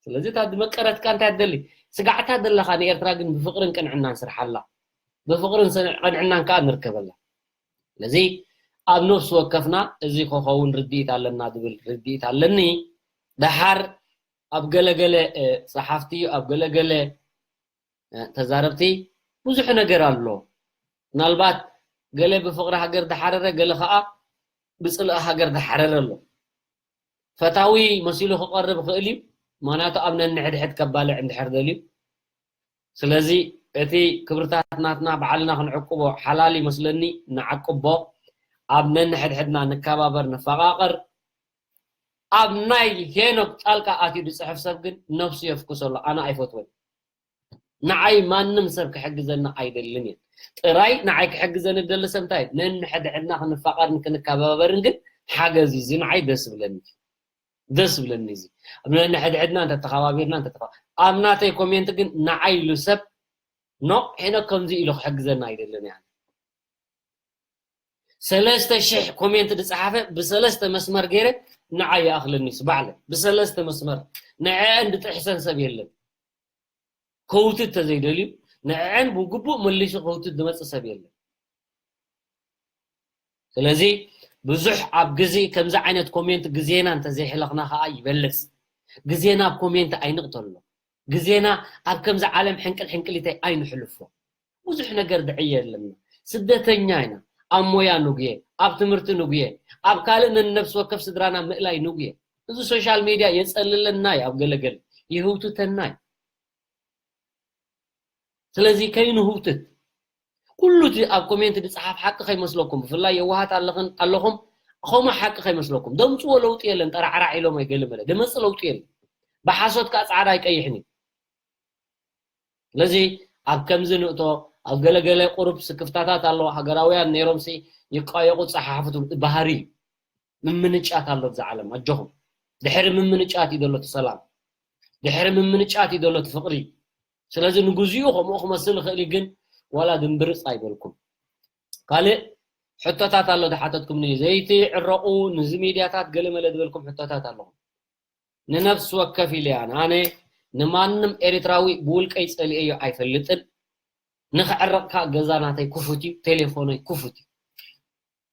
ስለዚ እታ ዝመቀረትካ እንታይ ትደሊ? ስጋዕታ ዘለኻ ንኤርትራ ግን ብፍቕርን ቅንዕናን ስርሓላ። ብፍቕርን ስነ-፣ ቅንዕናን ከኣ ንርከበላ። ስለዚ ኣብ ነፍሲ ወከፍና እዚ ክኸውን ርድኢት ኣለና ዝብል ርድኢት ኣለኒ። ደሓር ኣብ ገለገለ፣ እ፣ ጸሓፍቲ፣ ኣብ ገለገለ፣ እ፣ ተዛረብቲ ብዙሕ ነገር ኣሎ። ምናልባት ገለ ብፍቕሪ ሃገር ዝሓረረ፣ ገለ ከኣ ብጽልኢ ሃገር ዝሓረረ ኣሎ። ፈታዊ መሲሉ ክቐርብ ይኽእል እዩ። ምኽንያቱ ኣብ ነንሕድሕድ ከባልዕ እንድሕር ደልዩ። ስለዚ እቲ ክብርታት ናትና ባዕልና ክንዕቅቦ ሓላል ይመስለኒ፣ ንዓቅቦ። ኣብ ነንሕድሕድና ንከባበር፣ ንፈቓቐር። ኣብ ናይ ሄኖክ ጣልቃ ኣትዩ ዝጽሕፍ ሰብ ግን ነብሱ የፍኩሰሉ። ኣነ ኣይፈትወን። ንዓይ ማንም ሰብ ክሕግዘና ኣይደልን እየ። ጥራይ ንዓይ ክሕግዘኒ ዝደሊ ሰብ እንታይ? ነንሕድሕድና ክንፋቐርን ክንከባበርን ግን ሓገዝ እዩ። እዚ ንዓይ ደስ ይብለኒ። ደስ ይብለኒ እዚ። ኣብ ነንሕድሕድና እንተተኸባቢርና እንተተኸ-፣ ኣብ ናተይ ኮሜንት ግን ንዓይ ኢሉ ሰብ ኖ ሄኖክ ከምዚ ኢሉ ክሕግዘና ኣይደልን እየ። ሰለስተ ሽሕ ኮሜንት ዝጸሓፈ ብሰለስተ መስመር ገይረ ንዓይ ይኣኽለኒ ስ-፣ ባዕለ ብሰለስተ መስመር ንዕአን ዝጥሕሰን ሰብ የለን። ከውትት ተዘይደልዩ ንዕዐን ብግቡእ መሊሱ ከውትት ዝመጽእ ሰብ የለን። ስለዚ ብዙሕ ኣብ ግዜ ከምዚ ዓይነት ኮሜንት ግዜና እንተዘይሕለኽና ከኣ ይበልጽ። ግዜና ኣብ ኮሜንት ኣይንቕተሎ። ግዜና ኣብ ከምዚ ዓለም ሕንቅል ሕንቅሊተይ ኣይንሕልፎ። ብዙሕ ነገር ድዕየ ኣለና። ስደተኛ ኢና። ኣብ ሞያ ንጉየ፣ ኣብ ትምህርቲ ንጉየ፣ ኣብ ካልእ ነንነብሲ ወከፍ ስድራና ምእላይ ንጉየ። እዚ ሶሻል ሜድያ የጸልለና እዩ፣ ኣብ ገለገለ ይህውትተና እዩ። ስለዚ ከይንህውትት፣ ኩሉ እቲ ኣብ ኮሜንት ዝጸሓፍ ሓቂ ከይመስለኩም፣ ብፍላይ የዋሃት ኣለኽን፣ ኣለኹም፣ ከምኡ ሓቂ ከይመስለኩም። ደምጽዎ ለውጢ የለን፣ ጠራዕራዕ ኢሎም ኣይገለመለ። ደመጽ ለውጢ የለን። ብሓሶት ከኣ ጻዕዳ ኣይቀይሕን እዩ። ስለዚ ኣብ ከምዚ ንእቶ፣ ኣብ ገለገለ ቁሩብ ስክፍታታት ኣለዎ። ሃገራውያን ነይሮምሲ ይቃየቑ፣ ጸሓሕፉ ትብል ባህሪ እዩ። ምምንጫት ኣሎ ኣብዛ ዓለም፣ ኣጆኹም። ድሕሪ ምምንጫት እዩ ዘሎ እቲ ሰላም። ድሕሪ ምምንጫት እዩ ዘሎ እቲ ፍቕሪ። ስለዚ ንግዚኡ ከምኡ ክመስል ይኽእል እዩ፣ ግን ዋላ ድንብርጽ ኣይበልኩም። ካልእ ሕቶታት ኣሎ ዝሓተትኩምኒ፣ ዘይትዕረቑ፣ ንዚ ሚድያታት ገለመለ ዝበልኩም ሕቶታት ኣለኹም። ንነፍሲ ወከፍ ኢለያ፣ ኣነ ንማንም ኤርትራዊ ብውልቀይ ጸሊኤዮ ኣይፈልጥን። ንኽዕረቕ ከኣ ገዛ ናተይ ክፉት እዩ፣ ቴሌፎነይ ክፉት እዩ።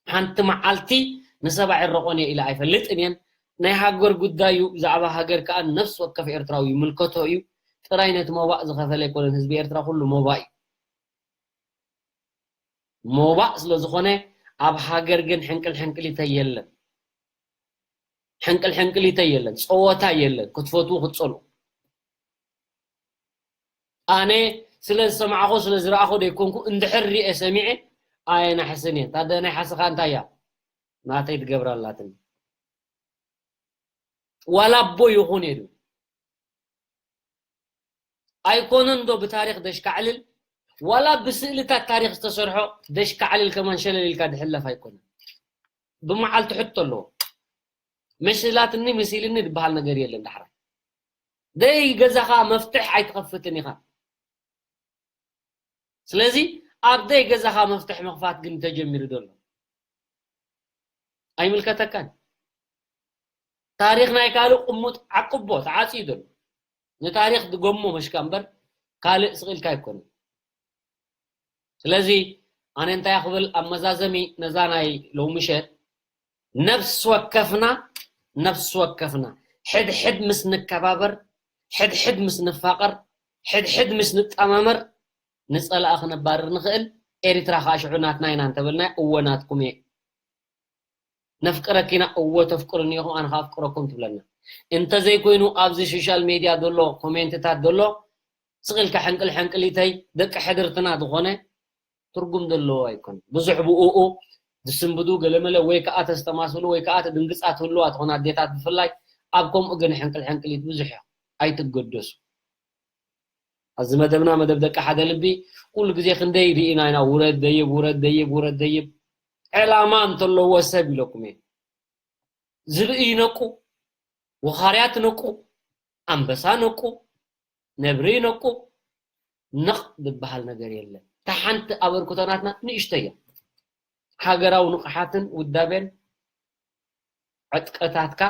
ሓንቲ መዓልቲ ንሰብ ኣይዕረቖን እየ ኢለ ኣይፈልጥን እየን። ናይ ሃገር ጉዳይ እዩ፣ ብዛዕባ ሃገር ከኣ ነፍሲ ወከፍ ኤርትራዊ ይምልከቶ እዩ። ጥራይ ነቲ ሞባእ ዝኸፈለ ኣይኮነን፣ ህዝቢ ኤርትራ ኩሉ ሞባእ እዩ። ሞባእ ስለ ዝኾነ ኣብ ሃገር ግን ሕንቅል ሕንቅሊተይ የለን። ሕንቅል ሕንቅሊተይ የለን፣ ጸወታ የለን፣ ክትፈትዉ ክትጸልኡ። ኣነ ስለ ዝሰማዕኹ፣ ስለ ዝረኣኹ ደይኮንኩ፣ እንድሕር ሪኤ ሰሚዐ ኣየናሕስን እየ። ታደ ናይ ሓስኻ እንታይ እያ? ናተይ ትገብራ ኣላትኒ። ዋላ ኣቦ ይኹን እየ ድብል። ኣይኮነን ዶ ብታሪኽ ደሽካዕልል? ዋላ ብስእልታት ታሪኽ ዝተሰርሖ ደሽካዕልል ከማን ሸለል ኢልካ ድሕለፍ ኣይኮነን። ብመዓልቲ ሕቶ ኣለዎ። መሲላትኒ፣ መሲልኒ ዝበሃል ነገር የለን ዳሕራይ። ደይ ገዛኻ መፍትሕ ኣይትኸፍትን ኢኻ። ስለዚ ኣብ ደይ ገዛኻ መፍትሕ ምኽፋት ግን ተጀሚሩ ዘሎ ኣይምልከተካን። ታሪኽ ናይ ካልእ ቅሙጥ ዓቅቦ ተዓጽዩ ዘሎ። ንታሪኽ ድገሞ መሽካ እምበር ካልእ ስቕ ኢልካ ኣይኮነን። ስለዚ ኣነ እንታይ ክብል ኣብ መዛዘሚ ነዛ ናይ ሎሚ ምሸት ነፍሲ ወከፍና ነፍሲ ወከፍና ሕድሕድ ምስ ንከባበር፣ ሕድሕድ ምስ ንፋቐር፣ ሕድሕድ ምስ ንጠማመር ንጸላእ ክነባርር ንኽእል። ኤርትራ ከዓ ሽዑ ናትና ኢና እንተበልና እወ ናትኩም እየ። ነፍቅረኪና እወ ተፍቅሩኒ ኢኹም ኣነ ከዓ ኣፍቅረኩም ትብለና። እንተዘይኮይኑ ኣብዚ ሶሻል ሜድያ ዘሎ ኮሜንትታት ዘሎ ስቕ ኢልካ ሕንቅል ሕንቅሊተይ ደቂ ሕድርትና ዝኾነ ትርጉም ዘለዎ ኣይኮነን። ብዙሕ ብኡኡ ዝስንብዱ ገለመለ ወይ ከዓ ተስተማስሉ ወይ ከዓ ትድንግፃ ትህልዋ ትኾና ኣዴታት ብፍላይ ኣብ ከምኡ ግን ሕንቅል ሕንቅሊት ብዙሕ እዮም። ኣይትገደሱ። ኣብዚ መደብና መደብ ደቂ ሓደ ልቢ ኩሉ ግዜ ክንደይ ርኢና ኢና ውረድ ደይብ ውረድ ደይብ ውረድ ደይብ ዕላማ እንተለዎ ሰብ ኢለኩም እየ። ዝብኢ ይነቁ፣ ወኻርያት ነቁ፣ ኣንበሳ ነቁ፣ ነብሪ ነቁ፣ ነቕ ዝበሃል ነገር የለን። እታ ሓንቲ ኣበርክቶ ናትና ንእሽተይ እያ። ሃገራዊ ንቕሓትን ውዳቤን ዕጥቀታትካ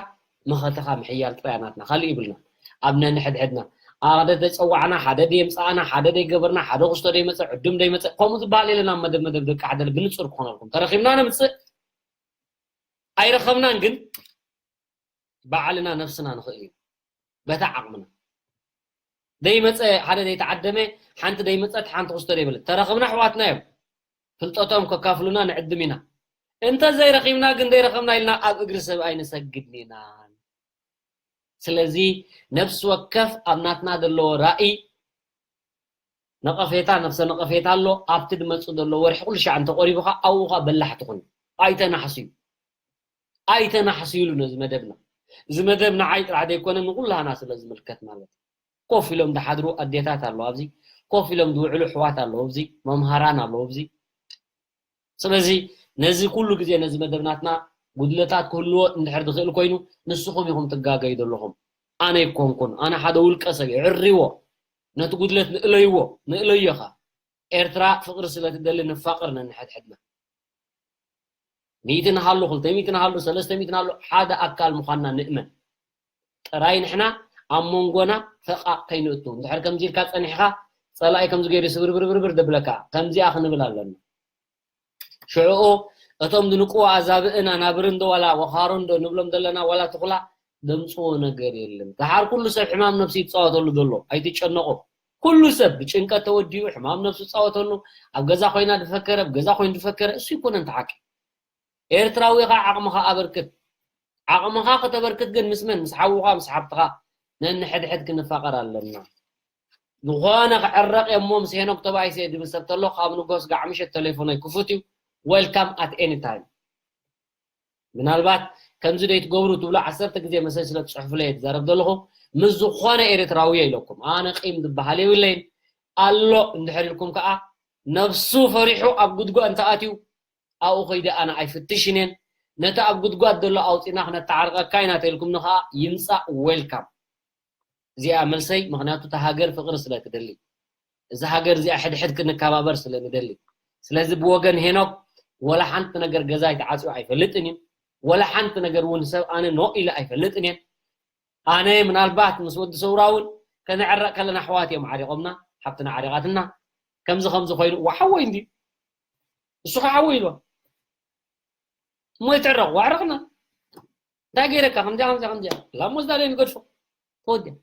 መኸተኻ ምሕያል ጥራይ ናትና ካልእ ይብልና። ኣብ ነንሕድሕድና ሓደ ተጸዋዕና ሓደ ደየምጻእና ሓደ ደይገበርና ሓደ ክስቶ ደይመጸ ዕዱም ደይመጸ ከምኡ ዝበሃል የለን። ኣብ መደብ መደብ ደቂ ሓደ ብንጹር ክኾነልኩም ተረኺብና ነምጽእ ኣይረኸብናን ግን ባዕልና ነብስና ንኽእል እዩ በታ ዓቕምና። ደይመጸ ሓደ ደይተዓደመ ሓንቲ ደይመጸት ሓንቲ ክስቶ ደይበለት ተረኽብና ኣሕዋትና እዮም። ፍልጠቶም ከካፍሉና ንዕድም ኢና። እንተ ዘይረኺብና ግን ዘይረኸብና ኢልና ኣብ እግሪ ሰብ ኣይንሰግድን ኢና። ስለዚ ነፍሲ ወከፍ ኣብ ናትና ዘለዎ ራእይ ነቐፌታ ነፍሰ ነቐፌታ ኣሎ። ኣብቲ ድመጽእ ዘሎ ወርሒ ኩሉ ሻዕ እንተቆሪቡኻ ኣብኡ ኻ በላሕ ትኹን። ኣይተናሕስዩ ኣይተናሕስዩሉ ነዚ መደብና። እዚ መደብ ንዓይ ጥራሕ ዘይኮነ ንኩላህና ስለ ዝምልከት ማለት እዩ። ኮፍ ኢሎም ዝሓድሩ ኣዴታት ኣለዉ ኣብዚ፣ ኮፍ ኢሎም ዝውዕሉ ኣሕዋት ኣለዉ ኣብዚ፣ መምሃራን ኣለዉ ኣብዚ። ስለዚ ነዚ ኩሉ ግዜ ነዚ መደብ ናትና ጉድለታት ክህልዎ እንድሕር ዝኽእል ኮይኑ ንስኹም ኢኹም ትጋገዩ ዘለኹም። ኣነ ኣይኮንኩን፣ ኣነ ሓደ ውልቀ ሰብ እየ። ዕርይዎ፣ ነቲ ጉድለት ንእለይዎ፣ ንእለዮ ኸኣ። ኤርትራ ፍቕሪ ስለ ትደሊ ንፋቐር ነንሕድሕድና። ሚእቲ ንሃሉ፣ ክልተ ሚእቲ ንሃሉ፣ ሰለስተ ሚእቲ ንሃሉ ሓደ ኣካል ምዃንና ንእመን። ጥራይ ንሕና ኣብ መንጎና ፈቓቕ ከይንእቱ። እንድሕር ከምዚ ኢልካ ጸኒሕኻ ጸላኢ ከምዚ ገይሩ ስብርብርብርብር ደብለካ። ከምዚኣ ክንብል ኣለና። ሽዑኡ እቶም ዝንቅዎ ኣዛብእን ኣናብርን ዶ ዋላ ወኻሮን ዶ ንብሎም ዘለና ዋላ ትኹላ ደምጽዎ ነገር የለን። ደሓር ኩሉ ሰብ ሕማም ነብሲ ይጻወተሉ ዘሎ ኣይትጨነቑ። ኩሉ ሰብ ብጭንቀት ተወዲኡ ሕማም ነብሱ ይጻወተሉ፣ ኣብ ገዛ ኮይና ዝፈከረ፣ ኣብ ገዛ ኮይኑ ዝፈከረ እሱ ይኮነን ተሓቂ። ኤርትራዊ ኢኻ ዓቕምኻ ኣበርክት። ዓቕምኻ ከተበርክት ግን ምስ መን? ምስ ሓውኻ፣ ምስ ሓብትኻ ነንሕድሕድ ክንፋቐር ኣለና። ዝኾነ ክዕረቕ እየ እሞ ምስ ሄኖክ ተባኢሰ እየ ዝብል ሰብ ተሎ ካብ ንጎስ ጋዕ ምሸት ተሌፎነይ ክፉት እዩ። Welcome at any time። ምናልባት ከምዚ ዶ ይትገብሩ ትብሉ ዓሰርተ ግዜ መሰል ስለ ትጽሕፉለይ እየ ዝዛረብ ዘለኹ። ምስ ዝኾነ ኤርትራዊ እየ ኢለኩም። ኣነ ቂም ዝበሃል የብለይን። ኣሎ እንድሕር ኢልኩም ከኣ ነብሱ ፈሪሑ ኣብ ጉድጓ እንተኣትዩ ኣብኡ ከይደ ኣነ ኣይፍትሽን እየን። ነቲ ኣብ ጉድጓድ ዘሎ ኣውፂና ክነተዓርቀካ ኢና ተልኩም ንኸኣ ይምፃእ welcome። እዚኣ መልሰይ ምኽንያቱ እታ ሃገር ፍቕሪ ስለ ትደሊ እዛ ሃገር እዚኣ ሕድሕድ ክንከባበር ስለ ንደሊ። ስለዚ ብወገን ሄኖክ ወላ ሓንቲ ነገር ገዛ ይተዓፅዩ ኣይፈልጥን እዩ። ወላ ሓንቲ ነገር እውን ሰብ ኣነ ኖ ኢለ ኣይፈልጥን እየን። ኣነ ምናልባት ምስ ወዲ ሰውራ እውን ከነዕረቕ ከለና ኣሕዋት እዮም ዓሪቖምና፣ ሓብትና ዓሪቓትና። ከምዚ ከምዚ ኮይኑ እዋ ሓወይ እንዲ እሱ ከዓ ሓወይ ኢልዋ እሞ ይትዕረቕ ዋዕረቕና እንታይ ገይረካ ከምዚኣ ከምዚኣ ከምዚኣ ላሞ ዝዳለየ ንገድፎ ተወዲያ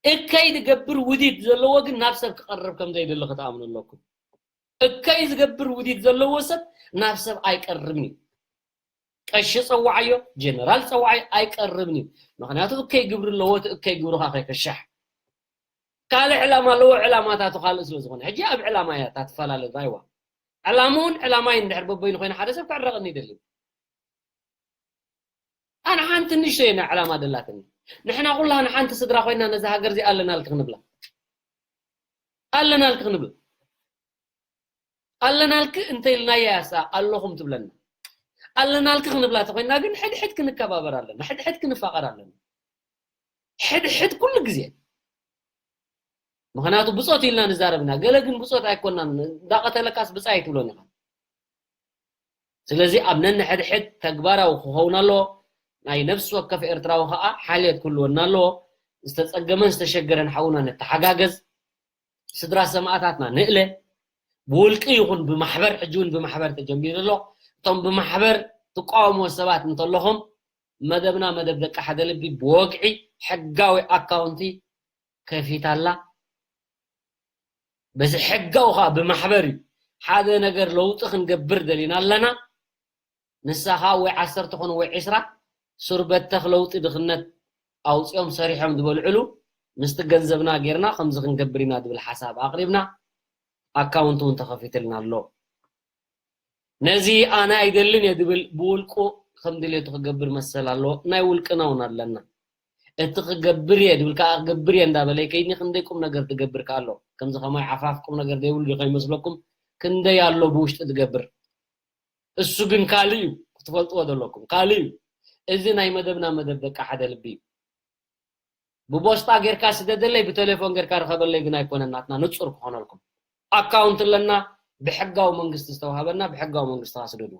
እከይ ዝገብር ውዲት ዘለዎ ግን ናብ ሰብ ክቐርብ ከም ዘይደሊ ክትኣምኑ ኣለኩም። እከይ ዝገብር ውዲት ዘለዎ ሰብ ናብ ሰብ ኣይቀርብን እዩ። ቀሺ ጸዋዓዮ ጀነራል ጸዋዓዮ ኣይቀርብን እዩ። ምክንያቱ እከይ ግብሪ ኣለዎ እቲ እከይ ግብርኻ ከይከሻሕ ካልእ ዕላማ ኣለዎ። ዕላማታቱ ካልእ ስለ ዝኾነ ሕጂ ኣብ ዕላማ እያ እታ ትፈላለ ራይዋ። ዕላምኡን ዕላማይ እንድሕር በበይኑ ኮይነ ሓደ ሰብ ክዕረቕኒ ይደሊ። ኣነ ሓንቲ ንእሽቶ እየ ናይ ዕላማ ደላትኒ። ንሕና ኩላህና ሓንቲ ስድራ ኮይና ነዛ ሃገር እዚኣ ኣለናልኪ ክንብላ ኣለናልኪ ክንብላ ኣለናልኪ እንተ ኢልናያ ያሳ ኣለኹም ትብለና። ኣለናልኪ ክንብላ ተኮይና ግን ሕድሕድ ክንከባበር ኣለና፣ ሕድሕድ ክንፋቐር ኣለና። ሕድሕድ ኩሉ ግዜ ምኽንያቱ ብጾት ኢልና ንዛረብ ኢና። ገለ ግን ብጾት ኣይኮናን፣ እንዳቐተለካስ ብጻይ ኣይትብሎን ኢኻ። ስለዚ ኣብ ነንሕድሕድ ተግባራዊ ክኸውን ኣለዎ። ናይ ነፍሲ ወከፍ ኤርትራዊ ከኣ ሓልዮት ክህልወና ኣለዎ። ዝተጸገመን ዝተሸገረን ሓውና ነተሓጋገዝ። ስድራ ሰማእታትና ንእለ። ብውልቂ ይኹን ብማሕበር፣ ሕጂ እውን ብማሕበር ተጀሚሩ ኣሎ። እቶም ብማሕበር ትቃወምዎ ሰባት እንተለኹም፣ መደብና መደብ ደቂ ሓደ ልቢ ብወግዒ ሕጋዊ ኣካውንቲ ከፊታ ኣላ። በዚ ሕጋዊ ከዓ ብማሕበር እዩ። ሓደ ነገር ለውጢ ክንገብር ደሊና ኣለና። ንሳ ከዓ ወይ ዓሰርተ ኾኑ ወይ ዕስራ ሱር በተኽ ለውጢ ድኽነት ኣውፂኦም ሰሪሖም ዝበልዕሉ ምስቲ ገንዘብና ጌርና ከምዚ ክንገብር ኢና ዝብል ሓሳብ ኣቕሪብና ኣካውንት እውን ተኸፊትልና ኣሎ። ነዚ ኣነ ኣይደልን እየ ዝብል ብውልቁ ከም ድሌቱ ክገብር መሰል ኣለዎ። ናይ ውልቅና እውን ኣለና። እቲ ክገብር እየ ዝብል ከዓ ክገብር እየ እንዳበለ ከይኒ ክንደይ ቁም ነገር ትገብር ከ ኣሎ። ከምዚ ከማይ ዓፋፍ ቁም ነገር ዘይብሉ ዶ ከይመስለኩም? ክንደይ ኣሎ ብውሽጢ ትገብር። እሱ ግን ካልእ እዩ ክትፈልጥዎ ዘለኩም። ካልእ እዩ። እዚ ናይ መደብና መደብ ደቂ ሓደ ልቢ እዩ። ብቦስጣ ጌርካ ስደደለይ፣ ብቴሌፎን ጌርካ ርኸበለይ ግን ኣይኮነን ናትና። ንጹር ክኾነልኩም ኣካውንት ኣለና፣ ብሕጋዊ መንግስቲ ዝተዋሃበና፣ ብሕጋዊ መንግስቲ ስደዱ።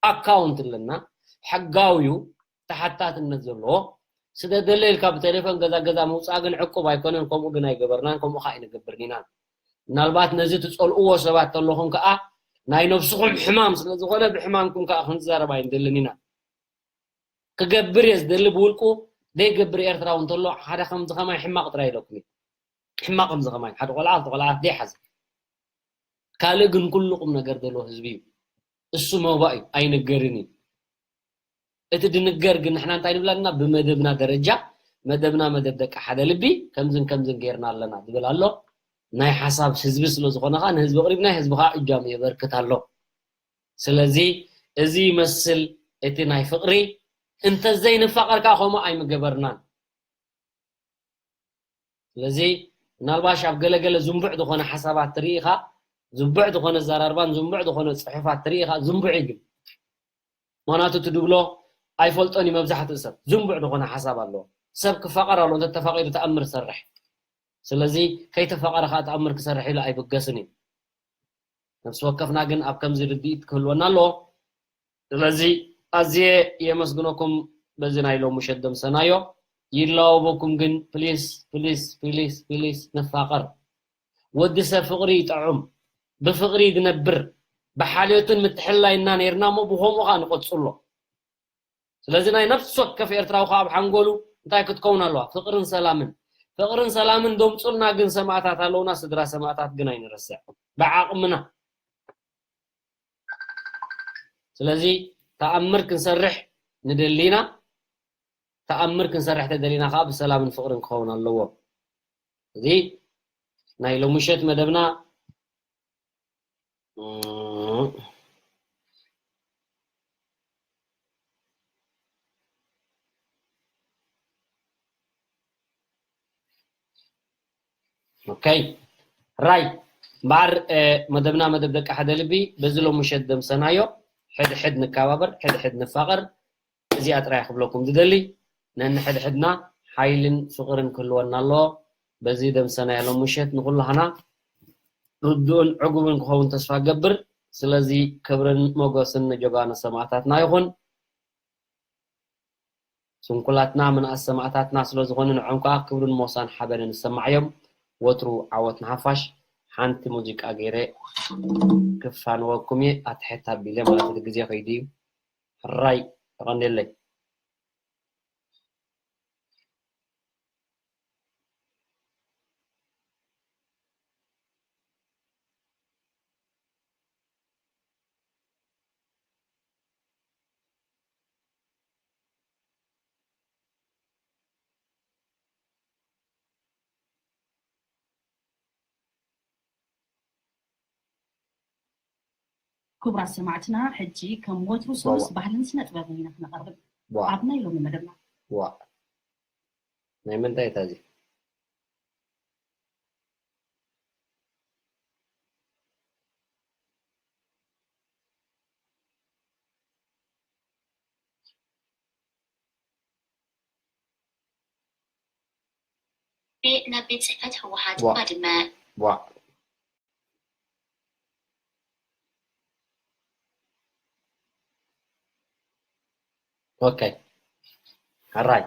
ኣካውንት ኣለና፣ ሕጋዊ እዩ፣ ተሓታትነት ዘለዎ። ስደደለይ ኢልካ ብቴሌፎን ገዛ ገዛ ምውጻእ ግን ዕቁብ ኣይኮነን፣ ከምኡ ግን ኣይገበርናን፣ ከምኡ ከዓ ኣይንገብርን ኢና። ምናልባት ነዚ ትጸልእዎ ሰባት ተለኹም ከዓ ናይ ነብስኹም ሕማም ስለ ዝኾነ ብሕማምኩም ከዓ ክንዛረብ ኣይንደልን ኢና። ክገብር እየ ዝደሊ ብውልቁ ዘይገብር ኤርትራዊ እንተሎ ሓደ ከምዚ ከማይ ሕማቕ ጥራይ ኢለኩም እየ። ሕማቕ ከምዚ ከማይ ሓደ ቆልዓ ክልተ ቆልዓ ዘይሓዘ ካልእ ግን ኩሉ ቁም ነገር ዘለዎ ህዝቢ እዩ። እሱ መውባእ እዩ ኣይንገርን እዩ። እቲ ድንገር ግን ንሕና እንታይ ንብል ኣለና ብመደብና ደረጃ መደብና መደብ ደቂ ሓደ ልቢ ከምዝን ከምዝን ጌርና ኣለና ዝብል ኣሎ። ናይ ሓሳብ ህዝቢ ስለ ዝኾነ ከዓ ንህዝቢ ኣቕሪብና ህዝቢ ከዓ እጃሙ የበርክት ኣሎ። ስለዚ እዚ ይመስል እቲ ናይ ፍቕሪ። እንተዘይንፋቐር ከዓ ከምኡ ኣይምገበርናን። ስለዚ ምናልባሽ ኣብ ገለገለ ዝንቡዕ ዝኾነ ሓሳባት ትርኢ ኢኻ፣ ዝንቡዕ ዝኾነ ኣዘራርባን ዝንቡዕ ዝኾነ ፅሑፋት ትርኢ ኢኻ። ዝንቡዕ እዩ ግን ምኽንያቱ እቲ ድብሎ ኣይፈልጦን እዩ መብዛሕትኡ ሰብ። ዝንቡዕ ዝኾነ ሓሳብ ኣለዎ። ሰብ ክፋቐር ኣለዎ፣ እንተተፋቒሩ ተኣምር ይሰርሕ። ስለዚ ከይተፋቐረ ከዓ ተኣምር ክሰርሕ ኢሉ ኣይብገስን እዩ። ነፍሲ ወከፍና ግን ኣብ ከምዚ ርድኢት ክህልወና ኣለዎ። ስለዚ ኣዝየ የመስግነኩም በዚ ናይ ሎሚ ምሸት ደምሰናዮ። ይላወበኩም ግን ፕሊስ ፕሊስ ፕሊስ ፕሊስ ንፋቐር። ወዲ ሰብ ፍቕሪ ይጠዑም፣ ብፍቕሪ ዝነብር፣ ብሓልዮትን ምትሕልላይና ነይርና እሞ ብኸምኡ ኸዓ ንቐጽሎ። ስለዚ ናይ ነፍሲ ወከፍ ኤርትራዊ ኸዓ ኣብ ሓንጎሉ እንታይ ክትከውን ኣለዋ? ፍቕርን ሰላምን። ፍቕርን ሰላምን ደምጹልና ግን ሰማእታት ኣለውና፣ ስድራ ሰማእታት ግን ኣይንረስዕ። ብዓቕምና። ስለዚ ተኣምር ክንሰርሕ ንደሊ ኢና። ተኣምር ክንሰርሕ ተደሊና ኸዓ ብሰላምን ፍቕርን ክኸውን ኣለዎ። እዚ ናይ ሎሚ ምሸት መደብና ኦኬ ራይ እምበኣር መደብና መደብ ደቂ ሓደ ልቢ በዚ ሎሚ ምሸት ደምሰናዮ። ሕድሕድ ንከባበር፣ ሕድሕድ ንፋቐር። እዚኣ ጥራይ ክብለኩም ዝደሊ። ነንሕድሕድና ሓይልን ፍቕርን ክህልወና ኣለዎ። በዚ ደምሰናዮ ሎሚ ምሸት ንኹላህና ርዱእን ዕጉብን ክኸውን ተስፋ ገብር። ስለዚ ክብርን ሞገስን ንጀጋኑ ሰማእታትና ይኹን። ስንኩላትና ምንኣስ ሰማእታትና ስለ ዝኾኑ ንዖም ከኣ ክብርን ሞሳን ሓበንን ይሰማዓዮም። ወትሩ ዓወት ንሓፋሽ። ሓንቲ ሙዚቃ ገይረ ክፋንወኩም እየ ኣትሕት ኣቢለ ማለት እቲ ግዜ ከይዱ እዩ። ሕራይ የቐንየለይ። ክቡራት ሰማዕትና ሕጂ ከም ወትሩ ሰሉስ ባህልን ስነ ጥበብን ኢና ክነቐርብ ኣብ ናይ ሎሚ መደብና። ዋእ ናይ ምንታይ እታ እዚ? ናብ ቤት ጽሕፈት ህወሓት ዋ። ባድመ። ዋ። ኦኬ። ኣራይ።